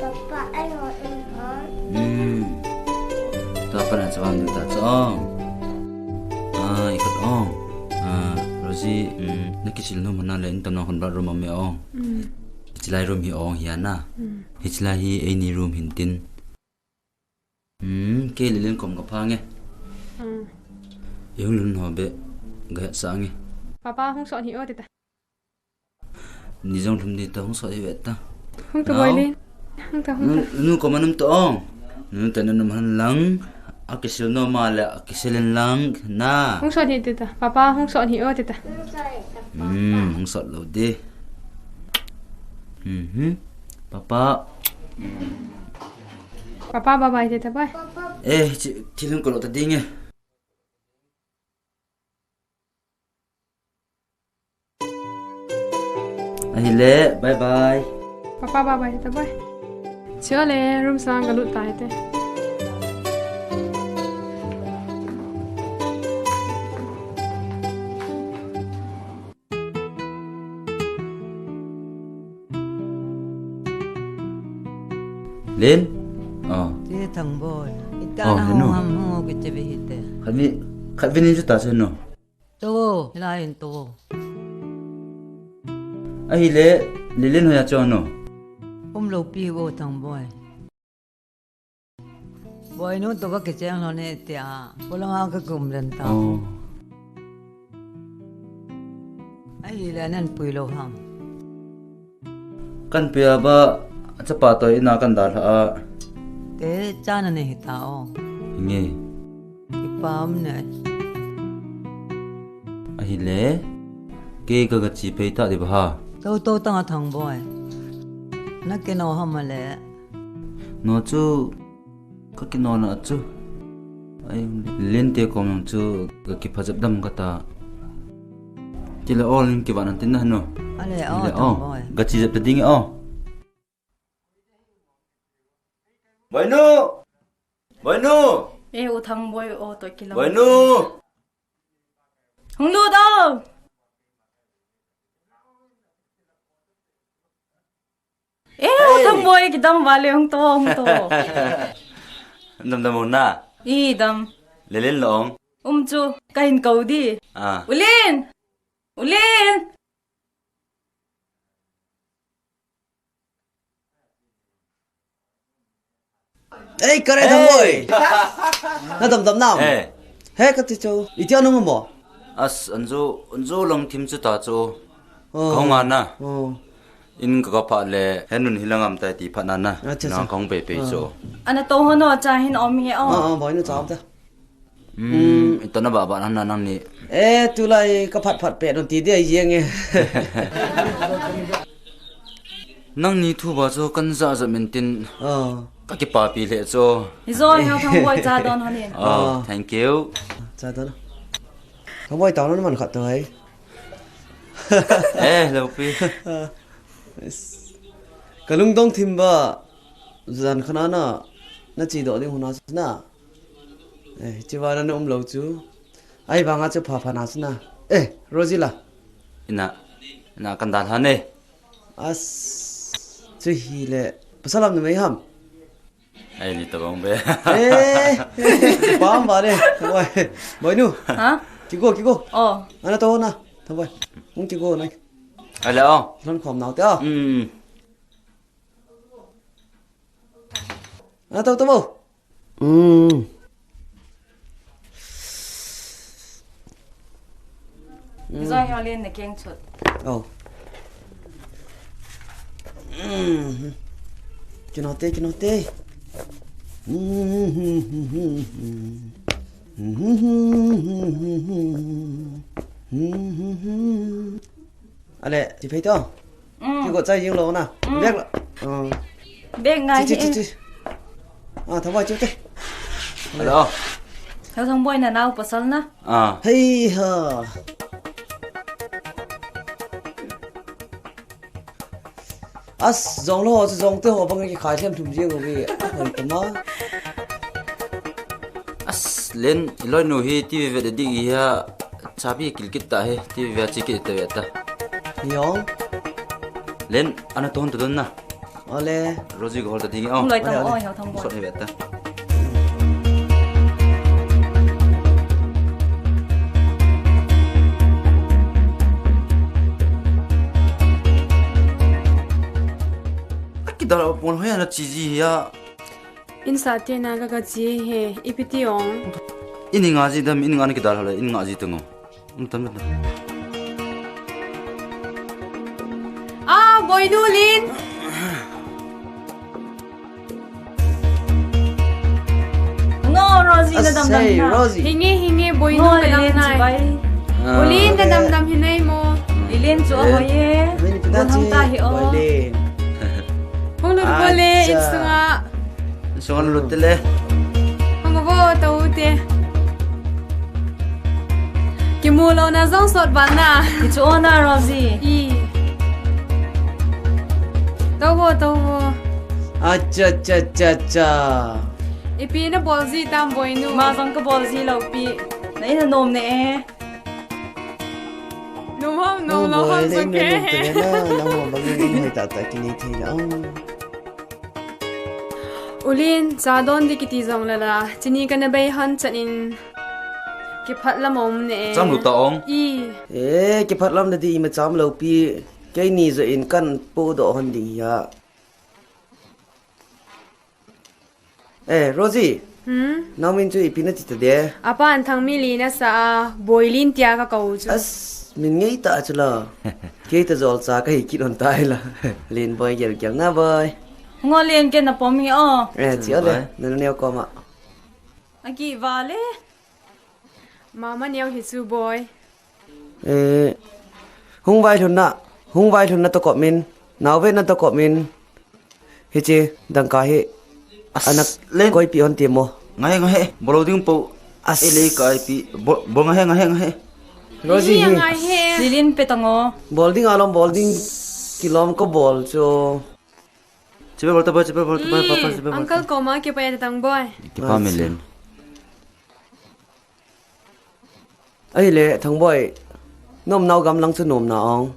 Papa, I want in on. Hmm. Tua pa na chua di ta chong. Ha, Ah, ikhat ong. Ah, Rosie, um, nakisil nom hana le in tamna hon ba room a me ong. Mm. Hichelai room hi ong hi ana. Mm. Hichelai hi eini room hin tin. Hmm, kei le Len kom ka pha nge. Hmm. I hung lhun ho be ga het sa nge. Papa hung sot hi o tita. Ni jong lhum ni ta hung sot hi ve ta. Hung ta boi Len. Hung ta, hung ta. Nu, nu kom anum ta ong. Nu ta nanum han lang. A kisil nom a le a kisil in lang na. Hung sot hi tita. Papa hung sot hi o tita. Hmm, hung sot lo de. Mhm. Papa. Papa, bye bye, tita bye. Eh, chi, thil hung kolo ta ding e. Ahile, bye bye. Papa, bye bye, tita bye. Chia le, room sang ka lut ta hite. Len? Oh. Che Thangboi. Ita oh, na henu. Hung ham hung o kiche ve hite. Khatvei, khatvei ni chu ta se no. To, la in to. Ahile, Lelen hoiya chu no. Um lo pi o Thangboi. Boinu to ka kicheng lhon e tia, polanga ka kum den ta. Oh. Ahile nan pui lo ham. Kan pui a ba, chapa to ina kan dalha a. Te cha na ne hita o. Nge. Kipah um ne. Ahile, kei ka ga chi phei ta di ba ha. To to tang a Thangboi. Na kino ham le. No chu, ka kino na chu. Ai, Lente kom jong chu, ka kipha jep dam ka ta. Chule o Len kivan an tin na no. Ale o, Thangboi. Ka chi jep ta ding o. Boinu! Boinu! E, u Thangboi o to kilo. Boinu! Hung lut o! Eh, hey! Thangboi, kidam vale, hung to, hung to. Dam dam hung na? I dam. Lelen long. Um chu, kahin kou di. Ah. U Len! U Len! Ei, kare Thangboi. Na dam dam nam. Eh. He, kati chu. Itia nung mo? As, anjo, anjo lang thim chu ta chu. Oh. Ka hung ana. Oh. In ka ka pha le, he nun hi lang am tai ti pha na na. Acha, na acha. Ka hung pe pe chu. Ana to ho no cha hin om nge o. Ah, ah, boi nu cha om ta. Hmm, ito na ba ba na na nang ni. Eh, tulai ka phat phat pe nun ti dia yeng e. Nangni thu ba chu kan ja ja min tin. Oh. Ka kipapi le chu. Hi jo, heo Thangboi cha don hon in. Oh, thank you. Cha don. Thangboi tao na man khat to hai. Eh, lo pi. Yes. Ka lungdong thim ba jan khana na, na chi do ding huna na. Eh, chi ba na um lo chu. Ai, vanga chu pha pha na chu na. Eh, Rosie la. Ina, ina kan dalha ne. As, chu hi le. Pasal lam na mai ham. Ai, ni to bang be. Eh, pam ba le. Boinu. Ha? Kigo, kigo. Oh. Ana to na. Thangboi. Hung kigo na. Ale o. Lon khom nau te o. Hmm. Ana to to bo. Hmm. Zoi heo Len na keng chut. Oh. Hmm. Kino te, kino te. Ale, chi phei to. Mm. Kigo chai jing lo na. Mm. Bag la. Ah. Bag ngai chi, chi, hi. Chi, chi. Ah, Thangboi chu te. Hello. Hello, Thangboi na nao pasal na. Ah. Hei ha. As, jong lo, jong te ho bang ki khai lhem thum jing uvi. Hoi tama. As, Len, i loinu hi T V vet ding i ha, chabi kil kit ta hi, T V vet chi kit ta vet ta. Yo. Len, ana ton ta don na. Ole. Rosie ko hol ta ding o. Loi tang o, yo tang bo. Sot hi vet ta. Tala pon hoiya nache ji hia. Insah tena ka kache hi, ipi ti ong. Ini nga ji dam, ini nga na kidal hale, ini nga ji tengo. Um, tam, tam. Ah, Boinu Lin. Ngo, Rosie, nadamdam na? Rosie. Hinge, hinge, Boinu, ngo, kadam Lin nai. Chibai. Ah. U Lin, nadamdam hinai mo. Lin chu, eh, ahoiye. Lin, gun hang ta hi o. Boy Lin. Hung lut bole, acha. Insunga. Insunga lut tele. Hung bo, tou te. Kimu louna jong sot ban na. Kichu ona, Rosie. I. Tou bo, tou bo. Acha, acha, acha, acha. Ipi nabol ji tam, Boinu? Ima jong kabol ji lou pi. Na in anom ne e. Nom ham, nom lou ham, Boy, le, nom te na, nangho bangin hoi tah tah kinei thei na. U Lin, cha don di kiti jong le la, chini kana bei hon chan in kiphat lam um ne. Cham lou ta ong. I. Eh, kiphat lam le di ima cham lou pi, keini jo in kan pu doh hon ding hia. Eh, Rosie. Hmm? Nang min chu ipi nati ta de? Apan Thangminlin asa a, Boilin tia kakou chu. As, min ngei ta chu la. Kei ta jol cha kahi kit hon tai la. Lin Boi gel gel na Boi. Ngo Lin, kei na pom hi o. Eh, chi o le. Boi. Nanu neo koma. Aki va le. Mama neo hi chu Boi. Eh, hung vailhun na, hung vailhun na tokop min, nao ve na tokop min. Hiche, dangka hi, as, ana Lin. Koipi hon ti mo. Ngai, ngai, bol ding po. As. Ele kaipi, bol, bol ngai, ngai, ngai. Rosie hi. Ngai he. Lilin pe tango. Bol ding alom, bol ding kilom ko bol cho. Chibai bol ta Boi, chibai bol ta Boi, papa, chibai bol ta. Uncle koma kipa ya tang Boi. Kipa mi Lin. Ahile, Thangboi, nom nau gam lang chu nom na ong.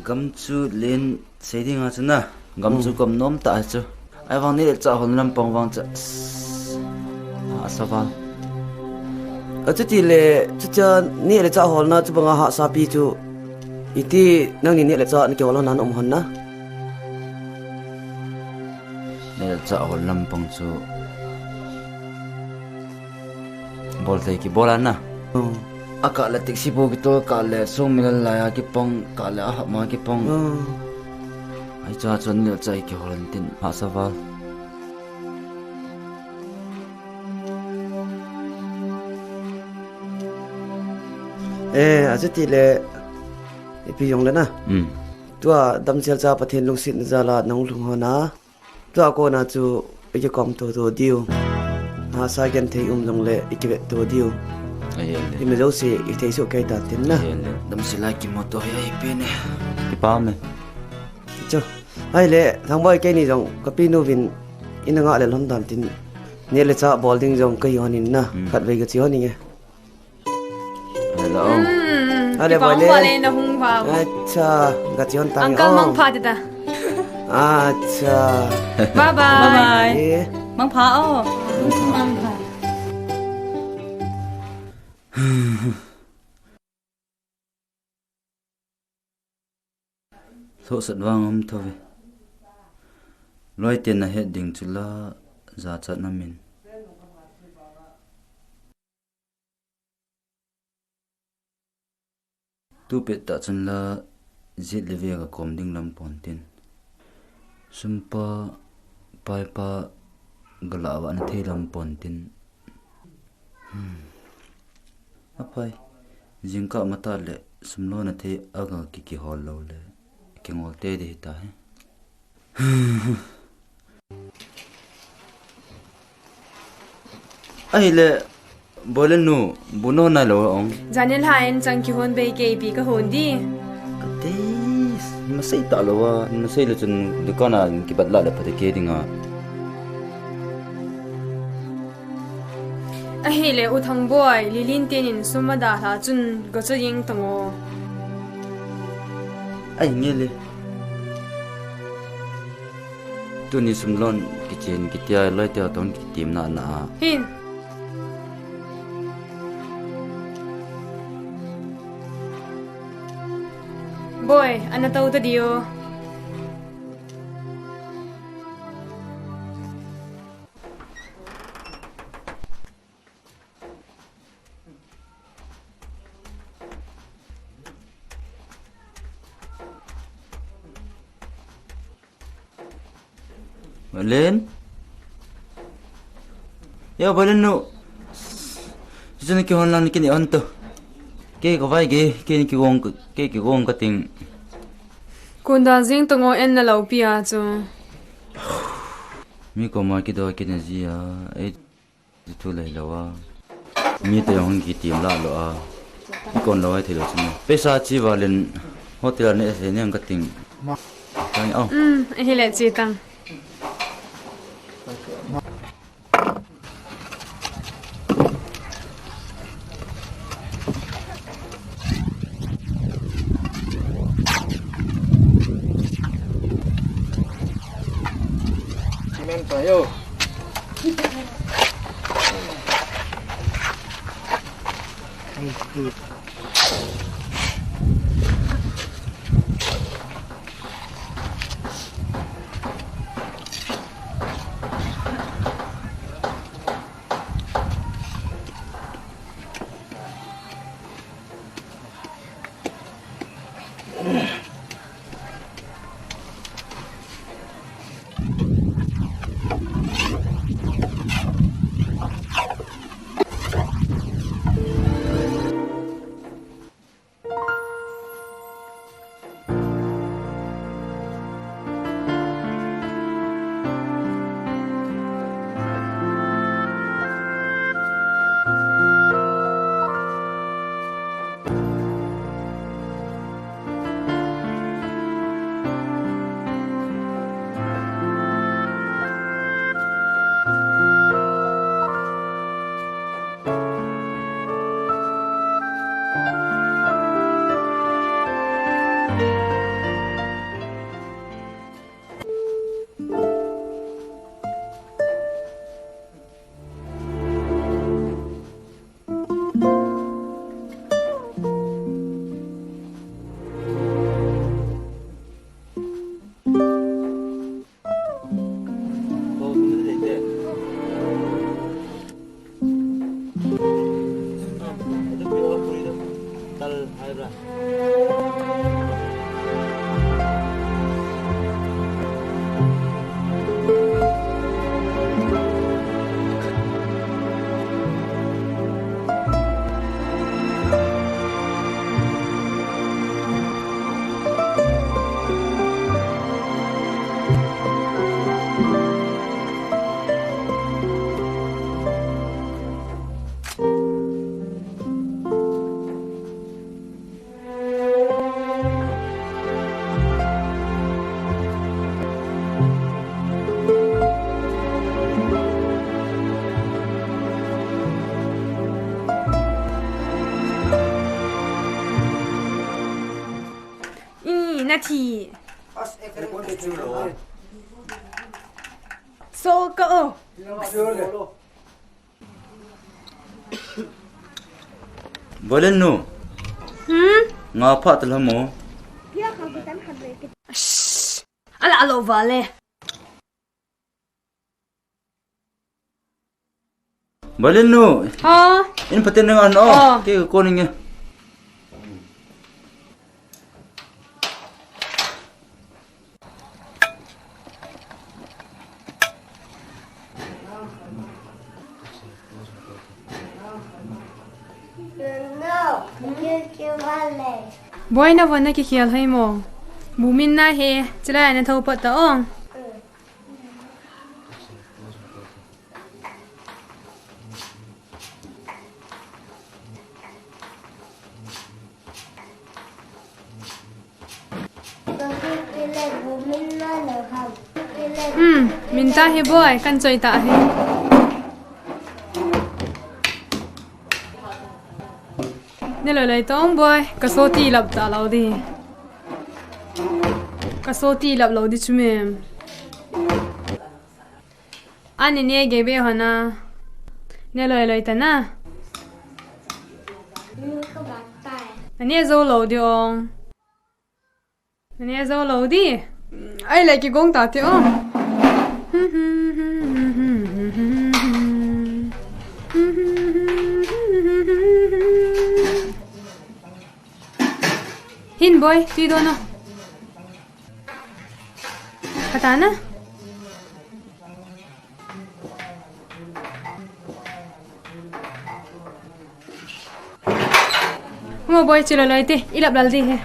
Gam chu Lin sei ding a chu na, gam chu kom nom ta chu. Ahivang neh le chah hol lampang vang chu, hahsa val. Achuti le, chucha neh le chah holna chu banga hahsa pi chu. Iti nangni neh le chah na kihol hon na um hon na. Neh le chah hol lampang chu. Bol thei kibol a na. Hmm. Akah le taxi po kitol, kah le song milal lai a kipong, kah le ahap ma kipong. Hmm. Ai cha chun neh le chah kihol in tin hahsa val. Eh, achuti le ipi jong le na. Hmm. Tua damsel cha Pathen lungsetna jal a nahung lhung hon a. Tua kona chu ikikom toto diu. Hahsa genthei um jongle ikivet to diu. Ahile. Ima jouse ithei soh kei ta tin na. Ahile. Damsel a kimu to hi ahi pen e. Kipa me. Chu. Ahile, Thangboi keini jong kapi nu vin ina ngah le lhon dan tin. Neh le chah bol ding jong kahi hon in na. Hmm. Khatvei kache hon inge. Hello. Hmm, ale, kipa hung pha le, na hung pha. Acha, kache hon tang. Uncle, oh, mangpha tita. Acha. Bye bye. Bye bye. Eh. Mangpha o. Mangpha. Lhohsat vang um thou ve. Loite nahet ding chu la jachat na min. Tupet tah chun la jet le vek a kom ding lam pon tin. Sumpa, paipa, galah vah na thei lam pon tin. Hmm. Aphai, jingkah matah le sum lona thei a ga kikihol lou le, kingol te ding hita hi. Ahile, Boilin nu, bu nahon nai lou ong. Janel ha in chang kihon bei kei pi kahon di. Kate, masei ta lou a, masei le chun dukan a kibat lah le phate kei ding a. Ahile, U Thangboi, Lilin tenin sum adalha chun gacha jing tango. Ahi nge le. Tuni sum lon kichen kitia loite ho tong kitim na na a. Hin. Boi, ana tou ta di o. Len? Yo, Balen nu. Sijun ki hon lang ni kini on to. Ke ka vai ke, ke ni ki gong, ke ki gong ka ting. Kunda jing to ngo en na lau pi a chu. Mi ko ma ki do ki na ji a. E Thu lei lo a. Mi te jong ki tim la lo a. Kon lo ai thei lo chu. Pesa chi valen hotel ne se ne ka ting. Tang au. Um, hi le chi tang. Cement tayo. Ih, na thi. So ka o. Balen nu. Hmm? Nga pha ta lamo. Shh. Ala alo vale. Balen nu. Ha? In paten nga no. Oh. Ke ko ninge. Boi, na von na kikhel hei mo. Bumin na he, chilai na tho pat ta ong. Hmm, min ta hi boi, kan choi ta hi. Ne loi loi tong boi, ka so ti lap ta lo di. Ka so ti lap lo di chu mem. Ani ne ge be hona. Ne loi loi ta na. Ani zo lo di ong. Ani zo lo di. Ai le kigong ta ti ong. Hin boi, tui don o. Kata na. Mo boi, chilo loi te, ilap lal di he.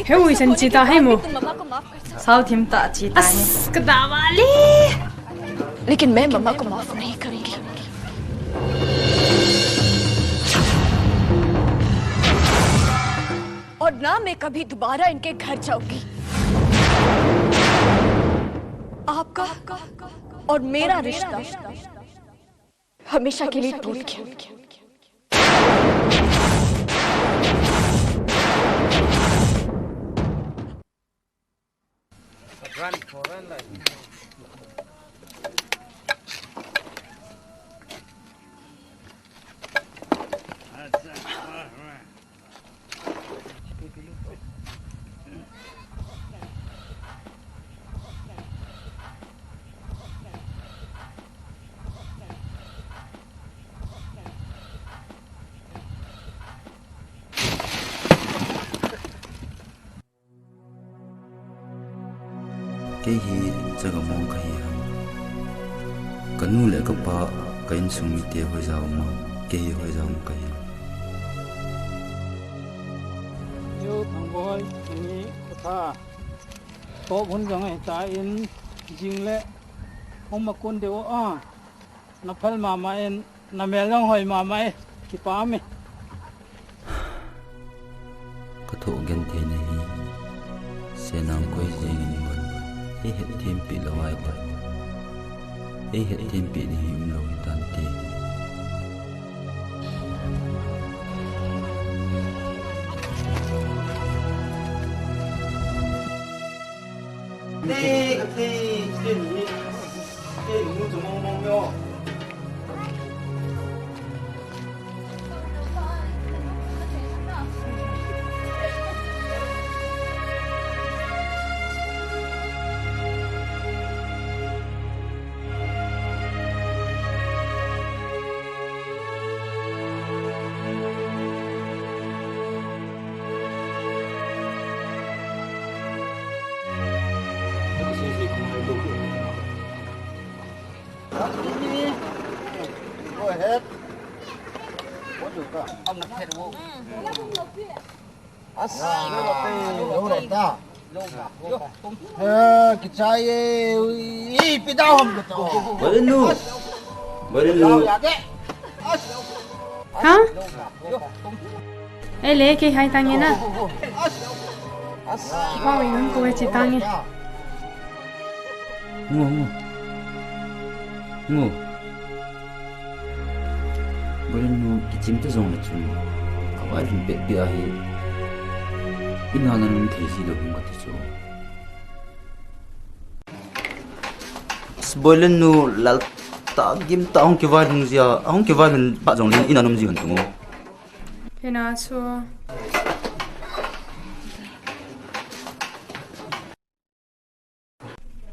Heu, isan chita hai mo. Sao thim ta chita hai. As, ka da wali. लेकिन मैं मम्मा को माफ नहीं करूंगी। और ना मैं कभी दोबारा इनके घर जाऊंगी। आपका और मेरा रिश्ता हमेशा के लिए टूट गया। Kei hi chaga mong kahi ham? Kanu le kapa, ka insung mite hoija um am? Kei hi hoija um kahi? Yo, Thangboi, ni kotha. Top hun jong ahi tan, jing le hung ma kon diu a. Na phal mama in, na mel jong hoi mama e, kipah e. Ka thoh genthei na hi, senang koi jeng in bon, ei hetthem peh lou ahile, ei hetthem peh na hi um lou hi tante. Go ahead. What you got? As, lo lo ta. Eh, kichai e, ui, pi dau ham ko to. Bolenu. Bolenu. Ha? Ei le, kei hai tange na. As. Wow, inun ko e chi tange. Ngo, ngo. Ngo. Bolenu, kichim ta jong le chun, ka vailhun pet pet ahi. Ina na lum thei ji lou hung kati chu. Bolenu, lal ta gim ta hung kivailhun jia, hung kivailhun pha jong le ina na um ji hon tung o. Kei na chu.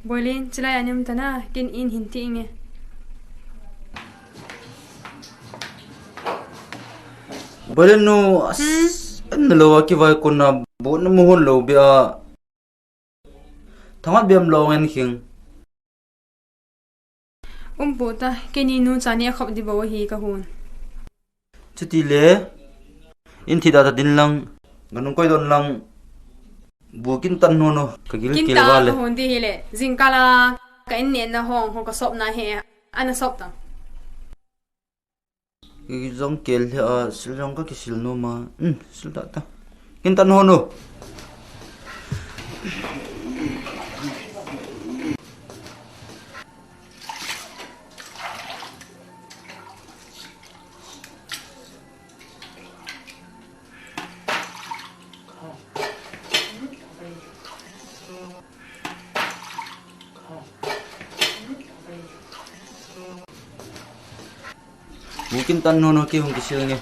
Boilen, chilai a ni um ta na, ken in hin ti inge. Bolenu, as, hmm? An lo a kivai kon na, bu na mu hon lo be a. Thangat bem lo ngen khing. Um pu ta, keini nu cha ni a khop di bou ahi ka hun. Chuti le, in thi da ta din lang, ganung koi don lang, bu kin tan hon o, ka gil kin kil ta va le. Hon di hi le, jingkah a, ka in ne na hong, hong ka sop na he, ana sop ta. Ki jong kel le a, sil jong ka kisil nom a. Hmm, sil ta ta. Kin tan hon o. Bu kin tan hon o, kei hung kisil nge.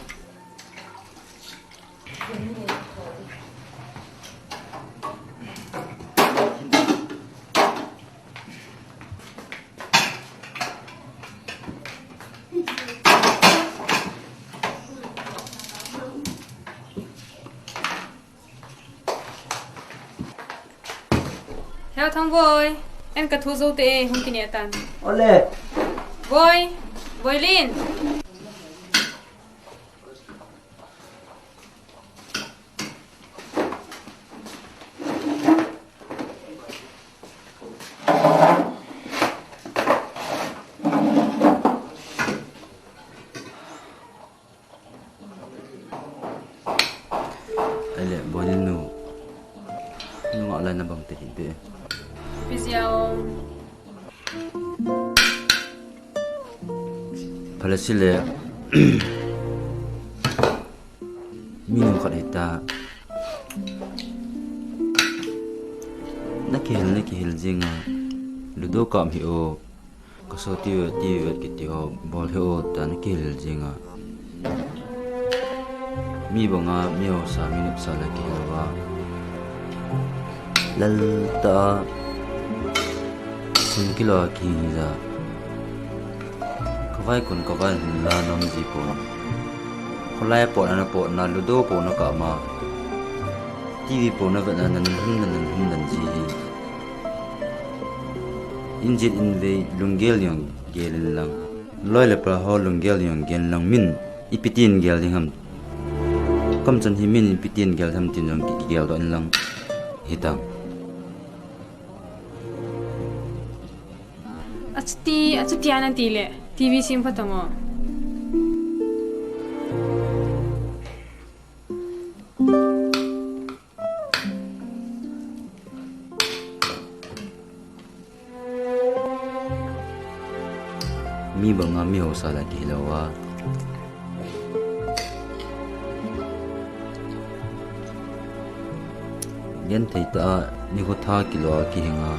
Thang Boi, en ka thu zo te e, hung kine tan. Ole. Boi, Boilin. Ele, Boilin nu. Nunga lai na bang te hin pe. Piziao. Phalasi le. Mi nu khat hita. Na kihil, na kihil jinga. Ludo kam hi o. Ka so ti ve, ti ve kiti ho, bol hi o, ta na kihil jinga. Mi banga, mi hausa, mi nopsa la kihil va. Lal ta, sun kilo a kihi ja. Ka vai kun, ka vai hun la nom ji pon. Kholai pon, ana pon, na ludo pon na ka ma. T V pon na vet na, nan hun, nan hun, nan ji hi. Injit invei lunggel jong gel in lang. Loi le pa ho lunggel jong gel in lang, min ipi tin gel ding ham. Kamchan hi min ipi tin gel ham tin jong ki, kigel doh in lang. Hitang. Achuti, achuti ana ti le. T V sim pha tamo. Mi banga mi hausa la kihil a. Genthei ta a, nikho tha kilo a kihing a.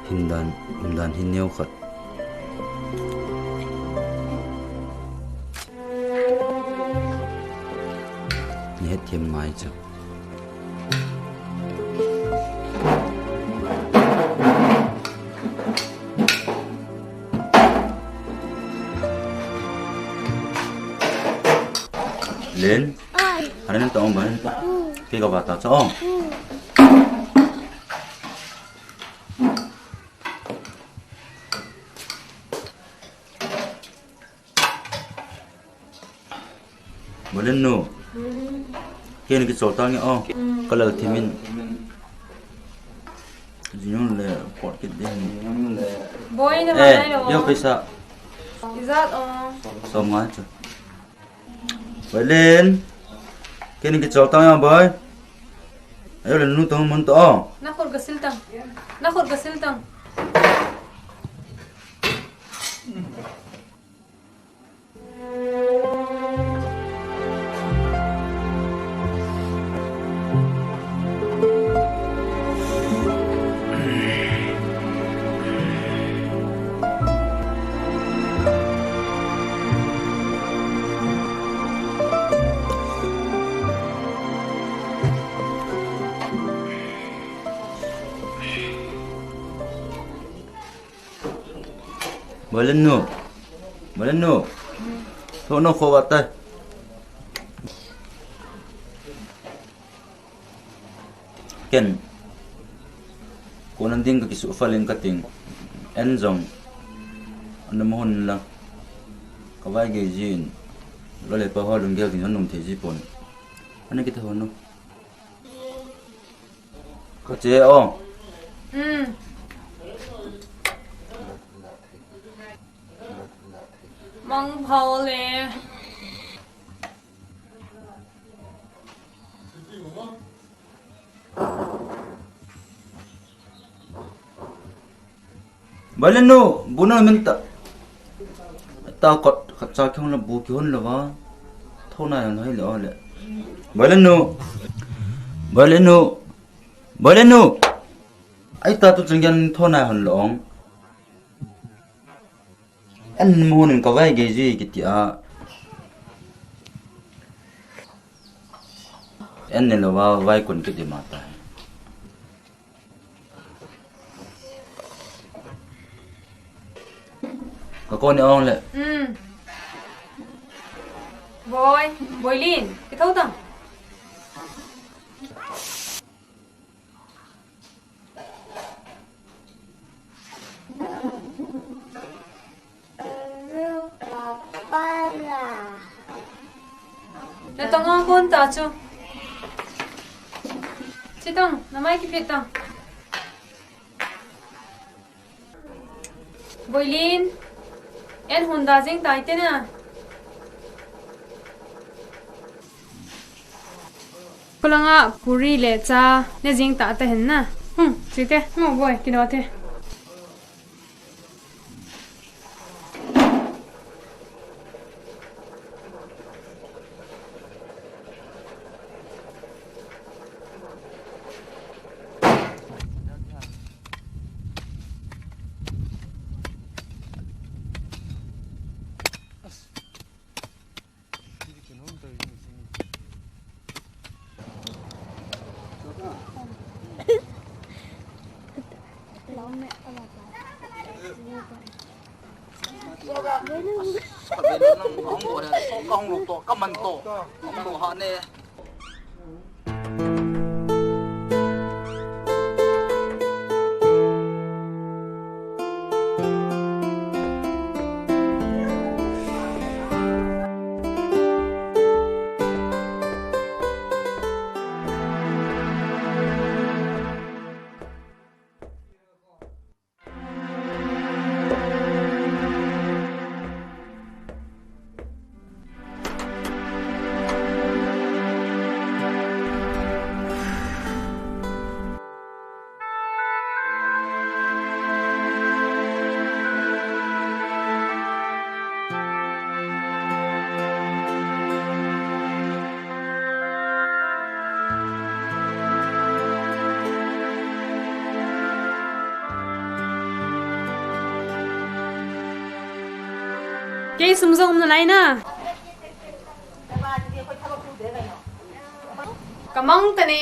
Hindan, umdan hin neo khat. Ni het thiam ngai chu. Len, Ai. Hana nan ta ong ba nan ta. Hmm. Ke ka ba ta cha ong. Hmm. Bolen nu. Ken ki chol tang o. Kalal thimin. Jiyong le pot kit de. Boy na. Eh, yo paisa. Ijat o. Som nga chu. Bolen. Ken ki chol tang o boy. Ayo le nu tong mun to o. Na khur ka sil tang. Na khur ka sil tang. Bolen nu. Bolen nu. Tho no kho wa tai. Ken. Ko nan ding ka kisu fa len ka ting. En jong. An mo hon la. Ka vai ge jin. Lo le pa ho lung ge jin nom the ji pon. An ki ta ho no. Ka che o. Hmm. Mang phao le. Bolen nu, bu na min ta. Ta kot, khat cha kihon la bu kihon la va. Tho na yan hai le o le. Bolen nu. Bolen nu. Bolen nu. Ai ta tu chang yan tho na han long. En mo nin ka vai ge ji kiti a. En ne lo va vai kun kiti ma ta. Ka ko ni ong le. Hmm. Boy, Boilin. Thou tang. Na tong ong kon ta chu. Chi tang, na mai kipit tang. Boilin, en hon da jing tai te na. Khulanga puri le cha ne jing ta ta hen na. Hmm, chi te, mo boi, kino te. Ka hong lo to, ka hong lo to, ka man to, ka hong lo ha ne. Kei sum jong um nalai na. Ka mang ta ne.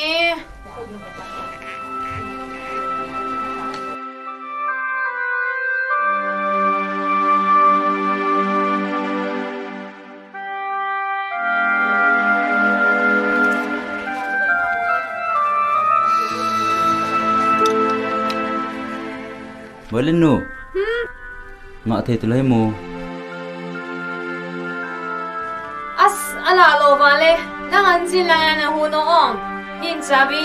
Boilin nu. Hmm? Ngah thei tu lai mo. As, ala lo vale. Nang an jin lang an hu no ong. Hin chabi.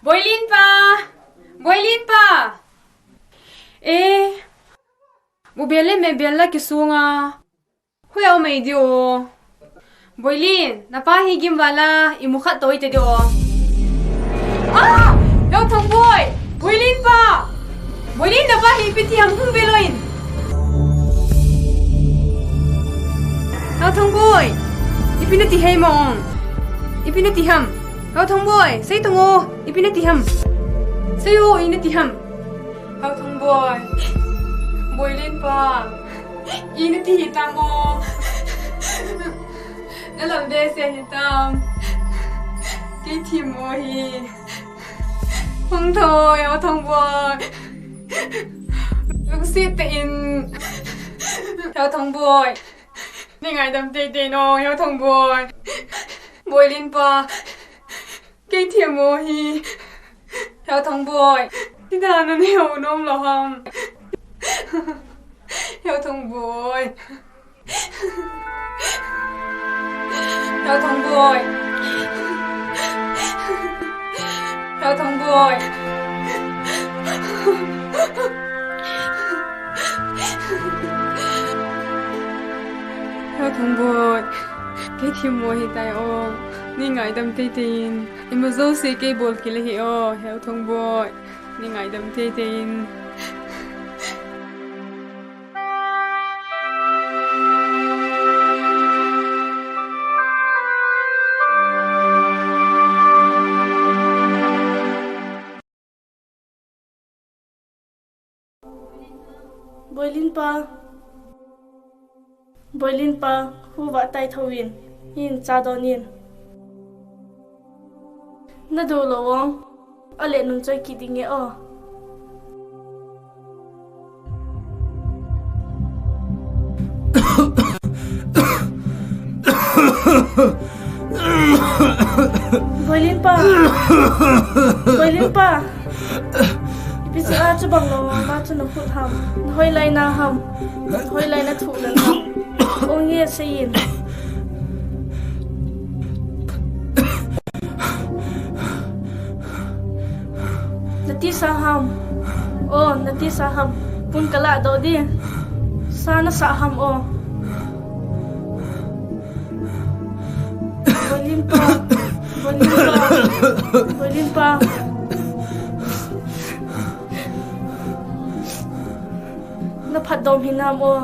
Boilin pa! Boilin pa! Eh, bu bel le me bel la kisunga. Hui au mei di o. Boilin, na pa hi gim vala, i mu khat toi te di o. Ah! Heo Thongboi! Boilin pa! Boilin, na pa hi ipi ti ham, hung ve loin. Heo Thongboi! Ipi na ti hei mong? Ipi na ti ham? Heo Thongboi, sei tung o, ipi na ti ham? Sei o, i na ti ham? Heo Thongboi. Boilin pa. I na ti hi tam o. Na lam ve se hi tam. Kei thim o hi. Hung thoi, Heo Thongboi. Lungset tah in. Heo Thongboi. Nei ngaidam teitei in o, Heo Thongboi. Boilin pa. Kei thim o hi. Heo Thongboi. Ti dan a nei hou nom lou ham. Heo Thongboi. Heo Thongboi. Heo Thongboi. Heo Thongboi. Kei thim o hi tai o. Nei ngaidam teitei in. Imajouse kei bol kit ahi o, Heo Thongboi. Nei ngaidam teitei in. Boilin pa. Boilin pa, hu va tai tho in, hin cha don in. Na do lou ong, ale nung choi kit ding e o. Boilin pa. Boilin pa. Ipi jeh a chubang lou, ma chu na khut ham. Na hoilai na ham. Na hoilai na thuh lel ham. Ong e, sei in. Na tisa ham. O, na tisa ham. Pun ka lah doh di. Sa na sah ham o. Boilin pa. Boilin pa. Boilin pa. Na phatdom hinam o.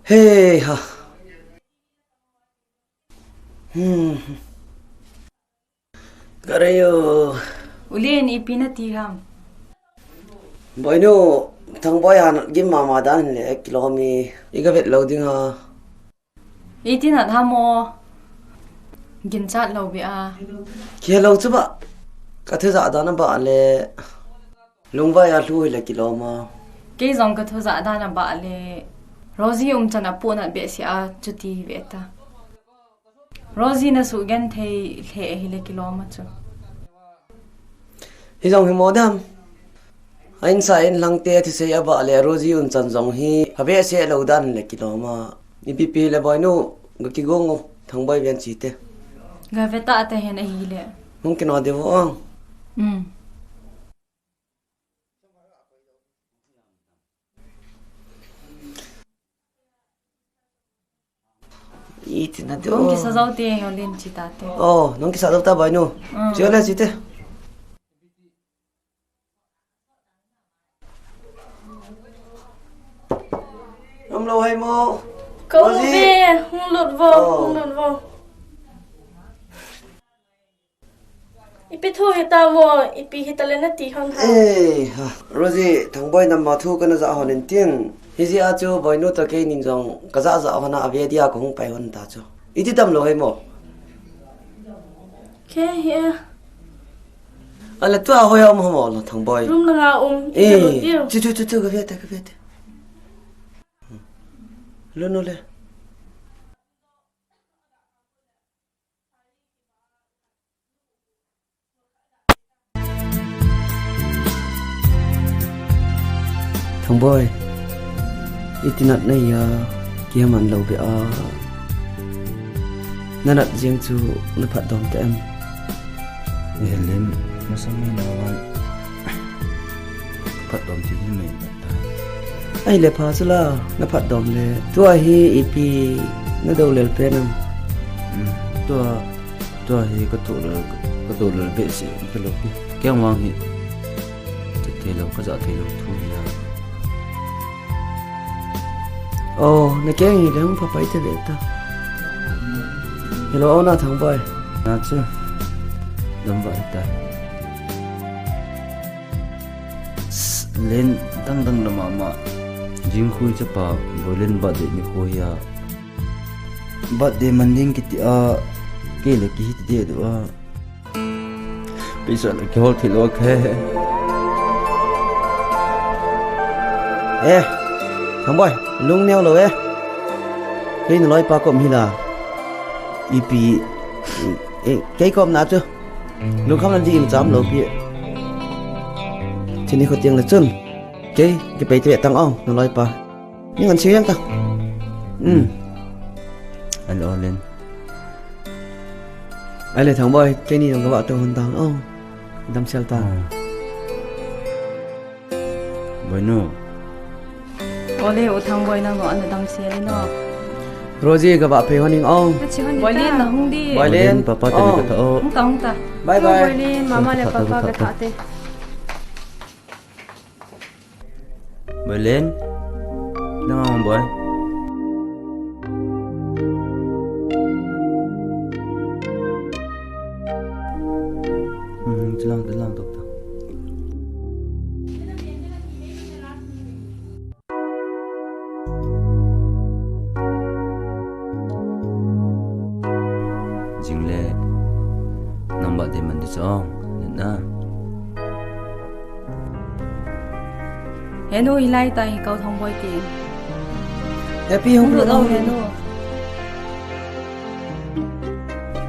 Hei ha. Hmm. Ka rei o. U Len, ipi nati ham? Boinu, Thangboi a natna gim mama dan le kilom e. I ga vet lou ding ham. Iti nat ham o. Ginchat lou beh a. Kihe lou chu ba. Ka thu jah dan a ba le. Lungvai a lhu hile kilom a. Kei jong ka thu jah dan a ba le. Rosie umchan a pu nat behseh a chuti ve ta. Rosie na sugenthei lheh hile kilom a chu. Hi jong hi mo dam. A insa in lang te thusei a ba le Rosie umchan jong hi a behseh lou dan le kilom a. Ipi pi le Boinu, ga kigong o, Thangboi ven chi te. Ga ve ta te hen ahile. Hung kino de vo ang. Um. Iti nat o. Nung kisa jou te, Helen chi ta te. Oh, nung kisa jou ta Boinu. Um. Chi le chi te. Umlou hai mo. Ka um Rosie. Ve, hung lut vo, oh. Hung lut vo. Ipi thu hita mo, ipi hita le nati hon ha. Eh, ha. Rosie, Thangboi nam ma thu kana jah hon in tin. Hijeh a chu Boinu toh keinin jong ka jah jah hon a, a ve dia ka hung pai hon ta chu. Iti damlou hai mo. Kei hi. Ale tua hoi a um ham o lo Thangboi. Room na nga um. Eh, chu, chu, chu, chu, ka ve ta, ka ve ta. Lo no le. Thangboi, iti nat na hia, kihe man lou beh a. Na nat jeng chu na phatdom ta em? Helen, masang mai na wan. Phatdom ti ni mai. Ahile pha chu la, na phatdom le. Tua hi ipi na do lel pen am? Um, tua, tua hi ka do lel, ka do lel behseh, ka lou pi. Kei vang hi. Ka thei lou, ka jah thei lou thu hi a. Oh, na keng hi le hung pha pai te ve ta. Hello, o na Thangboi. Na chu. Dam va ta. Len dang dang la mama. Jing khui chapa, Boilen birthday ni khui a. Birthday man ding kiti a, kei le kihi ti de do a. Pisa le kihol thei lou khe. Eh, Thangboi, lung neo lou e. Kei na loipa kom hi la. Ipi, eh, kei kom na chu. Lungkham nan ji im cham lou pi. Chini kho tiang le chun. Kei, kei pei te tang ong, na loipa. Ni ngan chi yang ta. Um. Alo Len. Ai le Thangboi, keini jong ka va to hun tang ong. Damsel ta. Ah. Boinu. Ole, o Thangboi na ngo ana damsel no. Rosie ka va phei hon ing ong. Boilen na hung di. Boilen, papa te ka tha o. Hung ta, hung ta. Bye bye. Boilen, mama le papa ka tha te. Boilen. Nang ang boy. Hmm, tilang, tilang, tok, tok. Jing le, nang birthday man di chong, na. Henu, hilai ta hi kau Thangboi ti. Happy hung lut o, Henu.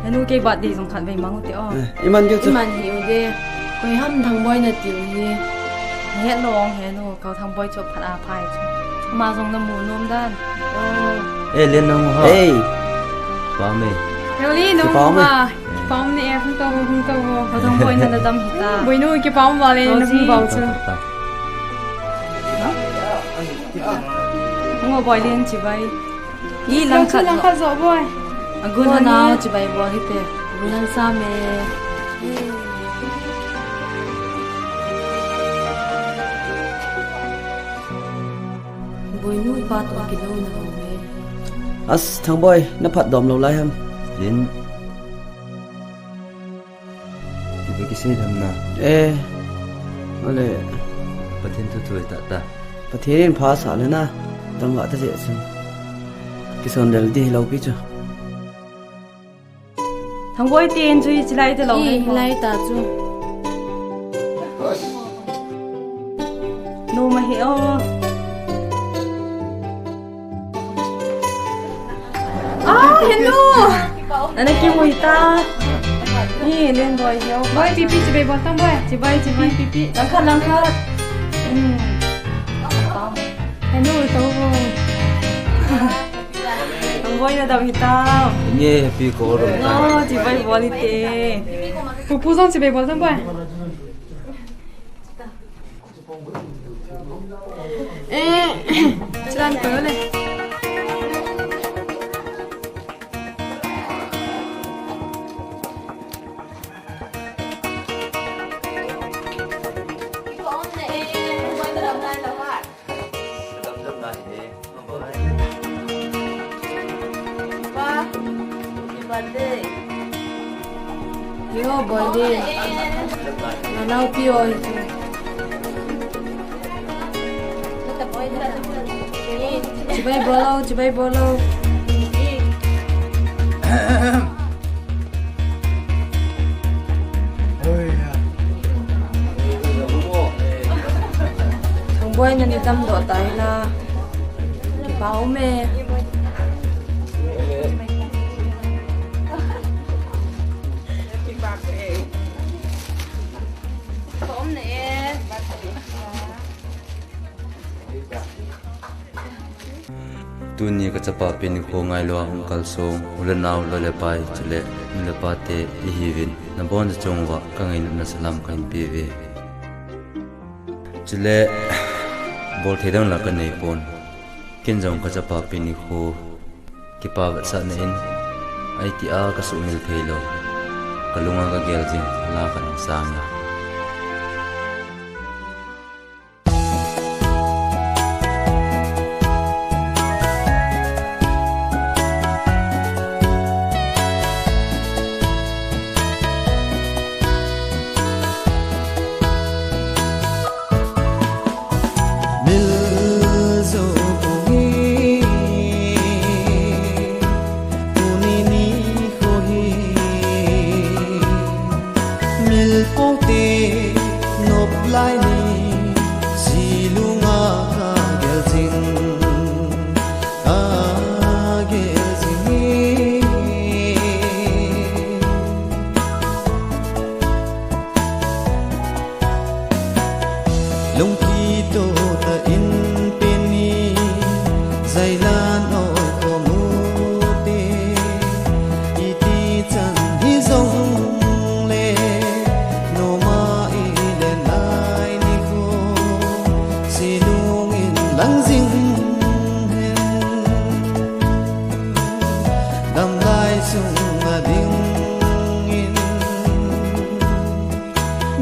Henu, kei birthday jong khat vei mang u te o. Eh, iman diu chu. Iman hi u de. Koi ham Thangboi na tiu hi. Het lou ong Henu, kau Thangboi chu phat a phai chu. Ama jong na mu nom dan. Eh, Len nang ha. Ei. Pa me. Heli nang ha. Kipah um e, hung tau, hung tau. Kau Thangboi na na dam hita. Boinu kipah um vale, na hung vau chu. Hung o Boilen chibai. I langkhat, langkhat jo boi. Agun na nao chibai boi hite. Agun lang sa me. Boinu pa to kilou na ho me. As, Thangboi, na phatdom lou lai ham? Tin. Ibe kisei tham na. Eh. Ale. Pathen thu thu ta ta. Pathen in pha sah le na. Tang ga ta je sin. Kisondel di lou pi chu. Thangboi tin chu hichilai te lou. Hi, hilai ta chu. Numa hi o. Ah, hello. Ana kimu hita. Ni Lenboi hi o. Boi, pipi, chibai bol tam boi. Chibai, chibai, pipi. Langkhat, langkhat. Hmm. Hello, to. Thangboi na dam hita. Nge happy ko ro. No, chibai bol hite. Pupu jong chibai bol tam boi. Eh, chilan ko le. Yo, bol de. Nanao pi oi. Chibai bol o, chibai bol o. Thangboi nani damdoh tai na. Pau me. Tuni ka chapa pen nikho ngailua hung kalsong, u le nau, loi le pai, chule nu le pa te ihiuvin, nabonchauva ka ngailutna salam kahin peuve. Chule, bol thei dang la kanei pon. Ken jong ka chapa pen nikho kipa vetsahna in, ahi tia ka sumil thei lou. Ka lunga ka gel jing la ka sang. Mil jo kong hi, tuni nikho hi, mil pote nop lai ni, ji lunga ka gel jing, ka gel jing. Lungkito tah in pen ni, jailan oi ko mu te, iti chan hijongle, noma i le lai nikho, silung in lang jing hen. Damlai sunga dingin,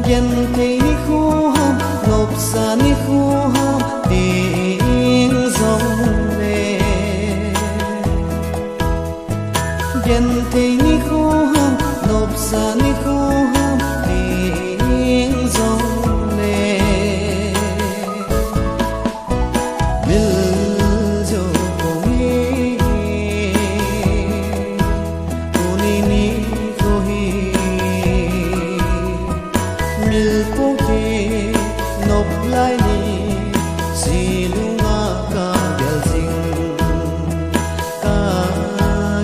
genthei nikho ham, nopsa nikho ham, ti jongle. Genthei nikho ham, nopsa nikho ham, ti jongle. Mil jo kong hi, tuni nikho hi, mil pote nop lai ni, ji lunga ka gel jing, ka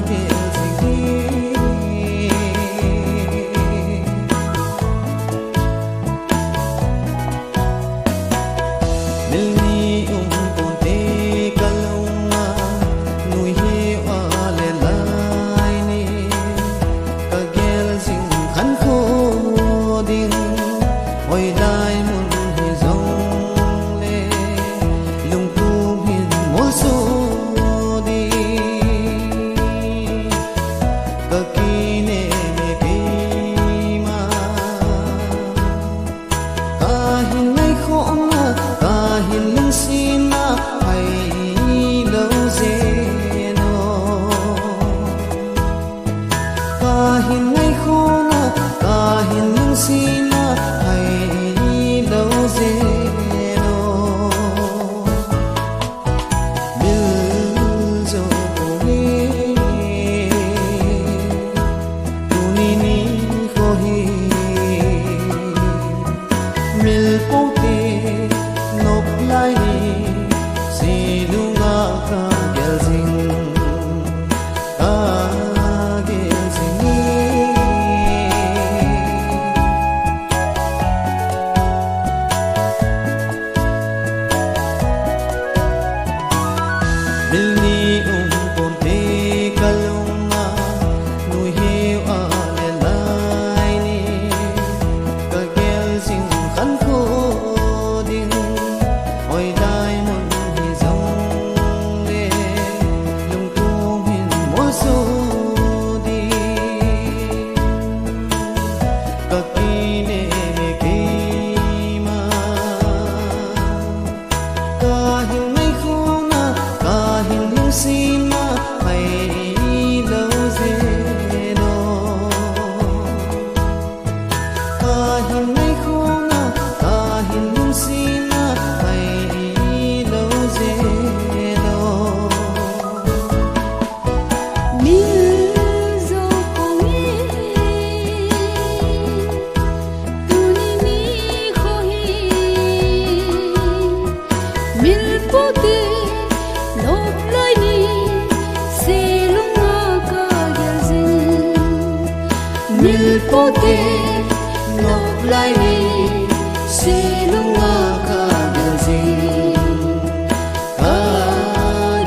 gel jing hi. Mil ni um ponte ka lunga, nui hi a le lai ni, ka gel jing khankho ding, hoilai mun hijongle, lungtup hin molso ding, ka kinem e keima. Kahin ngaikhohna, kahin lungsetna, hai lou jeng o. Pote, nop lai ni, silunga ka gel jing, ka gel jing e. Mil ni um ponte ka lunga, nuiheu a le lai ni, ka gel jing khankho ding, hoilai mun hi jong le, lungthim hin molso ding, ka kinem e keima. Kahin ngaikhoh na, kahin lungset na, hai lou jeh lo. Kahin ngaikhoh na, kahin lungset na, hai lou jeh lo. Mil jo kong e, tuni nikho hi. Mil pote, nop lai ni, silunga ka gel jing. Mil pote, nop lai ni, silunga ka gel jing. Ka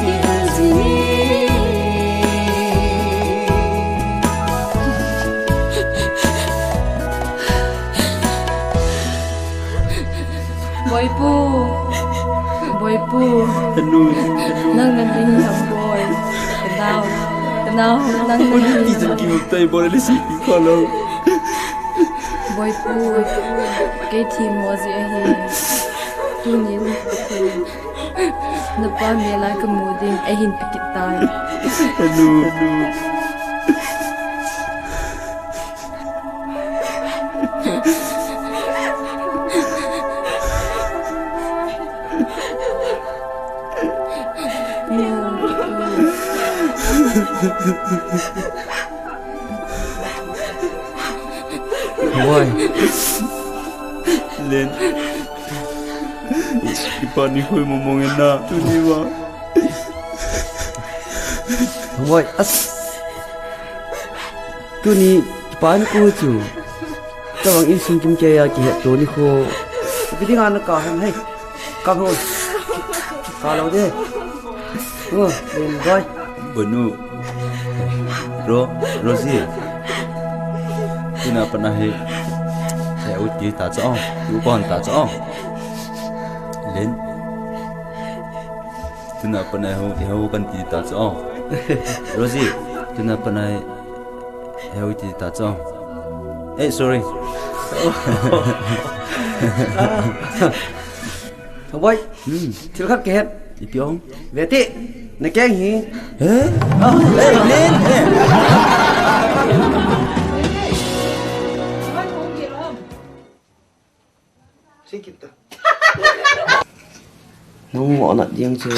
gel jing e. Boipu. Boipu. Anu. Nang na ding ham boi. Ka nao. Ka nao. Nang na ding. Anu, ti jam ki muktai bol le si ki kalo. Boipu. Kei thi mo ji ahi. Tunin. Napa melai ka mu ding, eihin pe kit tai. Anu, anu. Why? Len. Ipa nikho hi mong mong e na, tuni va. Why? As. Tuni, ipa nikho chu. Tavang insung kim keiya kihet to nikho. Ipi dinga na kap ham hei. Kap ho. Kap lou de. Oh, Len boy. Bonu. Ro, Rosie. Tuna pat na hi. He u ti ta cha ong. U kon ta cha ong. Len. Tuna pat na hi, he u kan ti ta cha ong. Rosie. Tuna pat na hi. He u ti ta cha ong. Eh, sorry. Thangvoi. Hmm. Thil khat kahet. Ipi ong? Ve te. Na keng hi. Eh? Ah, eh, Len, eh. Sikit ta. Nang mo alat diang che.